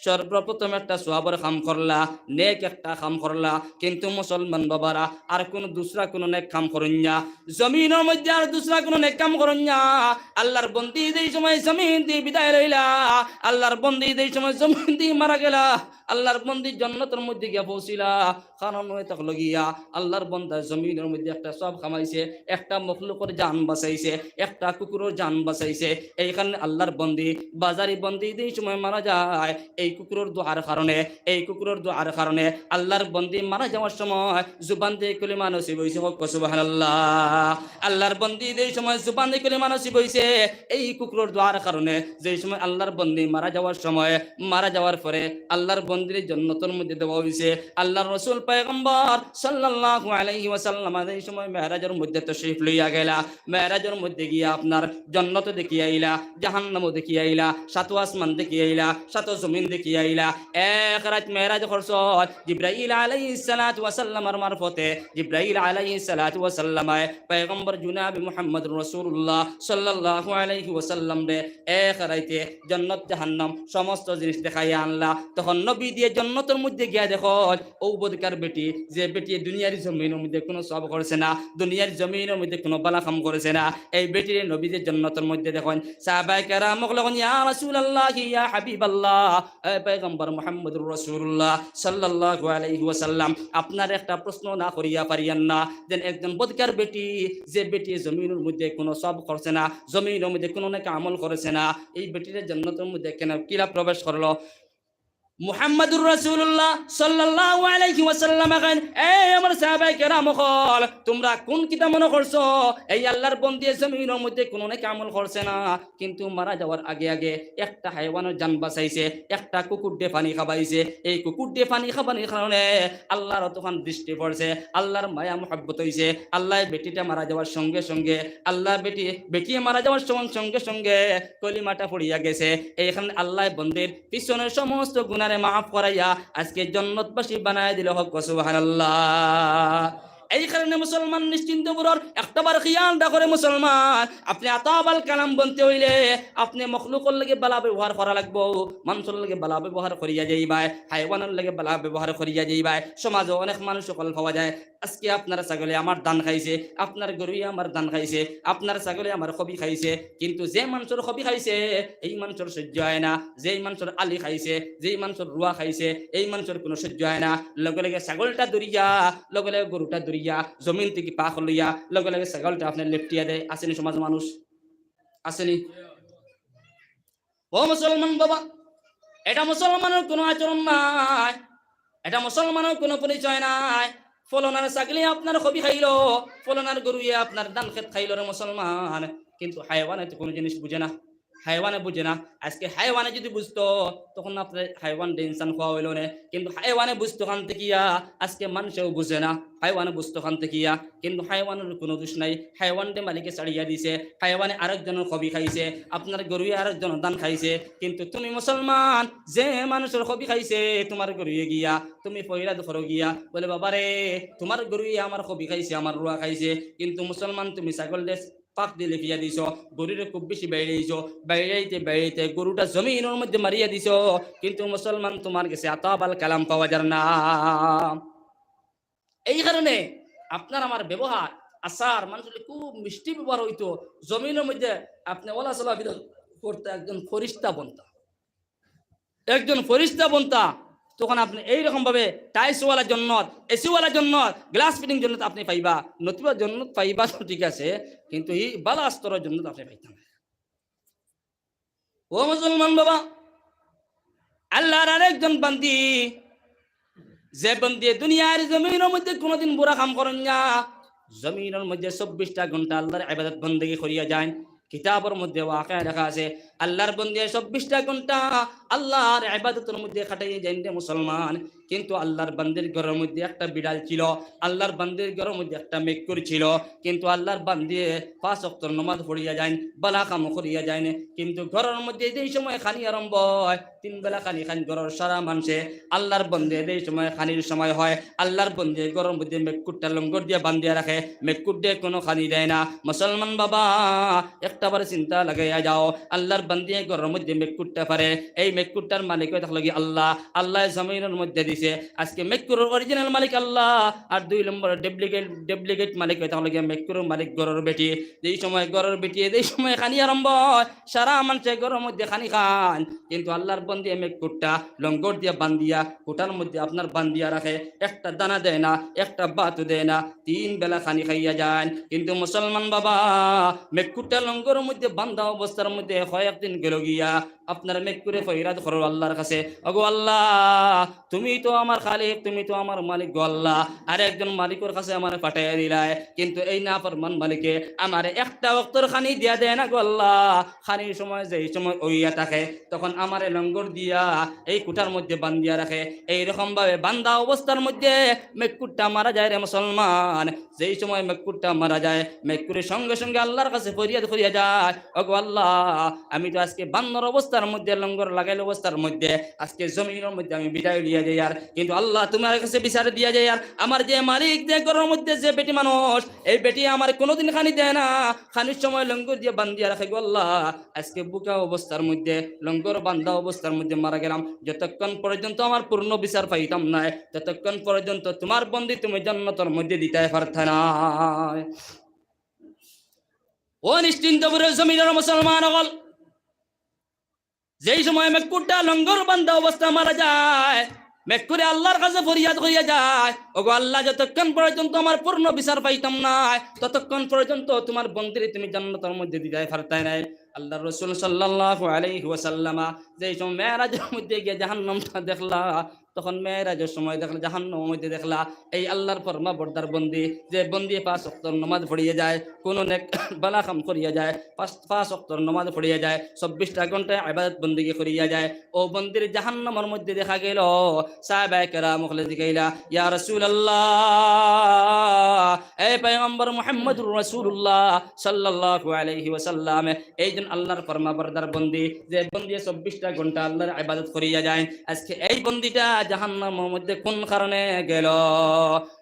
সর্বপ্রথম একটা সওয়াবর কাম করলা, নেক একটা কাম করলা। কিন্তু মুসলমান বাবারা, আর কোনো দুসরা কোনো নেক কাম করইন না, জমিনর মধ্যে আর দুসরা কোনো নেক কাম করইন না। আল্লার বন্দি যেই সময় জমিন দি বিদায় লইলা, আল্লার বন্দি যেই সময় জমিন দি মারা গেলা, আল্লার বন্দি জন্নতর মধ্যে গিয়া পৌঁছিলা। কারণ হয়ে থাকলো গিয়া, আল্লার বন্দা জমিনর মধ্যে একটা সওয়াব কামাইছে, একটা মখলুকর জান বাঁচাইছে, একটা কুকুরর জান বাঁচাইছে। এইখানে আল্লার বন্দি, বাজারি বন্দি যেই সময় মারা যায়, এই কুকুরর দোয়ার কারণে, এই কুকুরর দোয়ার কারণে আল্লার বন্দি মারা যাওয়ার সময় জুবান দিয়ে কলিমা নসিব হইছে। কউক্কা সুবহানাল্লাহ। আল্লার বন্দি যেই সময় জুবান দিয়ে কলিমা নসিব হইছে, এই কুকুরর দোয়ার কারণে যেই সময় আল্লার বন্দি মারা যাওয়ার সময়, মারা যাওয়ার পরে আল্লার বন্দিরে জন্নতর মধ্যে দেওয়া হইছে। আল্লার রসুল পয়গম্বর সাল্লাল্লাহু আলাইহি ওয়াসাল্লাম যেই সময় মেরাজর মধ্যে তশরিফ লইয়া গেলা, মেরাজর মধ্যে গিয়া আপনার জন্নত দেখিয়া আইলা, জাহান্নামও দেখিয়া আইলা, সাত আসমান দেখিয়া আইলা, সাত জমিন দেখিয়া আইলা। এক রাইত মেরাজ করছইন জিব্রাইল আলাইহিস সালাতু ওয়াস সালামর মারফতে। জিব্রাইল আলাইহিস সালাতু ওয়াস সালামে পয়গম্বর জনাবে মুহাম্মদুর রাসূলুল্লাহ সাল্লাল্লাহু আলাইহি ওয়াসাল্লামরে এক রাইতে জন্নত জাহান্নাম সমস্ত জিনিস দেখাইয়া আনলা। তখন নবী দিয়ে জন্নতর মধ্যে গিয়া দেখইন, অউ বদকার বেটি, যে বেটি দুনিয়ার জমিনর মধ্যে কোনো সওয়াব করছে না, দুনিয়ার জমিনর মধ্যে কোনো বালা কাম করছে না, এই বেটিরে নবী দিয়ে জন্নতর মধ্যে দেখইন। সাহাবায়ে কেরাম অকলে কইন, "ইয়া রাসূলুল্লাহ, ইয়া হাবিবাল্লাহ, এ পয়গম্বর মুহাম্মদুর রাসূলুল্লাহ সাল্লাল্লাহু আলাইহি ওয়াসাল্লাম, আপনার একটা প্রশ্ন না করিয়া পারিয়ার না, যেন একজন বদকার বেটি, যে বেটি জমিনর মধ্যে কোনো সওয়াব করছে না, জমিনর মধ্যে কোনো নেক আমল করছে না, এই বেটিরে জন্নতর মধ্যে কেন কিলা প্রবেশ করলো?" মুহাম্মাদুর রাসূলুল্লাহ সাল্লাল্লাহু আলাইহি ওয়াসাল্লাম কইন, "এই আমার সাহাবায়ে কেরাম অকল, তোমরা কোন কিতা মনে করছো? এই আল্লাহর বন্দি জমিনর মধ্যে কোনো নেক আমল করছে না, কিন্তু মারা যাওয়ার আগে আগে একটা হায়ওয়ানর জান বাঁচাইছে, একটা কুকুররে পানি খাবাইছে। এই কুকুররে পানি খাবানির কারণে আল্লাহর অতখান দৃষ্টি পড়ছে, আল্লাহর মায়া মহব্বত হইছে। আল্লাহ বেটিটা মারা যাওয়ার সঙ্গে সঙ্গে, আল্লাহ বেটি, বেটিয়ে মারা যাওয়ার সঙ্গে সঙ্গে সঙ্গে কলিমাটা পড়িয়া গেছে। এইখানে আল্লাহ বন্দির পিছনের সমস্ত গুনারে মাফ করাইয়া আজকে জন্নতবাসী বানায় দিল।" কউক্কা সুবহানাল্লাহ। এই কারণে মুসলমান নিশ্চিন্ত বুরর একটা বার খিয়াল রাখরে মুসলমান, আপনে আতাবাল কালাম বনতে অইলে আপনে মখলুকর লগে বালা ব্যবহার করা লাগবো, মানষর লগে বালা ব্যবহার করিয়া যাইবায়, হায়ওয়ানর লগে বালা ব্যবহার করিয়া যাইবায়। সমাজো অনেক মানুষ অকল পাওয়া যায়, আজকে আপনার ছাগলে আমার ধান খাইছে, আপনার গরুয়ে আমার ধান খাইছে, আপনার ছাগলে আমার কবি খাইছে, কিন্তু যে মানষর কবি খাইছে, এই মানষর সহ্য অয় না, যেই মানষর আলি খাইছে, যেই মানষর রুয়া খাইছে, এই মানষর কুনু সহ্য অয় না। লগে লগে ছাগলটা ধরিয়া, লগে লগে গরুটা ধরিয়া, জমিন থাকি পাক লইয়া, লগে লগে ছাগলটা আপনে লেপটিয়া দেয়। আছেনি সমাজো মানুষ? আছেনি? ও মুসলমান বাবা, এটা মুসলমানর কুনু আচরণ নায়, এটা মুসলমানর কুনু পরিচয় নায়। ফলনার ছাগলে আপনার কবি খাইলো, ফলনার গরুয়ে আপনার ধান খেত খাইলো রে মুসলমান, কিন্তু হায়ওয়ানে তো কুনু জিনিস বুঝে না, হায়ওয়ানে বুঝে না। আজকে হায়ওয়ানে যদি বুঝতো, তখন আপনার হায়ওয়ানরে ইনসান কওয়া অইলো নে, কিন্তু হায়ওয়ানে বুঝতো কান থাকিয়া, আজকে মানষেও বুঝে না। হায়ওয়ানে বুঝতো কান থাকিয়া, কিন্তু হায়ওয়ানর কুনু দোষ নাই। হায়ওয়ানরে মালিকে ছাড়িয়া দিছে, হায়ওয়ানে আরেকজনর কবি খাইছে, আপনার গরুয়ে আরেকজনর ধান খাইছে, কিন্তু তুমি মুসলমান, যে মানষর কবি খাইছে, তুমার গরুয়ে গিয়া তুমি ফরিয়াদ করো গিয়া, বলে, "বাবারে, তুমার গরুয়ে আমার কবি খাইছে, আমার রুয়া খাইছে।" কিন্তু মুসলমান, তুমি ছাগলরে পাক দিয়া লেপিয়া দিছো, গরুরে খুব বেশি বাইড়াইছো, বাইড়াইতে বাইড়াইতে গরুটা জমিনর মধ্যে মারিয়া দিছো, কিন্তু মুসলমান, তুমার গেছে আতাবাল কালাম পাওয়া যার না। এই কারণে আপনার আমার ব্যবহার, আচার, মানষর লগে খুব মিষ্টি ব্যবহার অইতো। জমিনর মধ্যে আপনে অলা চলাফিরা করতা, একজন ফিরিস্তা বনতা, একজন ফিরিস্তা বনতা, তখন আপনে এইরকম ভাবে টাইলসওয়ালা জন্নত, এসিওয়ালা জন্নত, গ্লাস ফিটিং জন্নত আপনে পাইবা, নতুবা জন্নত পাইবা তো ঠিক আছে, কিন্তু এই বালা স্তরর জন্নত আপনে পাইতা না। ও মুসলমান বাবা, আল্লার আরেকজন বান্দি, যে বান্দিয়ে দুনিয়ার জমিনর মধ্যে কুনুদিন বুরা কাম করইন না, জমিনর মধ্যে চব্বিশটা ঘন্টা আল্লার ইবাদত বন্দেগি করিয়া যাইন। কিতাবর মধ্যে ওয়াকিয়া লেখা আছে, আল্লার বান্দিয়ে চব্বিশটা ঘন্টা আল্লার ইবাদতর মধ্যে কাটাইয়া যাইন রে মুসলমান। কিন্তু আল্লার বান্দির ঘরর মধ্যে একটা বিড়াল ছিল, আল্লার বান্দির ঘরর মধ্যে একটা মেকুর ছিল, কিন্তু আল্লার বান্দিয়ে পাঁচ ওয়াক্তর নমাজ পড়িয়া যাইন, বালা কাম করিয়া যাইন, কিন্তু ঘরর মধ্যে যেই সময় খানি আরম্ভ অয়, তিন বেলা খানি খাইন ঘরর সারা মানষে। আল্লার বান্দিয়ে যেই সময় খানির সময় অয়, আল্লার বান্দিয়ে ঘরর মধ্যে মেকুরটা লঙ্গর দিয়া বান্দিয়া রাখে, মেকুররে কুনু খানি দেয় না। মুসলমান বাবা, একটা বার চিন্তা লাগাইয়া যাও, আল্লার বান্দিয়ে ঘরর মধ্যে মেকুরটা পারে, এই মেকুরটার মালিক অইয়া থাকলো গিয়া আল্লা, আল্লায় জমিনর মধ্যে দিছে। আজকে মেকুরর original মালিক আল্লা, আর দুই নম্বর duplicate, duplicate মালিক অইয়া থাকলো গিয়া মেকুরর মালিক ঘরর বেটি। যেই সময় ঘরর বেটিয়ে, যেই সময় খানি আরম্ভ অয়, সারা মানষে ঘরর মধ্যে খানি খাইন, কিন্তু আল্লার বান্দিয়ে মেকুরটা লঙ্গর দিয়া বান্দিয়া, খুটার মধ্যে আপনার বান্দিয়া রাখে, একটা দানা দেয় না, একটা ভাতও দেয় না, তিন বেলা খানি খাইয়া যাইন। কিন্তু মুসলমান বাবা, মেকুরটা লঙ্গর মধ্যে বান্ধা অবস্থার মধ্যে কয়েকদিন গেলো গিয়া, আপনার মেকুরে ফরিয়াদ করো আল্লার কাছে, "ওগো আল্লা, তুমি তো আমার খালিক, তুমি তো আমার মালিক গো আল্লা, আরেকজন মালিকর কাছে আমারে পাঠাইয়া দিলায়, কিন্তু এই নাফরমান মালিকে আমারে একটা ওয়াক্তর খানি দিয়া দেয় না গো আল্লা, খানির সময় যেই সময় অইয়া থাকে, তখন আমারে লঙ্গর দিয়া এই খুটার মধ্যে বান্দিয়া রাখে।" এইরকম ভাবে বান্ধা অবস্থার মধ্যে মেকুরটা মারা যায় রে মুসলমান। যেই সময় মেকুরটা মারা যায়, মেকুরে সঙ্গে সঙ্গে আল্লার কাছে ফরিয়াদ করিয়া যায়, "ওগো আল্লা, আমি তো আজকে বান্দর অবস্থার মধ্যে, লঙ্গর লাগাইল অবস্থার মধ্যে, আজকে জমিনর মধ্যে আমি বিদায় লইয়া যাইয়ার, কিন্তু আল্লা, তুমার কাছে বিচার দিয়া যাইয়ার, আমার যে মালিক, যে ঘরর মধ্যে যে বেটি মানুষ, এই বেটি আমারে কুনুদিন খানি দেয় না, খানির সময় লঙ্গর দিয়া বান্দিয়া রাখে গো আল্লা, আজকে ভুকা অবস্থার মধ্যে, লঙ্গর বান্ধা অবস্থার মধ্যে মারা গেলাম, যতক্ষণ পর্যন্ত আমার পূর্ণ বিচার পাইতাম নায়, ততক্ষণ পর্যন্ত তুমার বন্দি তুমি জান্নাতর মধ্যে দিতায় পারতা নায়।" ও নিশ্চিন্ত বুরর জমিনর মুসলমান অকল, যেই সময় মেকুরটা লঙ্গর বান্ধা অবস্থা মারা যায়, মেকুরে আল্লার কাছে ফরিয়াদ করিয়া যায়, "ওগো আল্লা, যতক্ষণ পর্যন্ত আমার পূর্ণ বিচার পাইতাম নায়, ততক্ষণ পর্যন্ত তুমার বন্দিরে তুমি জান্নাতর মধ্যে দিতায় পারতায় নায়।" আল্লার রসুল সাল্লাল্লাহু আলাইহি ওয়াসাল্লামা যেই সময় মেরাজর মধ্যে গিয়া জাহান্নামটা দেখলা, তখন মেরাজর সময় দেখলা, জাহান্নামর মধ্যে দেখলা, এই আল্লার ফরমাবরদার বন্দি, যে বন্দি পাঁচ ওয়াক্তর নমাজ পড়িয়া যায়, কুনু নেক বালা কাম করিয়া যায়, পাঁচ, পাঁচ ওয়াক্তর নমাজ পড়িয়া যায়, চব্বিশটা ঘন্টায় ইবাদত বন্দেগি করিয়া যায়, ও বন্দির জাহান্নামর মধ্যে দেখা গেল। সাহাবায়ে কেরাম অকলে জিকাইলা, "ইয়া রাসূলুল্লাহ, এ পয়গম্বর মুহাম্মদুর রাসূলুল্লাহ সাল্লাল্লাহু আলাইহি ওয়াসাল্লাম, এইজন আল্লার ফরমাবরদার বন্দি, যে বন্দি চব্বিশটা ঘন্টা আল্লার ইবাদত করিয়া যায়, আজকে এই বন্দিটা জাহান্নামর মধ্যে কোন কারণে গেল?"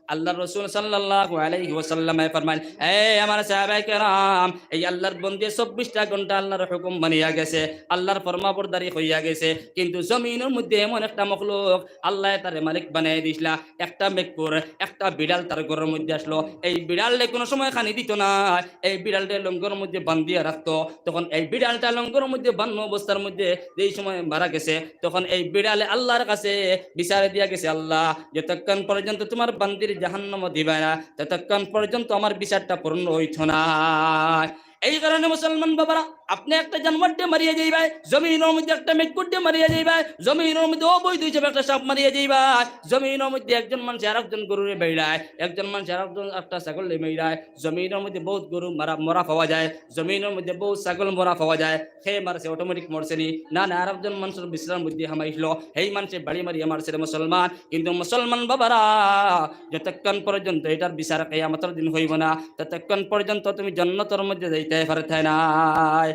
আল্লাহর রাসূল সাল্লাল্লাহু আলাইহি ওয়াসাল্লামে ফরমাইন, "এ আমার সাহাবায়ে কেরাম, এই আল্লাহর বন্দী চব্বিশটা ঘন্টা আল্লাহর হুকুম মানিয়া গেছে, আল্লাহর ফরমাবরদারি করিয়া গেছে, কিন্তু জমিনর মধ্যে এমন একটা মখলুক আল্লায় তারে মালিক বানাই দিছলা, একটা মেকুর, একটা বিড়াল তার ঘরর মধ্যে আসলো। এই বিড়ালরে কোনো সময় খানি দিত না, এই বিড়ালরে লঙ্গরর মধ্যে বান্ধিয়া রাখতো। তখন এই বিড়ালটা লঙ্গরর মধ্যে বান্ধা অবস্থার মধ্যে যেই সময় মারা গেছে, তখন এই বিড়ালে আল্লাহর কাছে বিচার দিয়া গেছে, 'আল্লাহ, যতক্ষণ পর্যন্ত তোমার বান্দির জাহান্নামো দিবায় না, ততক্ষণ পর্যন্ত আমার বিচারটা পূর্ণ হইতো না।'" এই কারণে মুসলমান বাবারা, আপনে একটা জানোয়াররে মারিয়া যাইবায়, জমিনর মধ্যে একটা মেকুররে মারিয়া যাইবায়, জমিনর মধ্যে অবৈধ হিসাবে একটা সাপ মারিয়া যাইবায়, জমিনর মধ্যে একজন মানুষ আরেকজন গরুরে মাইরায়, একজন মানুষ আরেকজন একটা ছাগলরে মাইরায়, জমিনর মধ্যে বহুত গরু মারা, মরা পাওয়া যায়, জমিনর মধ্যে বহুত ছাগল মরা পাওয়া যায়। হে মারছে, automatic মরছে নি? না, না, আরেকজন মানুষর বিছনার মধ্যে হামাইছিল, হেই মানষে বাড়ি মারিয়া মারছে রে মুসলমান। কিন্তু মুসলমান বাবারা, যতক্ষণ পর্যন্ত এটার বিচার কিয়ামতর দিন হইব না, ততক্ষণ পর্যন্ত তুমি জান্নাতর মধ্যে যাইতে পারতে নায়।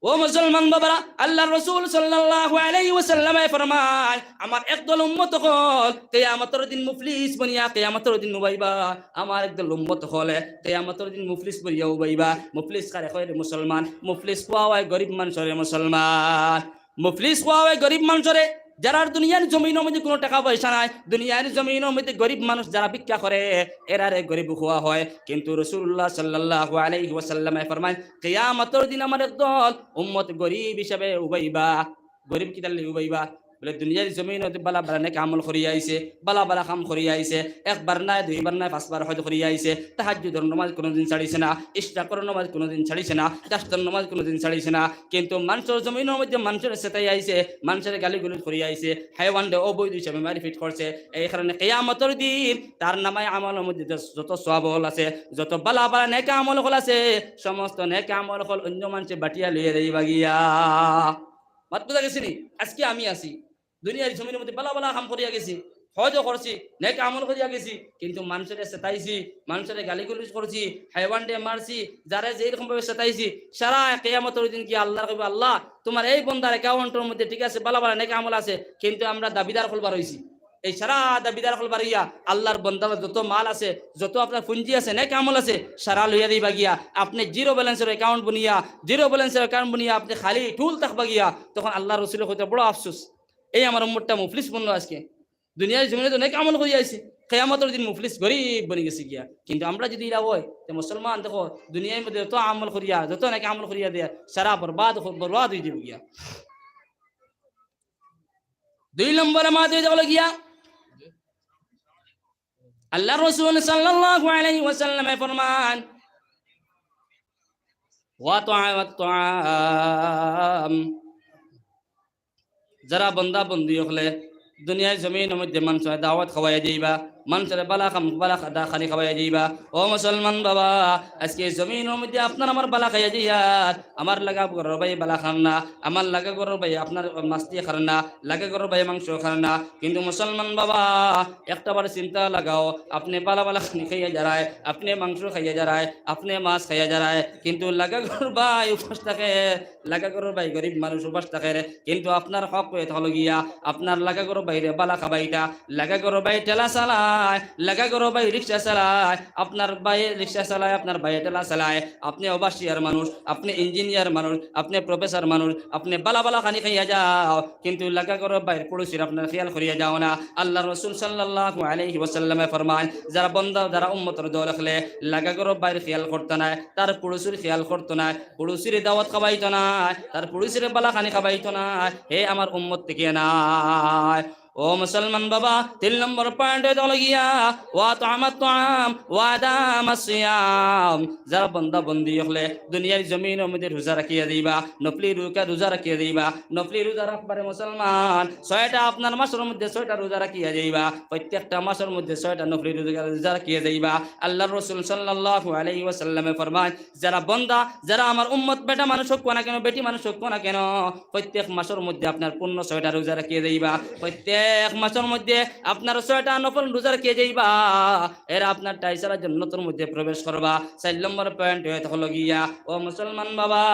ও মুসলমান বাবারা, আল্লাহর রাসূল সাল্লাল্লাহু আলাইহি ওয়াসাল্লামে ফরমায়, "আমার একদল উম্মত অকল কিয়ামতর দিন মুফলিস বনিয়া কিয়ামতর দিন উবাইবা।" আমার একদল উম্মত অকলে কিয়ামতর দিন মুফলিস বনিয়া উবাইবা। মুফলিস কারে কয় রে মুসলমান? মুফলিস কওয়া হয় গরিব মানষরে মুসলমান। মুফলিস কওয়া হয় গরিব মানষরে, যারার দুনিয়ার জমিনর মধ্যে কোনো টাকা পয়সা নাই, দুনিয়ার জমিনর মধ্যে গরিব মানুষ যারা ভিক্ষা করে, এরারে গরিব কওয়া হয়। কিন্তু রাসূলুল্লাহ সাল্লাল্লাহু আলাইহি ওয়াসাল্লামে ফরমায়, কিয়ামতর দিন আমার একদল উম্মত গরিব হিসাবে উবাইবা। গরিব কিতার লাগি উবাইবা? বলে, দুনিয়ার জমিনো বালা বালা নেক আমল করিয়া আইছে, বালা বালা কাম করিয়া আইছে, একবার নায়, দুইবার নায়, পাঁচবার হজ করিয়া আইছে, তাহাজ্জুদর নামাজ কোনোদিন ছাড়িছে না, ইশরাকর নামাজ কোনোদিন ছাড়িছে না, চাশতর নামাজ কোনোদিন ছাড়িছে না, কিন্তু মানষর জমিনর মধ্যে মানষরে সেতাই আইছে, মানষরে গালি গুলজ করিয়া আইছে, হায়ওয়ানরে অবৈধ হিসাবে মারপিট করছে। এই কারণে কিয়ামতর দিন তার নামায় আমলর মধ্যে যত, যত সওয়াব অকল আছে, যত বালা বালা নেক আমল অকল আছে, সমস্ত নেক আমল অকল অন্য মানষে বাটিয়া লইয়া যাইবা গিয়া। মাত বুঝা গেছে নি? আজকে আমি আছি, দুনিয়ার জমিনর মধ্যে বালা বালা কাম করিয়া গেছি, হজও করছি, নেক আমল করিয়া গেছি, কিন্তু মানষরে সেতাইছি, মানষরে গালি গুলজ করছি, হায়ওয়ানরে মারছি, যারে যেই রকম ভাবে সেতাইছি, সারা কিয়ামতর দিন গিয়া আল্লাহরে কইবা, "আল্লাহ, তোমার এই বন্দার অ্যাকাউন্টর মধ্যে ঠিক আছে, বালা বালা নেক আমল আছে, কিন্তু আমরা দাবিদার অকল বার অইছি।" এই সারা দাবিদার অকল বার অইয়া আল্লাহর বন্দার যত মাল আছে, যত আপনার পুঞ্জি আছে, নেক আমল আছে, সারা লইয়া দিবা গিয়া। আপনে জিরো ব্যালেন্সর অ্যাকাউন্ট বনিয়া, জিরো ব্যালেন্সর অ্যাকাউন্ট বনিয়া আপনে খালি ঠুল থাকবা গিয়া। তখন আল্লাহর রসুলে কইতা, "বড় আফসোস, এই আমার উম্মতটা মুফলিস বনলো আজকে। দুনিয়ার জমিনো তো নেক আমল করিয়া আইছে, কিয়ামতর দিন মুফলিস গরিব বনি গেছে গিয়া।" কিন্তু আমরা যদি ইলা অই, তে মুসলমান দেখো, দুনিয়ার মধ্যে যত আমল করিয়া, যত নেক আমল করিয়া দেয়া, সারা বরবাদ, বরবাদ অই যাইবো গিয়া। দুই নম্বরে মাত অই যাইবো গিয়া, আল্লাহর রাসূল সাল্লাল্লাহু আলাইহি ওয়াসাল্লামে ফরমান, "ওয়া তুআমাত তুআম।" যারা বন্দা বন্দি অকলে দুনিয়ার জমিনর মধ্যে মানষরে দাওয়াত খাওয়াইয়া যাইবা, মানষরে বালা কাম, বালা খাদা খানি খাওয়াইয়া যাইবা। ও মুসলমান বাবা, আজকে জমিনর মধ্যে আপনার আমার বালা খাইয়া যাইয়ার, আমার লাগা ঘরর ভাই বালা খার না, আমার লাগা ঘরর ভাই আপনার মাছ দিয়া খার না, লাগা ঘরর ভাই মাংস খার না। কিন্তু মুসলমান বাবা, একটা বার চিন্তা লাগাও, আপনে বালা বালা খানি খাইয়া যারায়, আপনে মাংস খাইয়া যারায়, আপনে মাছ খাইয়া যারায়, কিন্তু লাগা ঘরর ভাই উপাস থাকে, লাগা ঘরর ভাই গরিব মানুষ উপাস থাকে রে, কিন্তু আপনার হক অইয়া থাকলো গিয়া, আপনার লাগা ঘরর ভাইরে বালা খাবাইতা, লাগা ঘরর ভাই ঠেলা চালায়, লাগা ঘরর ভাই রিক্সা চালায়, আপনার ভাই রিক্সা চালায়, আপনার ভাই ঠেলা চালায়, আপনে ওভারসিয়ার মানুষ, আপনে ইঞ্জিনিয়ার মানুষ, আপনে প্রফেসর মানুষ, আপনে বালা বালা খানি খাইয়া যাও, কিন্তু লাগা ঘরর ভাইর পড়োশির আপনার খেয়াল করিয়া যাও না। আল্লাহর রাসূল সাল্লাল্লাহু আলাইহি ওয়াসাল্লামে ফরমায়, যারা বন্দা, যারা উম্মতর দল অকলে লাগা ঘরর ভাইর খেয়াল করতা নায়, তার পড়োশির খেয়াল করতা নায়, পড়োশিরে দাওয়াত খাবাইতা নায়, তার পড়োশিরে বালা খানি খাবাইতা নায়, হে আমার উম্মত থাকি নায়। ও মুসলমান বাবা, তিন নম্বর পয়েন্ট অইলো গিয়া, "ওয়া তুআমাত তুআম, ওয়া আদামাস সিয়াম।" যারা বন্দা বন্দি অকলে দুনিয়ার জমিনর মধ্যে রোজা রাখিয়া যাইবা, নফলি রোজা, রোজা রাখিয়া যাইবা, নফলি রোজা রাখবারে মুসলমান, ছয়টা আপনার মাসর মধ্যে ছয়টা রোজা রাখিয়া যাইবা, প্রত্যেকটা মাসর মধ্যে ছয়টা নফলি রোজা, রোজা রাখিয়া যাইবা। আল্লাহর রাসূল সাল্লাল্লাহু আলাইহি ওয়াসাল্লামে ফরমায়, যারা বন্দা, যারা আমার উম্মত বেটা মানুষ হোক না কেন, বেটি মানুষ হোক না কেন, প্রত্যেক মাসর মধ্যে আপনার পূর্ণ ছয়টা রোজা রাখিয়া যাইবা, প্রত্যেক এক মাসর মধ্যে আপনার ছয়টা নফল রোজা রাখিয়া যাইবা, এরা আপনার টাইসারা জন্নতর মধ্যে প্রবেশ করবা। চাইর নম্বর point অইয়া থাকলো গিয়া, ও মুসলমান বাবা,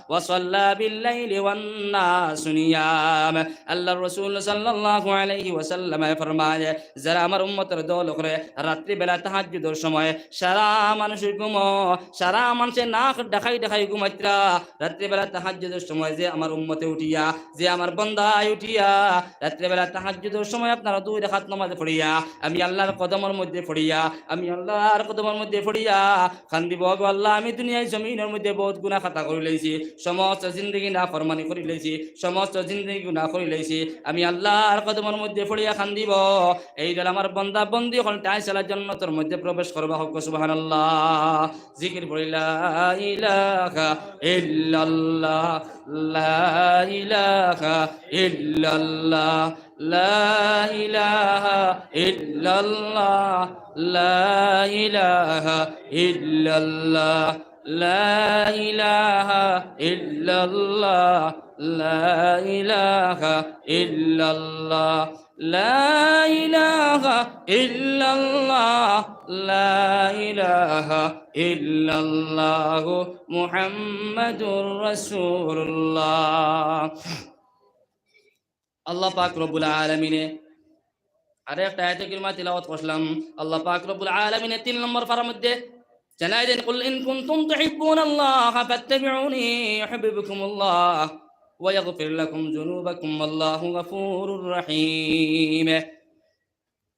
ওয়াসাল্লা বিল্লাইলি ওয়ান্নাসু নিয়াম। আল্লাহর রাসূল সাল্লাল্লাহু আলাইহি ওয়াসাল্লামে ফরমায়, যারা আমার উম্মতর দল অকলে রাত্রিবেলা তাহাজ্জুদর সময় সারা মানুষর ঘুমো, সারা মানুষে নাক ডাকাই ডাকাই ঘুমাইত্রা, রাত্রিবেলা তাহাজ্জুদর সময় যে আমার উম্মতে উঠিয়া, যে আমার বন্দায় উঠিয়া, রাত্রিবেলা তাহাজ্জুদর সময় আপনারা দুই রাকাত নামাজ পড়িয়া, আমি আল্লাহর কদমর মধ্যে পড়িয়া, আমি আল্লাহর কদমর মধ্যে পড়িয়া কান্দিবো, "ওগো আল্লাহ, আমি দুনিয়ার জমিনর মধ্যে বহুত গুনাহ খাতা করি লাইছি, সমস্ত জিন্দেগি নাফরমানি করি লাইছি, সমস্ত জিন্দেগি গুনাহ করি লাইছি, আমি আল্লাহর কদমর মধ্যে পড়িয়া কান্দিবো।" এই দল আমার বন্দা বন্দি অকল টাইসারা জন্নতর মধ্যে প্রবেশ করবা। কউক্কা সুবহানাল্লাহ। জিকির পড়ি, লা ইলাহা ইল্লাল্লাহ, লা ইলাহা ইল্লাল্লাহ, লা ইলাহা ইল্লাল্লাহ, লা ইলাহা ইল্লাল্লাহ, লা ইলাহা ইল্লাল্লাহ, লা ইলাহা ইল্লাল্লাহ। লা ইলাহা ইল্লাল্লাহ, লা ইলাহা ইল্লাল্লাহু মুহাম্মাদুর রাসূলুল্লাহ। আল্লাহ পাক রব্বুল আলামিনে আরো একটা আয়াতে কারিমা তিলাওয়াত করলাম। আল্লাহ পাক রব্বুল আলামিনে তিন নম্বর পারার মধ্যে জানাই দেন, "কুল ইন কুনতুম তুহিব্বুনাল্লাহা ফাত্তাবিউনি ইউহিব্বুকুমুল্লাহ ওয়া ইয়াগফির লাকুম যুনুবাকুম ওয়াল্লাহু গাফুরুর রাহিম।"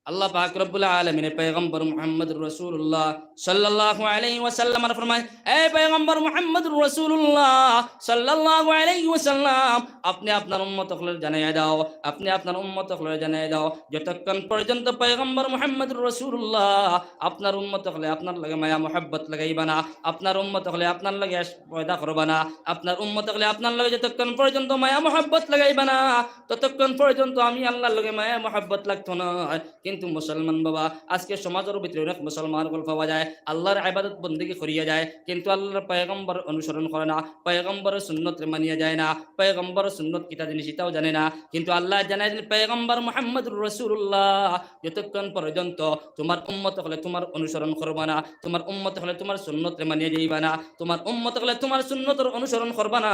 আল্লাহ পাক রব্বুল আলামিনে পয়গম্বর মুহাম্মদুর রাসূলুল্লাহ সাল্লাল্লাহু আলাইহি ওয়াসাল্লামরে ফরমায়, "এ পয়গম্বর মুহাম্মদুর রাসূলুল্লাহ সাল্লাল্লাহু আলাইহি ওয়াসাল্লাম, আপনে আপনার উম্মত অকলরে জানাইয়া দাও, আপনে আপনার উম্মত অকলরে জানাইয়া দাও, যতক্ষণ পর্যন্ত পয়গম্বর মুহাম্মদুর রাসূলুল্লাহ আপনার উম্মত অকলে আপনার লগে মায়া মহব্বত লাগাইবা না, আপনার উম্মত অকলে আপনার লগে পয়দা করবা না, আপনার উম্মত অকলে আপনার লগে যতক্ষণ পর্যন্ত মায়া মহব্বত লাগাইবা না, ততক্ষণ পর্যন্ত আমি আল্লাহর লগে মায়া মহব্বত লাগতো না।" কিন্তু মুসলমান বাবা, আজকে সমাজর ভিতরে অনেক মুসলমান অকল পাওয়া যায়, আল্লাহর ইবাদত বন্দেগি করিয়া যায়, কিন্তু আল্লাহর পয়গম্বর অনুসরণ করে না, পয়গম্বরর সুন্নতরে মানিয়া যায় না, পয়গম্বরর সুন্নত কিতা জিনিস ইতাও জানে না। কিন্তু আল্লাহ জানাই দিন, পয়গম্বর মুহাম্মদুর রাসূলুল্লাহ যতক্ষণ পর্যন্ত তোমার উম্মত অকলে তোমার অনুসরণ করবা না, তোমার উম্মত অকলে তোমার সুন্নতরে মানিয়া যাইবা না, তোমার উম্মত অকলে তোমার সুন্নতর অনুসরণ করবা না,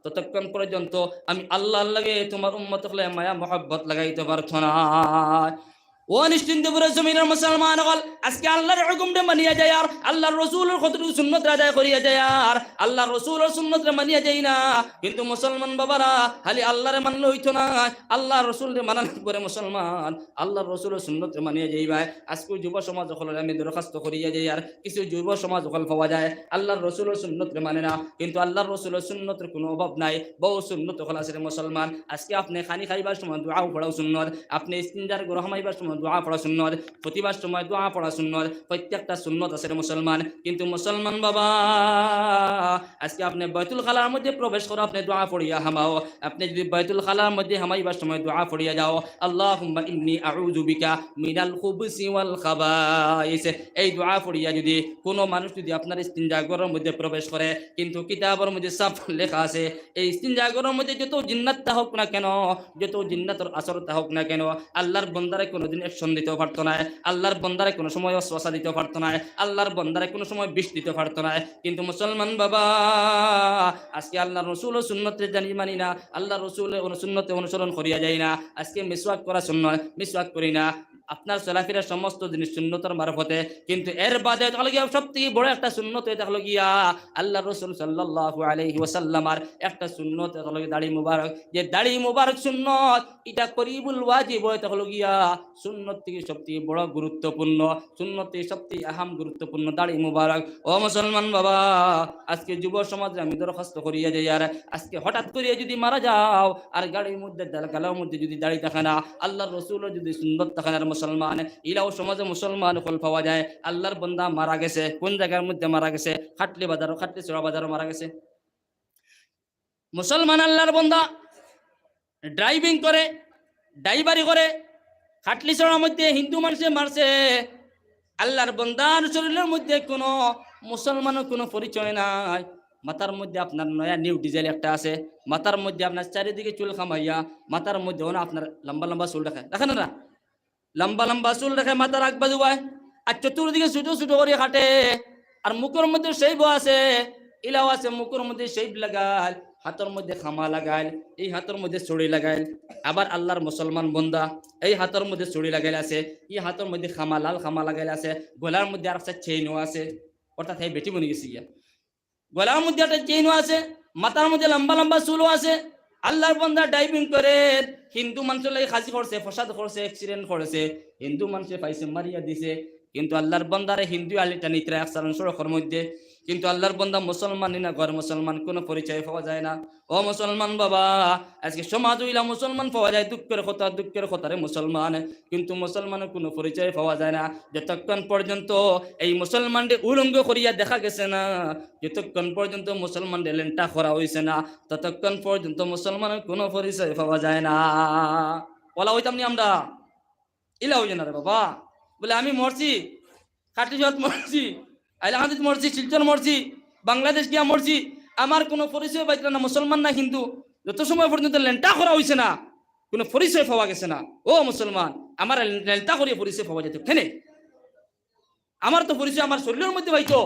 ততক্ষণ পর্যন্ত আমি আল্লাহর লগে তোমার উম্মত অকলে মায়া মহব্বত লাগাইতে পারতো না। ও নিশ্চিন্তপুরের জমিনর মুসলমান অকল, আজকে আল্লাহর হুকুমরে মানিয়া যাইয়ার, আল্লাহর রাসূলর কতটুকু সুন্নতরে আদায় করিয়া যাইয়ার, আল্লাহর রাসূলর সুন্নতরে মানিয়া যাই না। কিন্তু মুসলমান বাবারা, খালি আল্লাহরে মানলে অইতো না, আল্লাহর রাসূলরে মানা লাগবো রে মুসলমান। আল্লাহর রাসূলর সুন্নতরে মানিয়া যাইবায়। আজকে যুব সমাজ অকলরে আমি দরখাস্ত করিয়া যাইয়ার, কিছু যুব সমাজ অকল পাওয়া যায়, আল্লাহর রাসূলর সুন্নতরে মানে না, কিন্তু আল্লাহর রাসূলর সুন্নতর কোনো অভাব নাই। বউত সুন্নত অকল আছে রে মুসলমান। আজকে আপনে খানি খাইবার সময় দোয়া পড়াও সুন্নত, আপনে ইস্তিনজার ঘরো হামাইবার সময় দোয়া পড়া সুন্নত, ফুতিবার সময় দোয়া পড়া সুন্নত, প্রত্যেকটা সুন্নত আছে রে মুসলমান। কিন্তু মুসলমান বাবা, আজকে আপনে বাইতুল খালার মধ্যে প্রবেশ করো, আপনে দোয়া পড়িয়া হামাও। আপনে যদি বাইতুল খালার মধ্যে হামাইবার সময় দোয়া পড়িয়া যাও, "আল্লাহুম্মা ইন্নী আউযু বিকা মিনাল খুবুসি ওয়াল খাবাইস।" এই দোয়া পড়িয়া যদি কোনো মানুষ যদি আপনার ইস্তিনজা ঘরর মধ্যে প্রবেশ করে, কিন্তু কিতাবর মধ্যে সাফ লেখা আছে, এই ইস্তিনজা ঘরর মধ্যে যত জিন্নাত থাকউক না কেন, যত জিন্নাতর আসর থাকউক না কেন, আল্লাহর বন্দারে কোনোদিন action দিতেও পারতো নায়, আল্লাহর বন্দারে কোনো সময় ওয়াসওয়াসা দিতেও পারতো নায়, আল্লাহর বন্দারে কোনো সময় বিষ দিতেও পারতো নায়। কিন্তু মুসলমান বাবা, আজকে আল্লাহর রাসূলর সুন্নতরে জানি মানি না, আল্লাহর রাসূলর অনু-, সুন্নতরে অনুসরণ করিয়া যাই না। আজকে মিসওয়াক করা সুন্নত, মিসওয়াক করি না। আপনার চলাফেরা সমস্ত জিনিস সুন্নতর মারফতে, কিন্তু এর বাদে অইতে গিয়া সবথেকে বড় একটা সুন্নত অইতে গিয়া আল্লাহর রাসূল সাল্লাল্লাহু আলাইহি ওয়াসাল্লামর একটা সুন্নত অইতে গিয়া দাড়ি মুবারক, যে দাড়ি মুবারক সুন্নত, ইটা করিবুল ওয়াজিব অইতে গিয়া সুন্নত থাকি সবথেকে বড় গুরুত্বপূর্ণ, সুন্নত থাকি সবথেকে আহাম গুরুত্বপূর্ণ দাড়ি মুবারক। ও মুসলমান বাবা, আজকে যুব সমাজরে আমি দরখাস্ত করিয়া যাইয়ার, আজকে হঠাৎ করিয়া যদি মারা যাও আর গাড়ির মধ্যে, গালার মধ্যে যদি দাড়ি থাকে না, আল্লাহর রাসূলর যদি সুন্নত থাকে না রে মুসলমান, ইলাও সমাজে মুসলমান অকল পাওয়া যায়। আল্লাহর বন্দা মারা গেছে, কোন জাগার মধ্যে মারা গেছে? খাটলি বাজারো, খাটলি ছড়া বাজারো মারা গেছে। মুসলমান আল্লাহর বন্দা driving করে, ড্রাইভারি করে, খাটলি ছড়ার মধ্যে হিন্দু মানষে মারছে। আল্লাহর বন্দার শরীরর মধ্যে কোনো মুসলমানর কোনো পরিচয় নাই। মাথার মধ্যে আপনার নয়া নিউ ডিজাইন একটা আছে, মাথার মধ্যে আপনার চারিদিকে চুল কামাইয়া, মাথার মধ্যে অনো আপনার লম্বা লম্বা চুল রাখে, রাখে না? না, লম্বা লম্বা চুল রাখে, মাথার আগ বাজুয়ায়, আর চতুর্দিকে ছোট ছোট করি কাটে, আর মুখর মধ্যে শেভ আছে, ইলাও আছে, মুখর মধ্যে শেভ লাগাইল, হাতর মধ্যে কামা লাগাইল, এই হাতর মধ্যে ছুরি লাগাইল। আবার আল্লাহর মুসলমান বন্দা, এই হাতর মধ্যে ছুরি লাগাইল আছে, এই হাতর মধ্যে কামা, লাল কামা লাগাইল আছে, গলার মধ্যে আর একটা চেইনও আছে, অর্থাৎ হে বেটি বনি গেছে গিয়া। গলার মধ্যে একটা চেইনও আছে, মাথার মধ্যে লম্বা লম্বা চুলও আছে। আল্লাহর বন্দা ডাইভিং করে, হিন্দু মানষর লাগি খাজি করছে, ফসাদ করছে, অ্যাক্সিডেন্ট করেছে, হিন্দু মানষে পাইছে, মারিয়া দিছে, কিন্তু আল্লাহর বন্দারে হিন্দু আলিটা নিতরা এক চালান সড়কর মধ্যে, কিন্তু আল্লাহর বন্দা মুসলমান নি না গর মুসলমান, কোনো পরিচয় পাওয়া যায় না। ও মুসলমান বাবা, আজকে সমাজ অইলা মুসলমান পাওয়া যায় দুঃখর কথা, দুঃখর কথা রে মুসলমান, কিন্তু মুসলমানর কোনো পরিচয় পাওয়া যায় না। যতক্ষণ পর্যন্ত এই মুসলমানরে উলঙ্গ করিয়া দেখা গেছে না, যতক্ষণ পর্যন্ত মুসলমানরে লেংটা করা অইছে না, ততক্ষণ পর্যন্ত মুসলমানর কোনো পরিচয় পাওয়া যায় না। অলা অইতাম নি আমরা? ইলা অইছে না রে বাবা। বলে, আমি মরছি, কাটলিছড়াত মরছি, হাইলাকান্দিত মরছি, শিলচর মরছি, বাংলাদেশ গিয়া মরছি, আমার কোনো পরিচয় পাইতরা না, মুসলমান না হিন্দু। যত সময় পর্যন্ত লেংটা করা অইছে না, কোনো পরিচয় পাওয়া গেছে না, ও মুসলমান, আমার লেংটা করিয়া পরিচয় পাওয়া যেত কেনে? আমার তো পরিচয় আমার শরীরর মধ্যে পাইতো।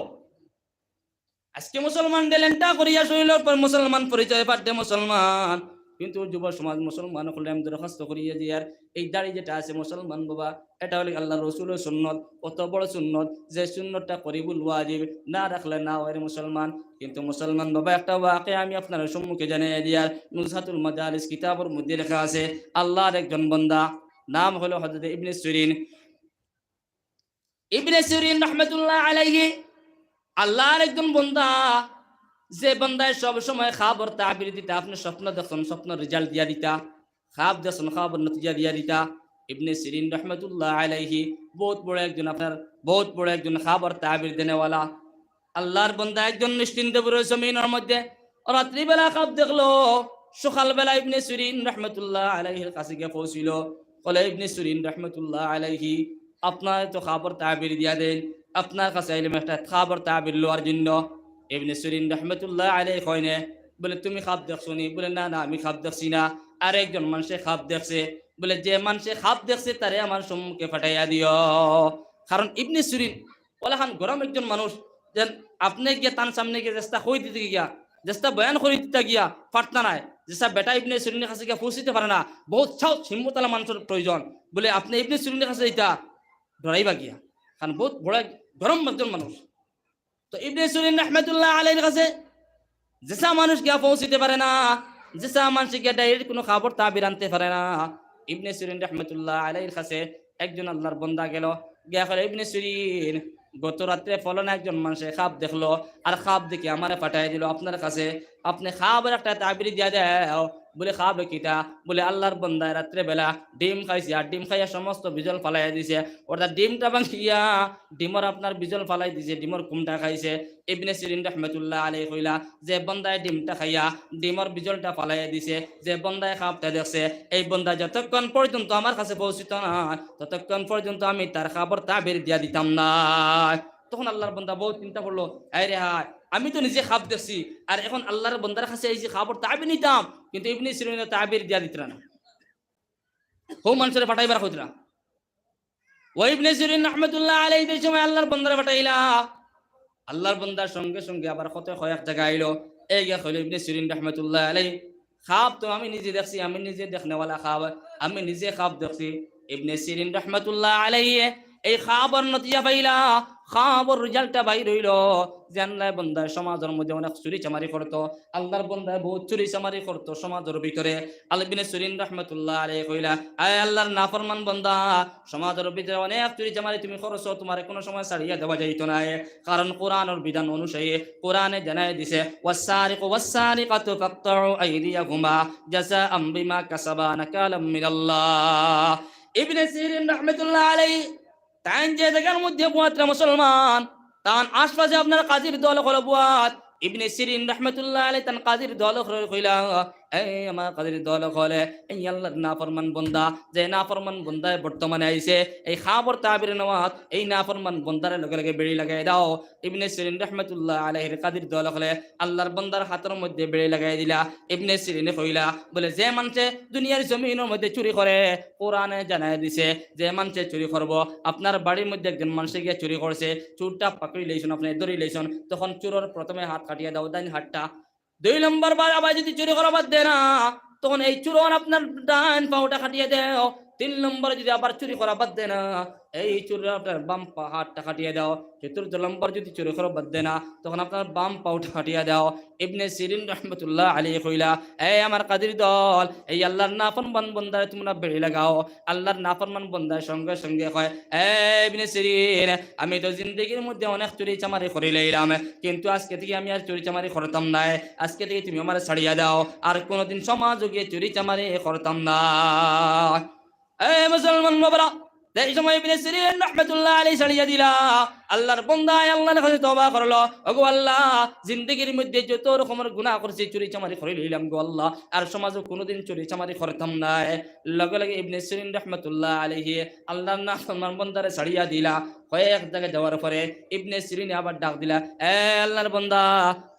আজকে মুসলমানরে লেংটা করিয়া শরীরর পর মুসলমান পরিচয় পাইতে মুসলমান, কিন্তু যুব সমাজ মুসলমান অকলরে আমি দরখাস্ত করিয়া দিয়ার, এই দাড়ি যেটা আছে মুসলমান বাবা, এটা অইলো আল্লাহর রসুলর সুন্নত, অত বড় সুন্নত, যে সুন্নতটা করিবুল ওয়াজিব, না রাখলে না অয় রে মুসলমান। কিন্তু মুসলমান বাবা, একটা ওয়াকিয়া আমি আপনারার সম্মুখে জানাইয়া দিয়ার, নুজহাতুল মাজালিস কিতাবর মধ্যে লেখা আছে, আল্লাহর একজন বন্দা, নাম হলো হযরত ইবনে সিরিন। ইবনে সিরিন রহমতুল্লাহ আলাইহি আল্লাহর একজন বন্দা, যে বন্দায় সব সময় খাবর তাবির দিতা, আপনে স্বপ্ন দেখছইন, স্বপ্নর রেজাল্ট দিয়া দিতা, খাব দেখছইন, খাবর নতিজা দিয়া দিতা। ইবনে সিরিন রহমতুল্লাহ আলাইহি বহুত বড় একজন, আপনার বহুত বড় একজন খাবর তাবির দেনেওয়ালা। আল্লাহর বন্দা একজন নিশ্চিন্তে পুরো জমিনর মধ্যে রাত্রিবেলা খাব দেখলো, সকালবেলা ইবনে সিরিন রহমতুল্লাহ আলাইহির কাছে গিয়া পৌঁছিল। বলে, ইবনে সিরিন রহমতুল্লাহ আলাইহি, আপনারে তো খাবর তাবির দিয়া দেইন, আপনার কাছে আইলাম একটা খাবর তাবির লওয়ার জন্য। ইবনে সিরিন রহমতুল্লাহ আলাইহি কইনে, বলে, তুমি খাব দেখছো নি? বলে, না, না, আমি খাব দেখছি না, আরেকজন মানষে খাব দেখছে। বলে, যে মানষে খাব দেখছে, তারে আমার সম্মুখে পাঠাইয়া দিও। কারণ ইবনে সিরিন অলাখান গরম একজন মানুষ, যেন আপনে গিয়া তান সামনে গিয়া যেতা কই দিতা গিয়া, যেতা বয়ান করি দিতা গিয়া পারতা নায়, যেতা বেটা ইবনে সিরিনর কাছে গিয়া পৌঁছিতে পারে না, বহুত সাহস হিম্মতআলা মানষর প্রয়োজন। বলে, আপনে ইবনে সিরিনর কাছে যাইতা, ডরাইবা গিয়া, কারণ বহুত বড় এক গরম একজন মানুষ। তো ইবনে সিরিন রহমতুল্লাহ আলাইহির কাছে যেতা মানুষ গিয়া পৌঁছিতে পারে না, যেতা মানুষ গিয়া ডাইরেক্ট কোনো খাবর তাবির আনতে পারে না, ইবনে সিরিন রহমতুল্লাহ আলাইহির কাছে একজন আল্লাহর বন্দা গেল, গিয়া কইল, ইবনে সিরিন, গত রাত্রে ফলানা একজন মানষে খাব দেখলো, আর খাব দেখি আমারে পাঠাই দিল আপনার কাছে, আপনে খাবর একটা তাবির দিয়া দেও। বলে, খাব কিতা? বলে, আল্লাহর বন্দায় রাত্রে বেলা ডিম খাইছে, আর ডিম খাইয়া সমস্ত বিজল ফালাইয়া দিছে, অর্থাৎ ডিমটা ভাঙিয়া ডিমর আপনার বিজল ফালাই দিছে, ডিমর কুমটা খাইছে। ইবনে সিরিন রহমতুল্লাহ আলাইহি কইলা, যে বন্দায় ডিমটা খাইয়া ডিমর বিজলটা ফালাইয়া দিছে, যে বন্দায় খাবটা দেখছে, এই বন্দা যতক্ষণ পর্যন্ত আমার কাছে পৌঁছিত না, ততক্ষণ পর্যন্ত আমি তার খাবর তাবির দিয়া দিতাম না। তখন আল্লাহর বন্দা বহুত চিন্তা করলো, আয় রে হায়, আমি তো নিজে খাব দেখছি, আর এখন আল্লাহর বন্দার কাছে এই যে খাবর তাবির নিতাম, কিন্তু ইবনে সিরিন তাবির দিয়া দিতরা না। হউ মানষরে পাঠাইবার কইতরা। ও ইবনে সিরিন রহমতুল্লাহ আলাইহি যে সময় আল্লাহর বন্দারে পাঠাইলা, আল্লাহর বন্দার সঙ্গে সঙ্গে আবার কত কয়েক জাগা আইলো। এই গিয়া কইল ইবনে সিরিন রহমতুল্লাহ আলাইহি, খাব তো আমি নিজে দেখছি, আমি নিজে দেখনেওয়ালা খাব, আমি নিজে খাব দেখছি। ইবনে সিরিন রহমতুল্লাহ আলাইহি এই খাবর নতিজা পাইলা, খাবর রেজাল্টটা বাইর অইলো যে আল্লাহর বন্দায় সমাজর মধ্যে অনেক চুরি চামারি করতো, আল্লাহর বন্দায় বহুত চুরি চামারি করতো সমাজর ভিতরে। আল ইবনে সিরিন রহমতুল্লাহ আলাইহি কইলা, আয় আল্লাহর নাফরমান বন্দা, সমাজর ভিতরে অনেক চুরি চামারি তুমি করছো, তুমারে কোনো সময় ছাড়িয়া দেওয়া যাইতো নায়, কারণ কোরআনর বিধান অনুযায়ী কোরআনে জানাই দিছে, ওয়াসসারিকু ওয়াসসারিকাতু ফাকতাউ আইদিয়াহুমা জাযাআম বিমা কাসাবা নাকালাম মিনাল্লাহ। ইবনে সিরিন রহমতুল্লাহ আলাইহি তাইন যে জাগার মধ্যে বওয়াত রে মুসলমান, তান আশপাশে আপনার কাজির দল অকল বওয়াত। ইবনে সিরিন রহমতুল্লাহ আলাইহি তান কাজির দল অকলরে কইলা, এই আমার কাদির দল অকল, এই আল্লাহর নাফরমান বন্দা, যে নাফরমান বন্দায় বর্তমানে আইছে, এই খাবর তাবির নওয়াত, এই নাফরমান বন্দারে লগে লগে বেড়ি লাগাই দাও। ইবনে সিরিন রহমতুল্লাহ আলাইহির কাদির দল অকলে আল্লাহর বন্দার হাতর মধ্যে বেড়ি লাগাই দিলা। ইবনে সিরিনে কইলা, বলে, যে মানষে দুনিয়ার জমিনর মধ্যে চুরি করে, কোরআনে জানাই দিছে, যে মানষে চুরি করবো, আপনার বাড়ির মধ্যে একজন মানষে গিয়া চুরি করছে, চুরটা পাকড়ি লইছন, আপনে ধরি লইছন, তখন চুরর প্রথমে হাত কাটিয়া দাও, ডাইন হাতটা। দুই নম্বর বার আবার যদি চুরি করা বাদ দেয় না, তখন এই চুরর আপনার ডাইন পাওটা কাটিয়া দেও। তিন নম্বর যদি আবার চুরি করা বাদ দেয় না, এই চুরর আপনার বাম পা হাতটা কাটিয়া দেও। চতুর্থ নম্বর যদি চুরি করা বাদ দেয় না, তখন আপনার বাম পাওটা কাটিয়া দেও। ইবনে সিরিন রহমতুল্লাহ আলাইহি কইলা, এই আমার কাদির দল, এই আল্লাহর নাফরমান বন্দারে তুমরা বেড়ি লাগাও। আল্লাহর নাফরমান বন্দায় সঙ্গে সঙ্গে কয়, এ ইবনে সিরিন, আমি তো জিন্দেগির মধ্যে অনেক চুরি চামারি করি লইলাম, কিন্তু আজকে থাকি আমি আর চুরি চামারি করতাম নায়। আজকে থাকি তুমি আমারে ছাড়িয়া দাও, আর কোনোদিন সমাজো গিয়া চুরি চামারি করতাম না। এ মুসলমান বাবারা, এই সময় ইবনে সিরিন রহমতুল্লাহ আলাইহি ছাড়িয়া দিলা। আল্লাহর বন্দায় আল্লাহর কাছে তওবা করলো, ওগো আল্লাহ, জিন্দেগির মধ্যে যত রকমর গুনাহ করছি, চুরি চামারি করি লইলাম গো আল্লাহ, আর সমাজো কোনোদিন চুরি চামারি করতাম নায়। লগে লগে ইবনে সিরিন রহমতুল্লাহ আলাইহি আল্লাহর নাফরমান বন্দারে ছাড়িয়া দিলা। কয়েক জাগায় যাওয়ার পরে ইবনে সিরিনে আবার ডাক দিলা, এ আল্লাহর বন্দা,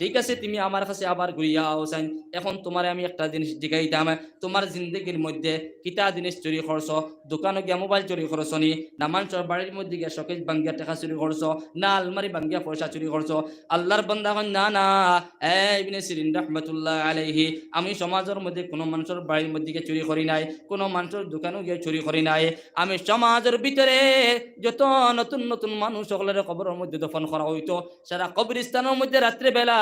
ঠিক আছে, তুমি আমার কাছে আবার ঘুরিয়া আও চাইন, এখন তুমারে আমি একটা জিনিস জিগাইতাম, তুমার জিন্দেগির মধ্যে কিতা জিনিস চুরি করছো? দোকানো গিয়া মোবাইল চুরি করছো নি? না মানষর বাড়ির মধ্যে গিয়া শোকেস ভাঙ্গিয়া টেকা চুরি করছো? না আলমারি ভাঙ্গিয়া পয়সা চুরি করছো? আল্লাহর বন্দা কইন, না, না, এ ইবনে সিরিন রহমতুল্লাহ আলাইহি, আমি সমাজর মধ্যে কোনো মানষর বাড়ির মধ্যে গিয়া চুরি করি নাই, কোনো মানষর দোকানো গিয়া চুরি করি নাই। আমি সমাজর ভিতরে যত নতুন নতুন মানুষ অকলরে কবরর মধ্যে দফন করা অইতো, সারা কবরস্থানর মধ্যে রাত্রে বেলা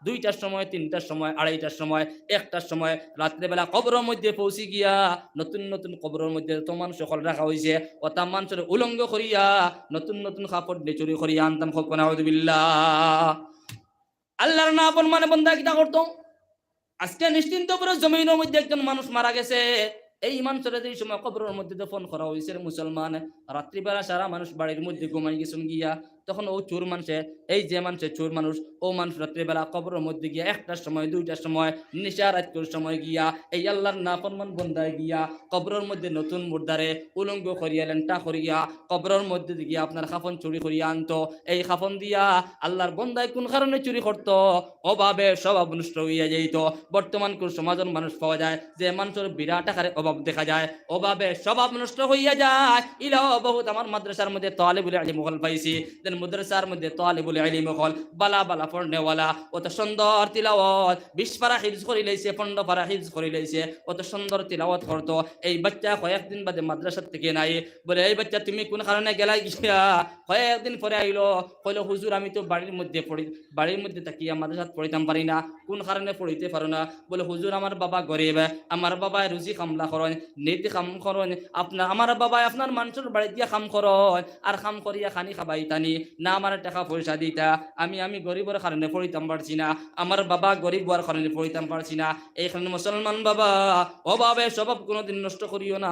দুইটার সময়, তিনটার সময়, আড়াইটার সময়, একটার সময় রাত্রে বেলা কবরর মধ্যে পৌঁছি গিয়া নতুন নতুন কবরর মধ্যে যত মানুষ অকল রাখা অইছে, অতা মানষরে উলঙ্গ করিয়া নতুন নতুন কাপড় দিয়া চুরি করিয়া আনতাম। কউক্কা নাউজুবিল্লাহ। আল্লাহর নাফরমানে বন্দা কিতা করতো? আজকে নিশ্চিন্তপুরর জমিনর মধ্যে একজন মানুষ মারা গেছে, এই মানষরে যেই সময় কবরর মধ্যে দফন করা অইছে রে মুসলমান, রাত্রিবেলা সারা মানুষ বাড়ির মধ্যে ঘুমাই গেছইন গিয়া, তখন অউ চুর মানষে, এই যে মানষে চুর মানুষ, অউ মানুষ রাত্রিবেলা কবরর মধ্যে গিয়া একটার সময়, দুইটার সময়, নিশা রাইতকুর সময় গিয়া, এই আল্লাহর নাফরমান বন্দায় গিয়া কবরর মধ্যে নতুন মুর্দারে উলঙ্গ করিয়া, লেংটা করিয়া, কবরর মধ্যে গিয়া আপনার কাফন চুরি করিয়া আনতো। এই কাফন দিয়া আল্লাহর বন্দায় কোন কারণে চুরি করতো? অভাবে স্বভাব নষ্ট অইয়া যাইতো। বর্তমান কোন সমাজর মানুষ পাওয়া যায় যে মানষর বিরাট আকারে অভাব দেখা যায়, অভাবে স্বভাব নষ্ট অইয়া যায়। ইলাও বহুত আমার মাদ্রাসার মধ্যে তালিবুল ইলম অকল পাইছি, যেন মাদ্রাসার মধ্যে তালিবুল ইলম অকল বালা বালা পড়নেওয়ালা, অত সুন্দর তিলাওয়াত, বিশ পারা হিফজ করি লাইছে, পনেরো পারা হিফজ করি লাইছে, অত সুন্দর তিলাওয়াত করতো। এই বাচ্চা কয়েকদিন বাদে মাদ্রাসা থাকি নাই, বলে, এই বাচ্চা তুমি কোন কারণে গেলায় গিয়া? কয়েকদিন পরে আইলো, কইলো, হুজুর, আমি তো বাড়ির মধ্যে পড়ি, বাড়ির মধ্যে থাকিয়া মাদ্রাসাত পড়িতাম পারি না। কোন কারণে পড়িতে পারো না? বলে, হুজুর, আমার বাবা গরিব, আমার বাবায় রুজি কামলা করইন, নিত কাম করইন, আপনার, আমার বাবায় আপনার মানষর বাড়িত গিয়া কাম করইন, আর কাম করিয়া খানি খাবাইতা নি, না আমারে টেকা পয়সা দিতা, আমি, আমি গরিবর কারণে পড়িতাম পারছি না, আমার বাবা গরিব অওয়ার কারণে পড়িতাম পারছি না। এই কারণে মুসলমান বাবা, অভাবে স্বভাব কোনোদিন নষ্ট করিও না,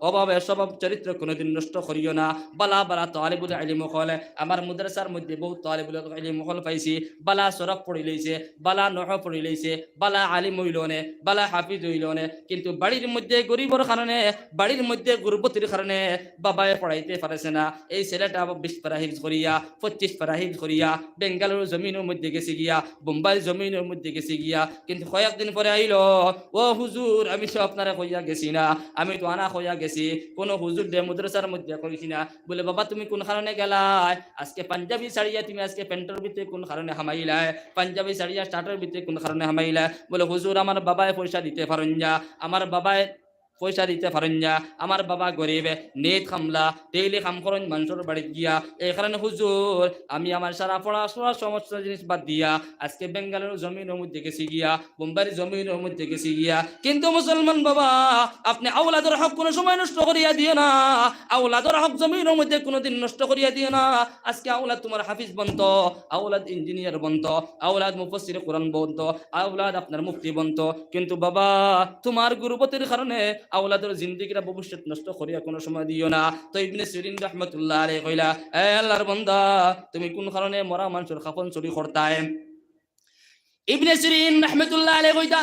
অভাবে স্বভাব চরিত্র কোনোদিন নষ্ট করিও না। বালা বালা তালিবুল ইলম অকল, আমার মাদ্রাসার মধ্যে বহুত তালিবুল ইলম অকল পাইছি, বালা সরফ পড়ি লাইছে, বালা নহু পড়ি লাইছে, বালা আলিম অইলো নে, বালা হাফিজ অইলো নে, কিন্তু বাড়ির মধ্যে গরিবর কারণে, বাড়ির মধ্যে গুরবতির কারণে বাবায় পড়াইতে পারছে না। এই ছেলেটা বিশ পারা হিফজ করিয়া, পঁচিশ পারা হিফজ করিয়া বেঙ্গালুরু জমিনর মধ্যে গেছে গিয়া, বোম্বাই জমিনর মধ্যে গেছে গিয়া, কিন্তু কয়েকদিন পরে আইলো, ও হুজুর, আমি তো আপনারে কইয়া গেছি না, আমি তো আনা কইয়া গেছি, কোনো হুজুররে মাদ্রাসার মধ্যে কইছি না। বলে, বাবা, তুমি কোন কারণে গেলায়? আজকে পাঞ্জাবি ছাড়িয়া তুমি আজকে প্যান্টর ভিতরে কোন কারণে হামাইলায়? পাঞ্জাবি ছাড়িয়া শার্টর ভিতরে কোন কারণে হামাইলায়? বলে, হুজুর, আমার বাবায় পয়সা দিতে পারইন না, আমার বাবায় পয়সা দিতে পারইন না, আমার বাবা গরিব, নিত কামলা, ডেইলি কাম করইন মানষর বাড়িত গিয়া। এই কারণে হুজুর, আমি আমার সারা পড়াশোনার সমস্ত জিনিস বাদ দিয়া আজকে বেঙ্গালুরু জমিনর মধ্যে গেছি গিয়া, বোম্বাইর জমিনর মধ্যে গেছি গিয়া। কিন্তু মুসলমান বাবা, আপনে আওলাদর হক কোনো সময় নষ্ট করিয়া দিও না, আওলাদর হক জমিনর মধ্যে কোনোদিন নষ্ট করিয়া দিও না। আজকে আওলাদ তুমার হাফিজ বনতো, আওলাদ ইঞ্জিনিয়ার বনতো, আওলাদ মুফাসসিরে কোরআন বনতো, আওলাদ আপনার মুফতি বনতো, কিন্তু বাবা, তুমার গুরবতির কারণে আওলাদর জিন্দেগিটা ভবিষ্যৎ নষ্ট করিয়া কোনো সময় দিও না। তো ইবনে সিরিন রহমতুল্লাহ আলাইহি কইলা, এ আল্লাহর বন্দা, তুমি কোন কারণে মরা মানষর কাফন চুরি করতায়? ইবনে সিরিন রহমতুল্লাহ আলাইহি কইতা,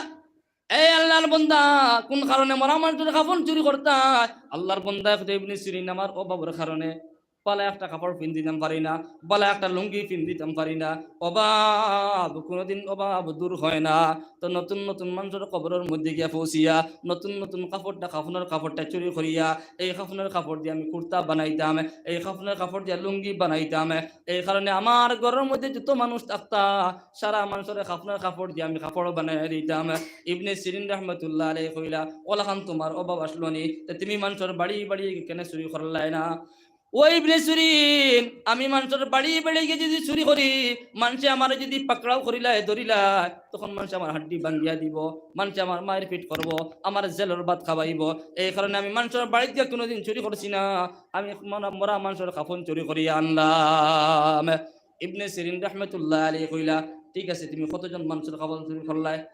"এ আল্লাহর বন্দা, কুন কারণে মরা মানষর কাফন চুরি করতায়?" আল্লাহর বন্দায় কইতা, "ইবনে সিরিন, আমার অভাবর কারণে বালা একটা কাপড় পিন্দিতাম পারি না, বালা একটা লুঙ্গি পিন্দিতাম পারি না, অভাব, কুনুদিন অভাব দূর অয় না।" তো নতুন নতুন মানষর কবরর মধ্যে গিয়া পৌঁছিয়া, নতুন নতুন কাপড়টা, কাফনর কাপড়টা চুরি করিয়া, এই কাফনর কাপড় দিয়া আমি কুর্তা বানাইতাম, এই কাফনর কাপড় দিয়া লুঙ্গি বানাইতাম, এই কারণে আমার ঘরর মধ্যে যত মানুষ থাকতা, সারা মানষরে কাফনর কাপড় দিয়া আমি কাপড় বানাইয়া দিতাম। ইবনে সিরিন রহমতুল্লাহ আলাইহি কইলা, "অলাখান তুমার অভাব আছলো নি? তে তুমি মানষর বাড়ি বাড়ি কেনে চুরি করলায় না?" "ও ইবনে সিরিন, আমি মানষর বাড়ি বাড়ি গিয়া যদি চুরি করি, মানষে আমারে যদি পাকড়াও করিলায়, ধরিলায়, তখন মানষে আমার হাড্ডি ভাঙ্গিয়া দিবো, মানষে আমার মাইরপিট করবো, আমার জেলর ভাত খাওয়াইবো। এই কারণে আমি মানষর বাড়িত গিয়া কুনুদিন চুরি করছি না, আমি মরা, মরা মানষর কাফন চুরি করিয়া আনলাম।" ইবনে সিরিন রহমতুল্লাহ আলাইহি কইলা, "ঠিক আছে, তুমি কতজন মানষর কাফন চুরি করলায়?"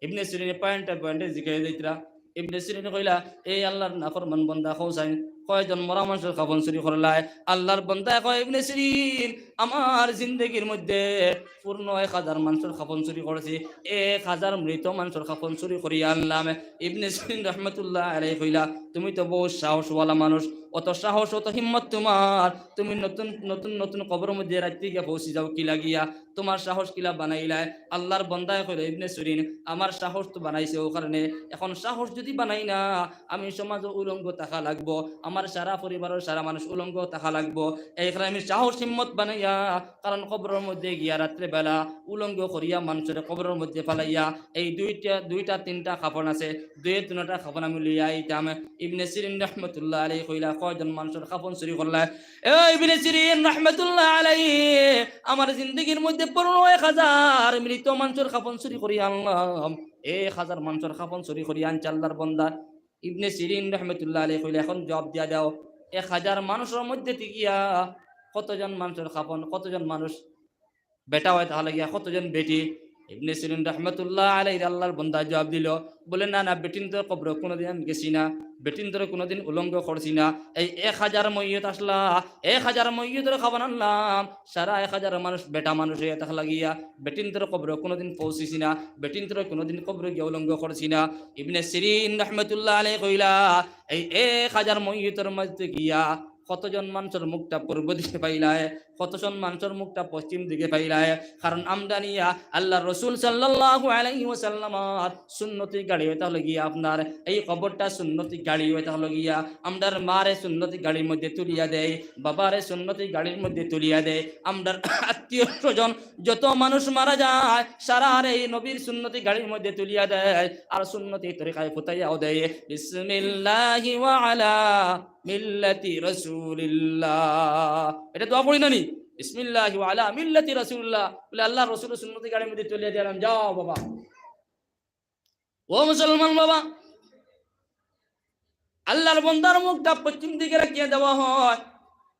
ইবনে সিরিনে পয়েন্টে পয়েন্টে জিকাইয়া যাইতরা। ইবনে সিরিনে কইলা, "এ আল্লাহর নাফরমান বন্দা, কও চাইন, কয়জন মরা মানষর কাফন চুরি করলায়?" আল্লাহর বন্দায় কয়, "ইবনে সিরিন, আমার জিন্দেগির মধ্যে পূর্ণ এক হাজার মানষর কাফন চুরি করছি, এক হাজার মৃত মানষর কাফন চুরি করিয়া আনলাম।" ইবনে সিরিন রহমতুল্লাহ আলাইহি কইলা, "তুমি তো বউত সাহসওয়ালা মানুষ, অত সাহস, অত হিম্মত তুমার, তুমি নতুন নতুন নতুন কবরর মধ্যে রাইত গিয়া পৌঁছি যাও কি লাগিয়া?" তুমার সাহস কিলা বানাইলায়? আল্লাহর বন্দায় কইলো, "ইবনে সিরিন, আমার সাহস তো বানাইছে অউ কারণে, এখন সাহস যদি বানাই না, আমি সমাজো উলঙ্গ থাকা লাগবো, আমার সারা পরিবারর সারা মানুষ উলঙ্গ থাকা লাগবো। এই কারণে আমি সাহস হিম্মত বানাইয়া, কারণ কবরর মধ্যে গিয়া রাত্রে বেলা উলঙ্গ করিয়া মানষরে কবরর মধ্যে ফালাইয়া এই দুইটা, দুইটা তিনটা কাফন আছে, দুই তিনটা কাফন আমি লইয়া আইতাম।" ইবনে সিরিন রহমতুল্লাহ আলাইহি কইলা, "কয়জন মানষর কাফন চুরি করলায়?" এ ইবনে সিরিন রহমতুল্লাহ আলাইহি, "আমার জিন্দেগির মধ্যে পূর্ণ এক হাজার মৃত মানষর কাফন চুরি করিয়া আনলাম, এক হাজার মানষর কাফন চুরি করিয়া আনছি আল্লাহর বন্দা।" ইবনে সিরিন রহমতুল্লাহ আলাইহি কইলা, "এখন জবাব দিয়া দেও, এক হাজার মানষর মধ্যে থাকিয়া কতজন মানষর কাফন, কতজন মানুষ বেটা অয় থাকা লাগিয়া, কতজন বেটি?" ইবনে সিরিন রহমতুল্লাহ আলাইহিরে আল্লাহর বন্দা জবাব দিলো, বলে, "না, না, বেটিন্তর কবরো কুনুদিন আমি গেছি না, বেটিন্তরে কুনুদিন উলঙ্গ করছি না। এই এক হাজার মইয়ত আছলা, এক হাজার মইয়তর কাফন আনলাম, সারা এক হাজার মানুষ বেটা মানুষ অইয়া থাকা লাগিয়া, বেটিন্তর কবরো কুনুদিন পৌঁছিছি না, বেটিন্তরে কুনুদিন কবরো গিয়া উলঙ্গ করছি না।" ইবনে সিরিন রহমতুল্লাহ আলাইহি কইলা, এই এক হাজার মইয়তর মধ্যে গিয়া কতজন মানষর মুখটা পূর্ব দিকে পাইলায়, কতজন মানষর মুখটা পশ্চিম দিকে পাইলায়? কারণ আমরার নিয়া আল্লাহর রসুল সাল্লাল্লাহু আলাইহি ওয়াসাল্লামর সুন্নতি গাড়ি অইতা অইলো গিয়া আপনার, এই কবরটা সুন্নতি গাড়ি অইতা অইলো গিয়া, আমরার মারে সুন্নতি গাড়ির মধ্যে তুলিয়া দেয়, বাবারে সুন্নতি গাড়ির মধ্যে তুলিয়া দেয়, আমরার আত্মীয় স্বজন যত মানুষ মারা যায়, সারারে এই নবীর সুন্নতি গাড়ির মধ্যে তুলিয়া দেয়, আর সুন্নতি তরিকায় ফুতাইয়াও দেয়, "বিসমিল্লাহি ওয়া আলা মিল্লাতি রাসূলিল্লাহ।" এটা দোয়া পড়ি না নি? "বিসমিল্লাহি ওয়া আলা মিল্লাতি রাসূলিল্লাহ।" বলে, "আল্লাহর রসুলর সুন্নতি গাড়ির মধ্যে তুলিয়া দিলাম, যাও বাবা।" ও মুসলমান বাবা, আল্লাহর বন্দার মুখটা পশ্চিম দিকে রাখিয়া দেওয়া হয়,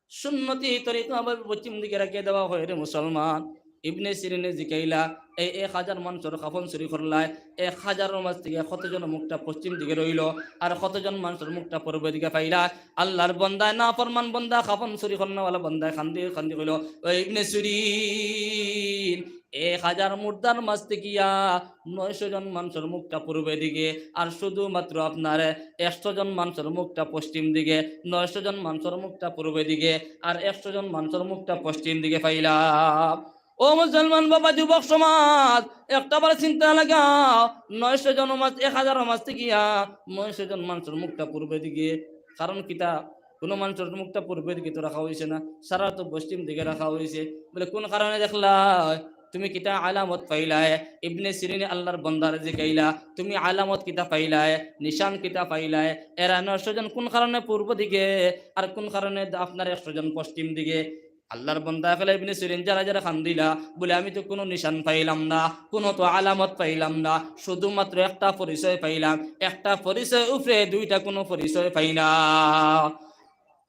সুন্নতি তরিকা ভাবে পশ্চিম দিকে রাখিয়া দেওয়া হয় রে মুসলমান। ইবনে সিরিনে জিকাইলা, এই এক হাজার মানষর কাফন চুরি করলায়, এক হাজারর মাঝ থেকে কতজনর মুখটা পশ্চিম দিকে রইলো, আর কতজন মানষর মুখটা পূর্ব দিকে পাইলা? আল্লাহর বন্দায়, নাফরমান বন্দা, কাফন চুরি করনেওয়ালা বন্দায় কান্দি কান্দি কইলো, "ও ইবনে সিরিন, এক হাজার মুর্দার মাঝ থাকিয়া নয়শো জন মানষর মুখটা পূর্ব দিকে, আর শুধুমাত্র আপনার একশো জন মানষর মুখটা পশ্চিম দিকে, নয়শো জন মানষর মুখটা পূর্ব দিকে, আর একশো জন মানষর মুখটা পশ্চিম দিকে পাইলাম।" ও মুসলমান বাবা, যুবক সমাজ, একটা বার চিন্তা লাগাও, নয়শো জন মাঝ, এক হাজারর মাঝ থাকিয়া নয়শো জন মানষর মুখটা পূর্ব দিকে, কারণ কিতা? কুনু মানষর মুখটা পূর্ব দিকে তো রাখা অইছে না, সারা তো পশ্চিম দিকে রাখা অইছে। বলে, "কুন কারণে দেখলায়? তুমি কিতা আলামত পাইলায়?" ইবনে সিরিনে আল্লাহর বন্দারে জিকাইলা, "তুমি আলামত কিতা পাইলায়? নিশান কিতা পাইলায়? এরা নয়শো জন কুন কারণে পূর্ব দিকে, আর কুন কারণে আপনার একশো জন পশ্চিম দিকে?" আল্লাহর বন্দা অকলে, ইবনে সিরিন যারা যারা কান্দিলা, বলে, "আমি তো কুনু নিশান পাইলাম না, কুনু তো আলামত পাইলাম না, শুধুমাত্র একটা পরিচয় পাইলাম, একটা পরিচয় উপরে দুইটা কুনু পরিচয় পাই না।"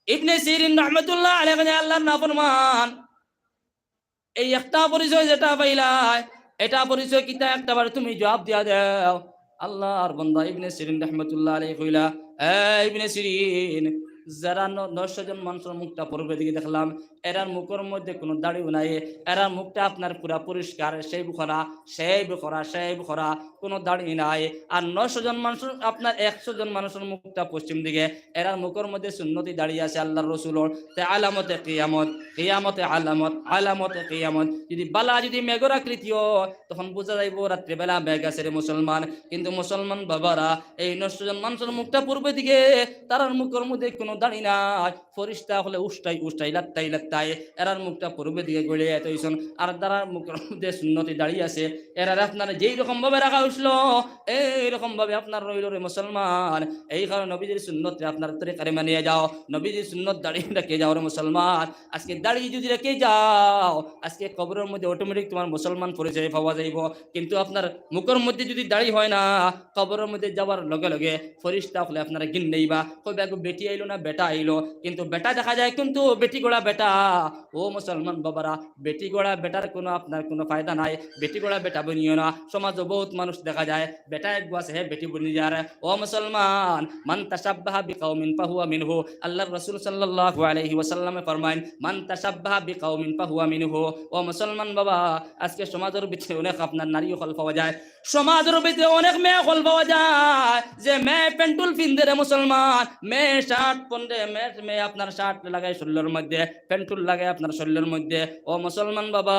ইবনে সিরিন রহমতুল্লাহ আলাইহি, আল্লাহর নাফরমান, এই একটা পরিচয় যেটা পাইলায়, এটা পরিচয় কিতা? একটা বার তুমি জবাব দিয়া দেও। আল্লাহর বন্দা ইবনে সিরিন রহমতুল্লাহ আলাইহি কইলা, "এ ইবনে সিরিন, যারা ন-, নয়শো জন মানুষর মুখটা পূর্বের দিকে দেখলাম, এরার মুখর মধ্যে কোনো দাড়িও নাই, এরার মুখটা আপনার পুরা পরিষ্কার, shave করা, shave করা, shave করা, কোনো দাড়ি নাই। আর নয়শো জন মানুষর, আপনার একশো জন মানুষর মুখটা পশ্চিম দিকে, এরার মুখর মধ্যে সুন্নতি দাড়ি আছে আল্লাহর রসুলর। তে আলামতে কিয়ামত, কিয়ামতে আলামত, আলামতে কিয়ামত। যদি বালা, যদি মেঘর আকৃতি অয়, তখন বুঝা যাইবো রাত্রিবেলা মেঘ আছে রে মুসলমান। কিন্তু মুসলমান বাবারা, এই নয়শো জন মানুষর মুখটা পূর্বের দিকে, তারার মুখর মধ্যে কোনো দাড়ি নাই। ফিরিস্তা অকলে উষ্টাই উষ্টাই, লাত্তাই লাত্তাই এরার মুখটা পূর্বের দিকে গড়িয়া থইছইন। আর তারার মুখর মধ্যে সুন্নতি দাড়ি আছে। এরারে আপনারা যেই রকম ভাবে রাখা অইছিল, এই রকম ভাবে আপনার রইল রে মুসলমান। এই কারণে নবীজির সুন্নতরে আপনার তরিকারে মানিয়া যাও, নবীজির সুন্নত দাড়ি রেখে যাও রে মুসলমান। আজকে দাড়ি যদি রেখে যাও, আজকে কবরর মধ্যে automatic তোমার মুসলমান পরিচয় পাওয়া যাইবো। কিন্তু আপনার মুখর মধ্যে যদি দাড়ি হয় না, কবরর মধ্যে যাওয়ার লগে লগে ফিরিস্তা অকলে আপনারে ঘিন্নাইবা, কইবা, "এগু বেটি আইলো না বেটা আইলো?" কিন্তু বেটা দেখা যায়, কিন্তু বেটি গড়া বেটা। ও মুসলমান বাবারা, বেটি গড়া বেটার কোনো আপনার কোনো ফায়দা নাই। বেটি গড়া বেটা বনিও না। সমাজো বহুত মানুষ দেখা যায়, বেটা এগু আছে, হে বেটি বনি যার। ও মুসলমান, "মান তাশাব্বাহা বিকাউমিন ফাহুয়া মিনহু।" আল্লাহর রাসূল সাল্লাল্লাহু আলাইহি ওয়াসাল্লামে ফরমাইন, "মান তাশাব্বাহা বিকাউমিন ফাহুয়া মিনহু।" ও মুসলমান বাবা, আজকে সমাজর ভিতরে অনেক আপনার নারী অকল পাওয়া যায়, সমাজর ভিতরে অনেক মেয়ে অকল পাওয়া যায়, যে মেয়ে প্যান্টুল পিন্দে রে মুসলমান, মেয়ে শার্ট পরে, মেয়ে, মেয়ে আপনার শার্ট লাগায় শরীলর মধ্যে, প্যান্টুল লাগায় আপনার শরীলর মধ্যে। ও মুসলমান বাবা,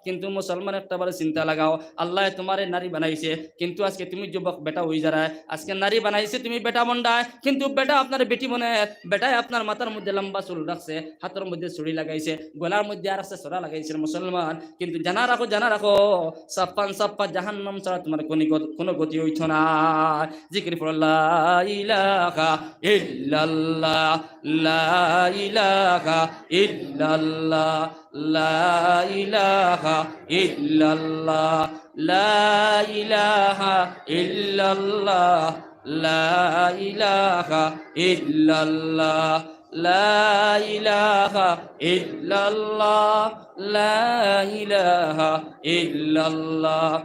কিন্তু মুসলমান একটা বার চিন্তা লাগাও, আল্লায় তোমারে নারী বানাইছে, কিন্তু আজকে তুমি যুবক বেটা অই যারায়, আজকে নারী বানাইছে তুমি বেটা বন্ডায়, কিন্তু বেটা আপনার বেটি বনে, বেটায় আপনার মাথার মধ্যে লম্বা চুল রাখছে, হাতর মধ্যে ছুরি লাগাইছে, গলার মধ্যে আর একটা ছড়া লাগাইছে মুসলমান। কিন্তু জানা রাখো, জানা রাখো, ছাপ্পান ছাপ্পা জাহান্নাম ছাড়া তোমার কোনো গত-, কোনো গতি অইতো না। জিকির পড়ো, লা ইলাহা ইল্লাল্লাহ, লা ইলাহা ইল্লাল্লাহ, লা ইলাহা ইল্লাল্লাহ, লা ইলাহা ইল্লাল্লাহ, লা ইলাহা ইল্লাল্লাহ, লা ইলাহা ইল্লাল্লাহ, লা ইলাহা ইল্লাল্লাহ,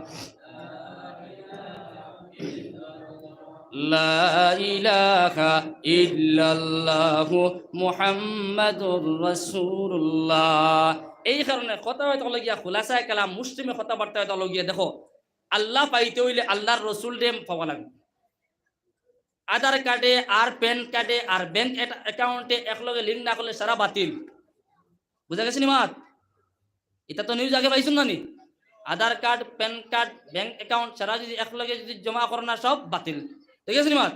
লা ইলাহা ইল্লাল্লাহু মুহাম্মাদুর রাসূলুল্লাহ। এই কারণে কথা অইতো অইলো গিয়া খুলাসায়ে কালাম, মুসলিমে কথাবার্তা অইতো অইলো গিয়া, দেখো, আল্লাহ পাইতে অইলে আল্লাহর রসুলরে পাওয়া লাগবো। আধার কার্ডে আর প্যান কার্ডে আর ব্যাংক অ্যাটা-, অ্যাকাউন্টে একলগে লিংক না করলে সারা বাতিল। বুঝা গেছে নি মাত? ইতা তো নিউজ আগে পাইছইন না নি? Aadhaar card, PAN card, bank account সারা যদি একলগে যদি জমা করো না, সব বাতিল। ঠিক আছে নি মাত?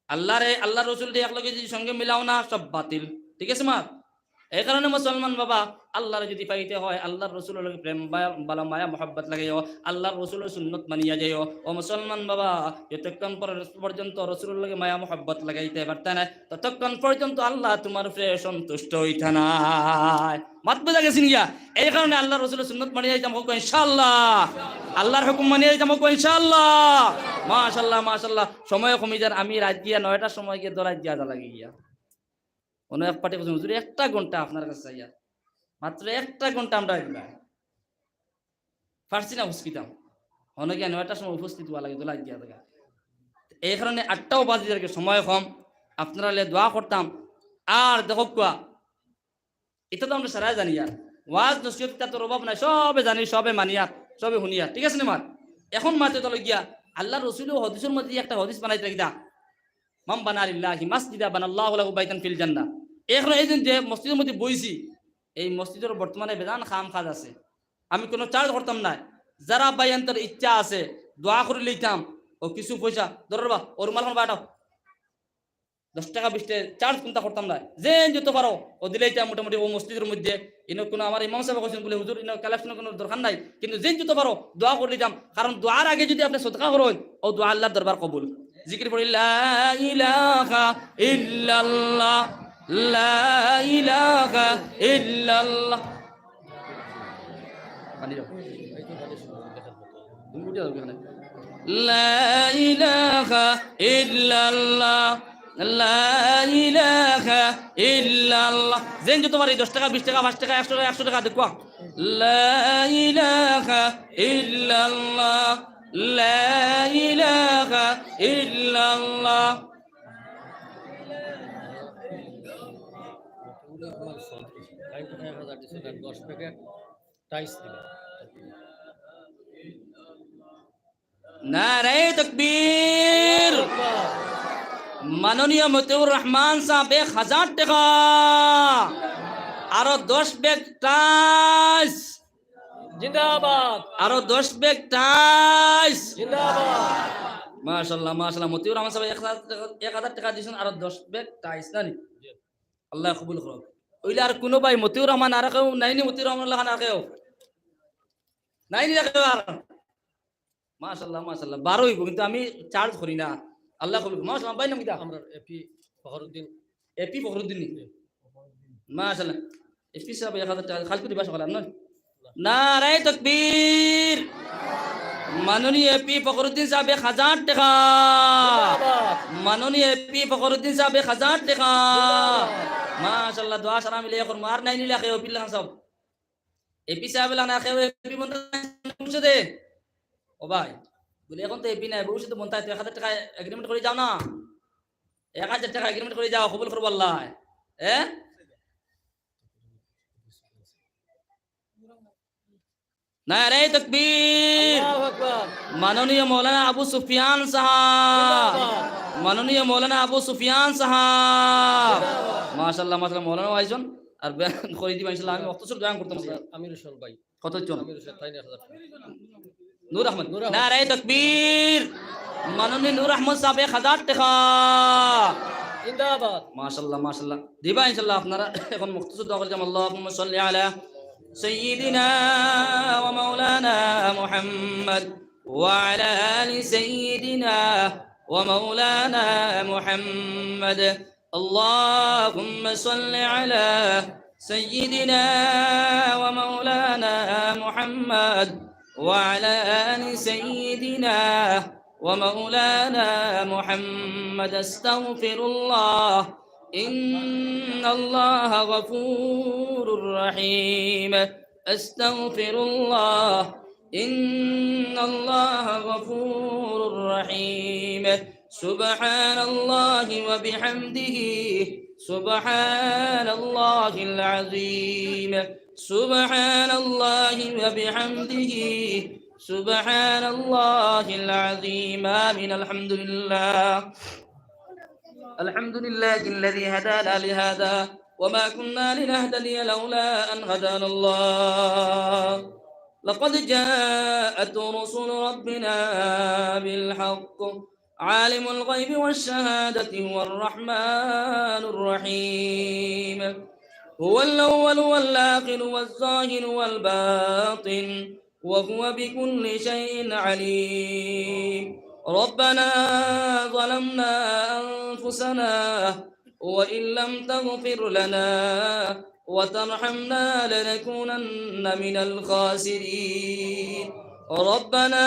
আল্লাহরে, আল্লাহর রসুলরে একলগে যদি সঙ্গে মিলাও না, সব বাতিল। ঠিক আছে মাত? এই কারণে মুসলমান বাবা, আল্লাহরে যদি পাইতে হয়, আল্লাহর রসুলর লগে প্রেম বা-, ভালা মায়া মহব্বত লাগাইও, আল্লাহর রসুলর সুন্নত মানিয়া যাইও। ও মুসলমান বাবা, যতক্ষণ পর-, পর্যন্ত রসুলর লগে মায়া মহব্বত লাগাইতে পারতা নায়, ততক্ষণ পর্যন্ত আল্লাহ তোমার উপরে সন্তুষ্ট অইতা নায়। মাত বুঝা গেছে নি গিয়া? এই কারণে আল্লাহর রসুলর সুন্নত মানিয়া যাইতাম, কউক্কা ইনশাআল্লাহ। আল্লাহর হুকুম মানিয়া যাইতাম, কউক্কা ইনশাআল্লাহ। মাশাআল্লাহ, মাশাআল্লাহ। সময় কমি যার, আমি রাইত গিয়া নয়টার সময় গিয়া দৌড়াইত গিয়া, যা লাগি গিয়া। অন্য এক পার্টি কইছইন, "হুজুর, একটা ঘন্টা আপনার কাছে চাইয়া, মাত্র একটা ঘন্টা আমরা দিবা।" পারছি না, হুচকিতাম। অনেকে নয়টার সময় উপস্থিত অওয়া লাগে, দৌড়াইত গিয়া থাকা। এই কারণে আটটাও বাজি যার, সময় কম, আপনারার লাগি দোয়া করতাম। আর দেখউক্কা, ইতা তো আমরা সারাই জানিয়ার, ওয়াজ নসিহত ইতার তো অভাব নাই, সবে জানি, সবে মানিয়ার, সবে হুনিয়ার, ঠিক আছে নি মাত? এখন মাতে তো লাগিয়া আল্লাহর রসুলও হাদিসর মধ্যে একটা হাদিস বানাইতা কিতা, "মান বানা লিল্লাহি মাসজিদা বানাল্লাহু লাহু বাইতান ফিল জান্নাহ।" এখন এই যে, যে মসজিদর মধ্যে বইছি, এই মসজিদর বর্তমানে বেজান কাম কাজ আছে, আমি কোনো চার্জ করতাম নায়। যারা ভাইয়াইন্তর ইচ্ছা আছে, দোয়া করি লইতাম, ও কিছু পয়সা, ধরো বা, ও রুমাল খান বাটাও, দশ টেকা, বিশ টেকা চার্জ কুন্তা করতাম নায়। যেইন যত পারো, ও দিলাইতাম মোটামুটি ও মসজিদর মধ্যে। ইনো কোনো আমার ইমাম সাবে কইছইন বুলে, "হুজুর, ইনো কালেকশনর কোনো দরকার নাই, কিন্তু যেইন যত পারো, দোয়া করি লইতাম।" কারণ দোয়ার আগে যদি আপনে সদকা করইন, ও দোয়া আল্লাহর দরবার কবুল। জিকির পড়ি, "লা ইলাহা ইল্লাল্লাহ, লা ইলাহা ইল্লাল্লাহ।" পানি দাও। তুমি উঠে যাও এখানে। লা ইলাহা ইল্লাল্লাহ, লা ইলাহা ইল্লাল্লাহ। যেইন যত পারো, দশ টেকা, বিশ টেকা, পাঁচ টেকা, একশো টেকা, একশো টেকা, দেখো। লা ইলাহা ইল্লাল্লাহ, লা ইলাহা ইল্লাল্লাহ। রহমান সাহেব, এক হাজার দিছে, আর দশ প্যাকেট টাইস দিবা। নারায়ে তাকবীর। মাননীয় মতিউর রহমান সাহেব এক হাজার টেকা, আরো দশ ব্যাগ টাইস। জিন্দাবাদ। আরো দশ ব্যাগ টাইস। জিন্দাবাদ। মাশাআল্লাহ, মাশাআল্লাহ। মতিউর রহমান সাহেব এক হাজার টেকা, এক হাজার টেকা দিছইন, আরো দশ ব্যাগ টাইস, না নি? আল্লায় কবুল করউক। অইলে আর কুনু ভাই মতিউর রহমান আর কেউ নাইনি? মতিউর রহমান লাখান আর কেউ নাইনি? আর কেউ আর? মাশাআল্লাহ, মাশাআল্লাহ। বারো অইবো, কিন্তু আমি চার্জ করি না। আল্লায় কবুল করউক। মাশাআল্লাহ, ভাইর নাম কিতা? আমরার এপি ফখরুদ্দিন। এপি ফখরুদ্দিন নি? জি। মাশাআল্লাহ। এপি সাহেব এক হাজার টেকা খালি দিবা সকালে, না? নারায়ে তাকবীর। মাননীয় এপি ফখরুদ্দিন সাহেব এক হাজার টেকা। জিন্দাবাদ। মাননীয় এপি ফখরুদ্দিন সাহেব এক হাজার টেকা। জিন্দাবাদ। মাশাআল্লাহ, দোয়া সারা মিলে এখন মার নাই নিলে কেউ এপি লাখান সাহেব। এপি সাহেব লাখান কেউ এপি বনতা ভবিষ্যতে। ও ভাই, বলি এখন তো এপি নাই, ভবিষ্যতে বনতা তো এক হাজার টেকা এগ্রিমেন্ট করি যাও না। এক হাজার টেকা এগ্রিমেন্ট করি যাও, কবুল করবো আল্লায়। এ? নারায়ে তাকবীর। আল্লাহু আকবার। মাননীয় মৌলানা আবু সুফিয়ান সাহেব। জিন্দাবাদ। মাননীয় মৌলানা আবু সুফিয়ান সাহেব। জিন্দাবাদ। মাশাআল্লাহ, মাশাআল্লাহ, মৌলানা আইছইন। আর বয়ান করি দিবা ইনশাআল্লাহ, আমি মুখতাসর বয়ান করতাম। আমির হোসেন ভাই। কত জন? আমির হোসেন, তাইন এক হাজার। নূর আহমদ। নূর আহমদ। নারায়ে তাকবীর। মাননীয় নূর আহমদ সাহেব এক হাজার টেকা। জিন্দাবাদ। মাশাআল্লাহ, মাশাআল্লাহ। দিবা ইনশাআল্লাহ, আপনারা এখন মুখতাসর দোয়া করি যান। আল্লাহুম্মা সাল্লি আলা সাইয়্যিদিনা ওয়া মাওলানা মুহাম্মদ ওয়া আলা আলি সাইয়্যিদিনা ওয়া মাওলানা মুহাম্মদ। اللهم صل على سيدنا ومولانا محمد وعلى آل سيدنا ومولانا محمد. أستغفر الله، إن الله غفور رحيم. أستغفر الله، إن الله غفور رحيم. سبحان الله وبحمده، سبحان الله العظيم. سبحان الله وبحمده، سبحان الله العظيم. آمين. الحمد لله. الحمد لله الذي هدانا لهذا وما كنا لنهتدي لولا أن هدانا الله. لقد جاءت رسل ربنا بالحق. عالم الغيب والشهادة هو الرحمن الرحيم. هو الأول والآخر والظاهر والباطن وهو بكل شيء عليم. ربنا ظلمنا أنفسنا وإن لم تغفر لنا وترحمنا لنكونن من الخاسرين. ربنا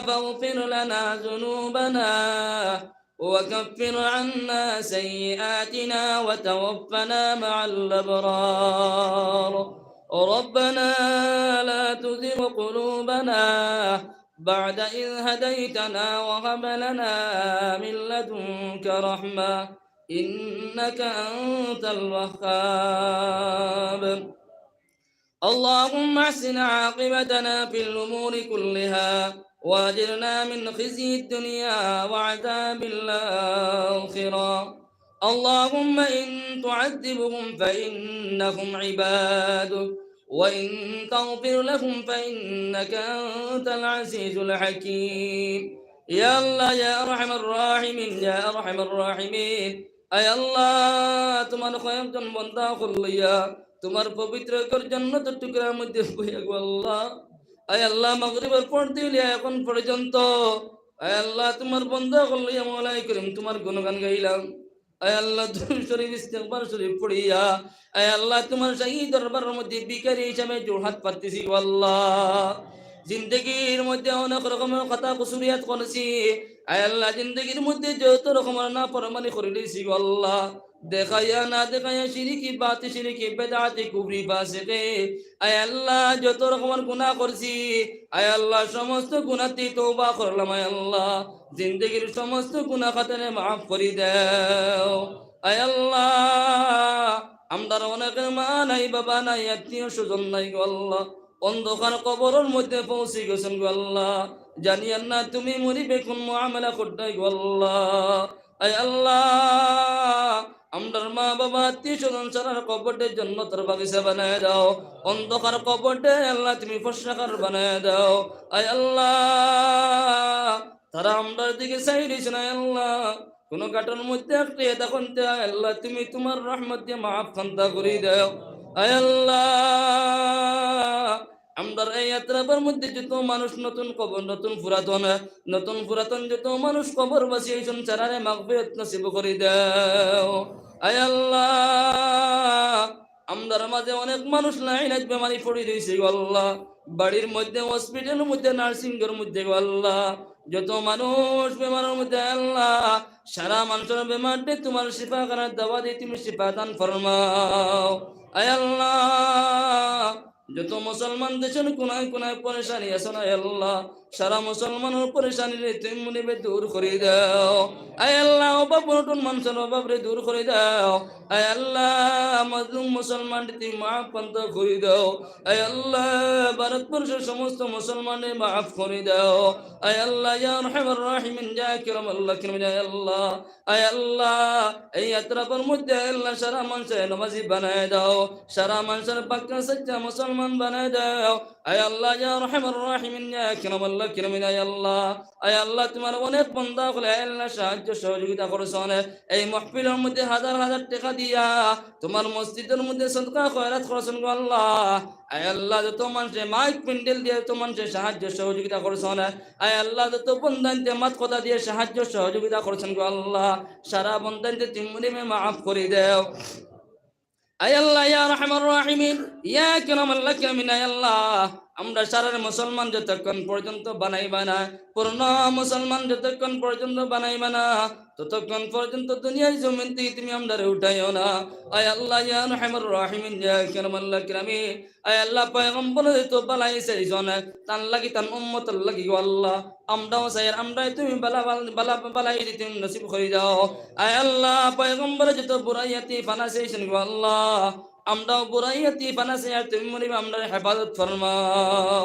فاغفر لنا ذنوبنا وكفر عنا سيئاتنا وتوفنا مع الأبرار. ربنا لا تزغ قلوبنا بعد إذ هديتنا وهب لنا من لدنك رحمة إنك أنت الوهاب. اللهم أحسن عاقبتنا في الأمور كلها وأجرنا من خزي الدنيا وعذاب الآخرة. اللهم إن تعذبهم فإنهم عبادك وإن تغفر لهم فإنك أنت العزيز الحكيم. يا الله يا أرحم الراحمين، يا أرحم الراحمين. আয় আল্লাহ, তুমার কয়েকজন বন্দা অকল লইয়া তুমার পবিত্র ঘর জান্নাতের টুকরার মধ্যে বইয়া গো আল্লাহ। আয় আল্লাহ, মাগরিবের পর দিয়া এখন পর্যন্ত, আয় আল্লাহ, তুমার বন্দা অকল লইয়া মওলায়ে করিম তুমার গুণগান গাইলাম। আয় আল্লাহ, দুরূদ শরীফ, ইস্তেগফার শরীফ পড়িয়া, আয় আল্লাহ, তুমার শাহী দরবারের মধ্যে ভিখারি হিসাবে জোড়হাত পাততেছি গো আল্লাহ। জিন্দেগির মধ্যে অনেক রকমের খাতা কুসুরিয়াত করছি। আয় আল্লাহ, জিন্দেগির মধ্যে যত রকমের নাফরমানি করিলিছি গো আল্লাহ, দেখাইয়া না দেখাইয়া, শিরিকি, বাতি শিরিকি, বেদাতি, কুফরি, ফাসিকি, আয় আল্লাহ, যত রকমের গুনাহ করছি, আয় আল্লাহ, সমস্ত গুনাহ থাকি তওবা করলাম, আয় আল্লাহ, জিন্দেগির সমস্ত গুনাহ খাতারে মাফ করি দেও। আয় আল্লাহ, আমরার অনেকের মা নাই, বাবা নাই, আত্মীয় স্বজন নাই গো আল্লাহ। অন্ধকার কবরর মধ্যে পৌঁছি গেছইন গো আল্লাহ। জানিয়ার না তুমি মনিবে কুন মামলা করতায় গো আল্লাহ। আয় আল্লাহ, আমরার মা বাবা আত্মীয় স্বজন সারার কবররে জন্নতর বাগিচা বানায় দাও। অন্ধকার কবররে আল্লাহ তুমি ফর্সাকার বানায় দাও। আয় আল্লাহ, তারা আমরার দিকে চাই রইছে না আল্লাহ। কুনু ঘাটর মধ্যে আটকিয়া থাকইন তে আয় আল্লাহ তুমি তুমার রহমত দিয়া মাফ খান্তা করি দাও। আয় আল্লাহ, আমরার এই আত্রাফর মধ্যে যত মানুষ নতুন কবর, নতুন পুরাতন, নতুন পুরাতন যত মানুষ কবরবাসী অইছইন, সারারে মাগফিরাত নসিব করি দাও। আয় আল্লাহ, আমরার মাঝে অনেক মানুষ লাইনাত বেমারি পড়ি রইছে গো আল্লাহ। বাড়ির মধ্যে, হসপিটালর মধ্যে, নার্সিংর মধ্যে গো আল্লাহ, যত মানুষ বেমারর মধ্যে আল্লাহ, সারা মানষর বেমাররে তুমার শিফা করার দাওয়া দিয়া তুমি শিফা দান ফরমাও। আয় আল্লাহ, যত মুসলমান দেশর কোনায় কোনায় পরেশানি আছইন আয় আল্লাহ, সারা মুসলমানর পরেশানিরে তুমি মনিবে দূর করি দাও। আয় আল্লাহ, অভাব অনটন মানষর অভাবরে দূর করি দাও। আয় আল্লাহ, মাজলুম মুসলমানরে তুমি মাফ খান্তা করি দাও। আয় আল্লাহ, ভারতবর্ষর সমস্ত মুসলমানরে মাফ করি দাও। আয় আল্লাহ, ইয়া আরহামার রাহিমিন, ইয়া আকরামাল আকরামিন, আয় আল্লাহ, আয় আল্লাহ, এই আত্রাফর মধ্যে আয় আল্লাহ সারা মানষরে নমাজি বানায় দাও, সারা মানষরে পাক্কা সাচ্চা মুসলমান বানায় দাও। আয় আল্লাহ, ইয়া আরহামার রাহিমিন, ইয়া আকরামাল আকরামিন, আয় আল্লাহ, আয় আল্লাহ, তুমার অনেক বান্দা অকলে আয় আল্লাহ সাহায্য সহযোগিতা করছইন। এই মাহফিলর মধ্যে হাজার হাজার টেকা দিয়া তুমার মসজিদর মধ্যে সদকা খয়রাত করছইন গো আল্লাহ। আয় আল্লাহ, যত মানষে মাইক প্যান্ডেল দিয়া যত মানষে সাহায্য সহযোগিতা করছইন, আয় আল্লাহ, যত বন্দাইন্তে মাত কথা দিয়া সাহায্য সহযোগিতা করছইন গো আল্লাহ, সারা বন্দাইন্তে তুমি মনিবে মাফ করি দাও। আয় আল্লাহ, ইয়া আরহামার রাহিমিন, ইয়া আকরামাল আকরামিন, আয় আল্লাহ, আমরা সারারে মুসলমান যতক্ষণ পর্যন্ত বানাইবা না, পূর্ণ মুসলমান যতক্ষণ পর্যন্ত বানাইবা না, ততক্ষণ পর্যন্ত দুনিয়ার জমিন থাকি তুমি আমরারে উঠাইও না। আয় আল্লাহ, ইয়া আরহামার রাহিমিন, ইয়া আকরামাল আকরামিন, আয় আল্লাহ, পয়গম্বরে যত বালাই চাইছইন, তান লাগি, তান উম্মতর লাগি গো আল্লাহ, আমরাও চাইয়ার, আমরারে তুমি বালা, বালা, বালা, বালাই দিয়া তুমি নসিব করি দাও। আয় আল্লাহ, পয়গম্বরে যত বুরাইয়াতি ফানা চাইছইন গো আল্লাহ, আমরাও বুরাইয়াতি ফানা চাইয়ার, তুমি মনিবে আমরারে হেফাজত ফরমাও।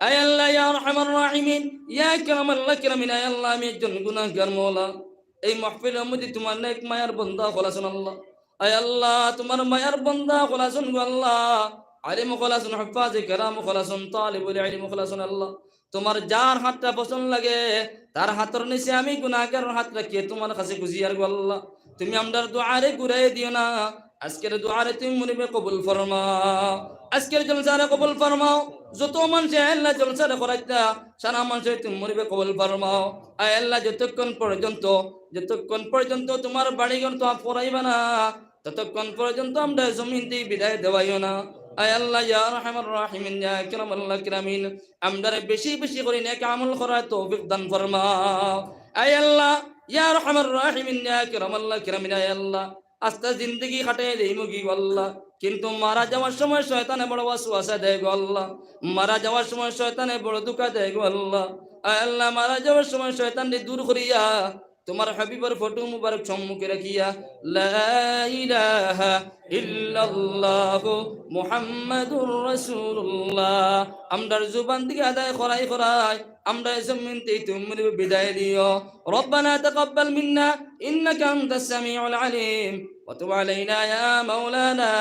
আয় আল্লাহ, ইয়া আরহামার রাহিমিন, ইয়া আকরামাল আকরামিন, আয় আল্লাহ, আমি একজন গুনাহগার মওলা। এই মাহফিলর মধ্যে তুমার নেক মায়ার বন্দা অকল আছইন আল্লাহ। আয় আল্লাহ, তুমার মায়ার বন্দা অকল আছইন গো আল্লাহ, আলিম অকল আছইন, হুফাজে কেরাম অকল আছইন, তালিবুল ইলম অকল আছইন আল্লাহ। তুমার যার হাতটা পছন্দ লাগে, তার হাতর নিচে আমি গুনাহগারর হাত রাখিয়া তুমার কাছে খুজিয়ার গো আল্লাহ। তুমি আমরার দোয়ারে ঘুরাই দিও না, আজকের দোয়ারে তুমি মনিবে কবুল ফরমাও, আজকের জলসারে কবুল ফরমাও। যত মানষে আয় আল্লাহ জলসারে করাইতা, সারা মানষরে তুমি মনিবে কবুল ফরমাও। আয় আল্লাহ, যতক্ষণ পর্যন্ত, যতক্ষণ পর্যন্ত তুমার বাড়িঘর তো ফরাইবা না, ততক্ষণ পর্যন্ত আমরারে জমিন থাকি বিদায় দেওয়াইও না। আয় আল্লাহ, ইয়া আরহামার রাহিমিন, ইয়া আকরামাল আকরামিন, আমরারে বেশি বেশি করি নেক আমল করার তৌফিক দান ফরমাও। আয় আল্লাহ, ইয়া আরহামার রাহিমিন, ইয়া আকরামাল আকরামিন, আয় আল্লাহ, আস্তা জিন্দেগি কাটাই দেইমুগি গো আল্লাহ, কিন্তু মারা যাওয়ার সময় শয়তানে বড় ওয়াসওয়াসা দেয় গো আল্লাহ, মারা যাওয়ার সময় শয়তানে বড় ধোঁকা দেয় গো আল্লাহ। আয় আল্লাহ, মারা যাওয়ার সময় শয়তানরে দূর করিয়া তুমার হাবিবর ফটো মুবারক সম্মুখে রাখিয়া, লা ইলাহা ইল্লাল্লাহু মুহাম্মাদুর রাসূলুল্লাহ, আমরার জুবান থাকি আদায় করাই করাই আমরারে জমিন থাকি তুমি মনিবে বিদায় দিও। ربنا تقبل منا إنك أنت السميع العليم وتب علينا يا مولانا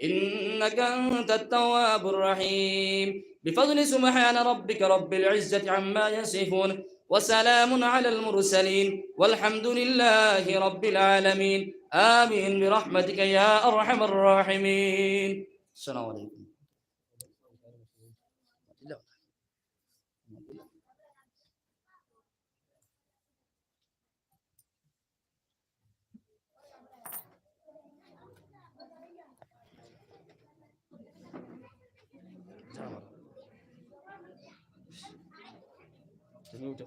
إنك أنت التواب الرحيم. بفضل سبحان ربك رب العزة عما يصفون وسلام على المرسلين والحمد لله رب العالمين. آمين برحمتك يا أرحم الراحمين. السلام عليكم. তুমি উঠো।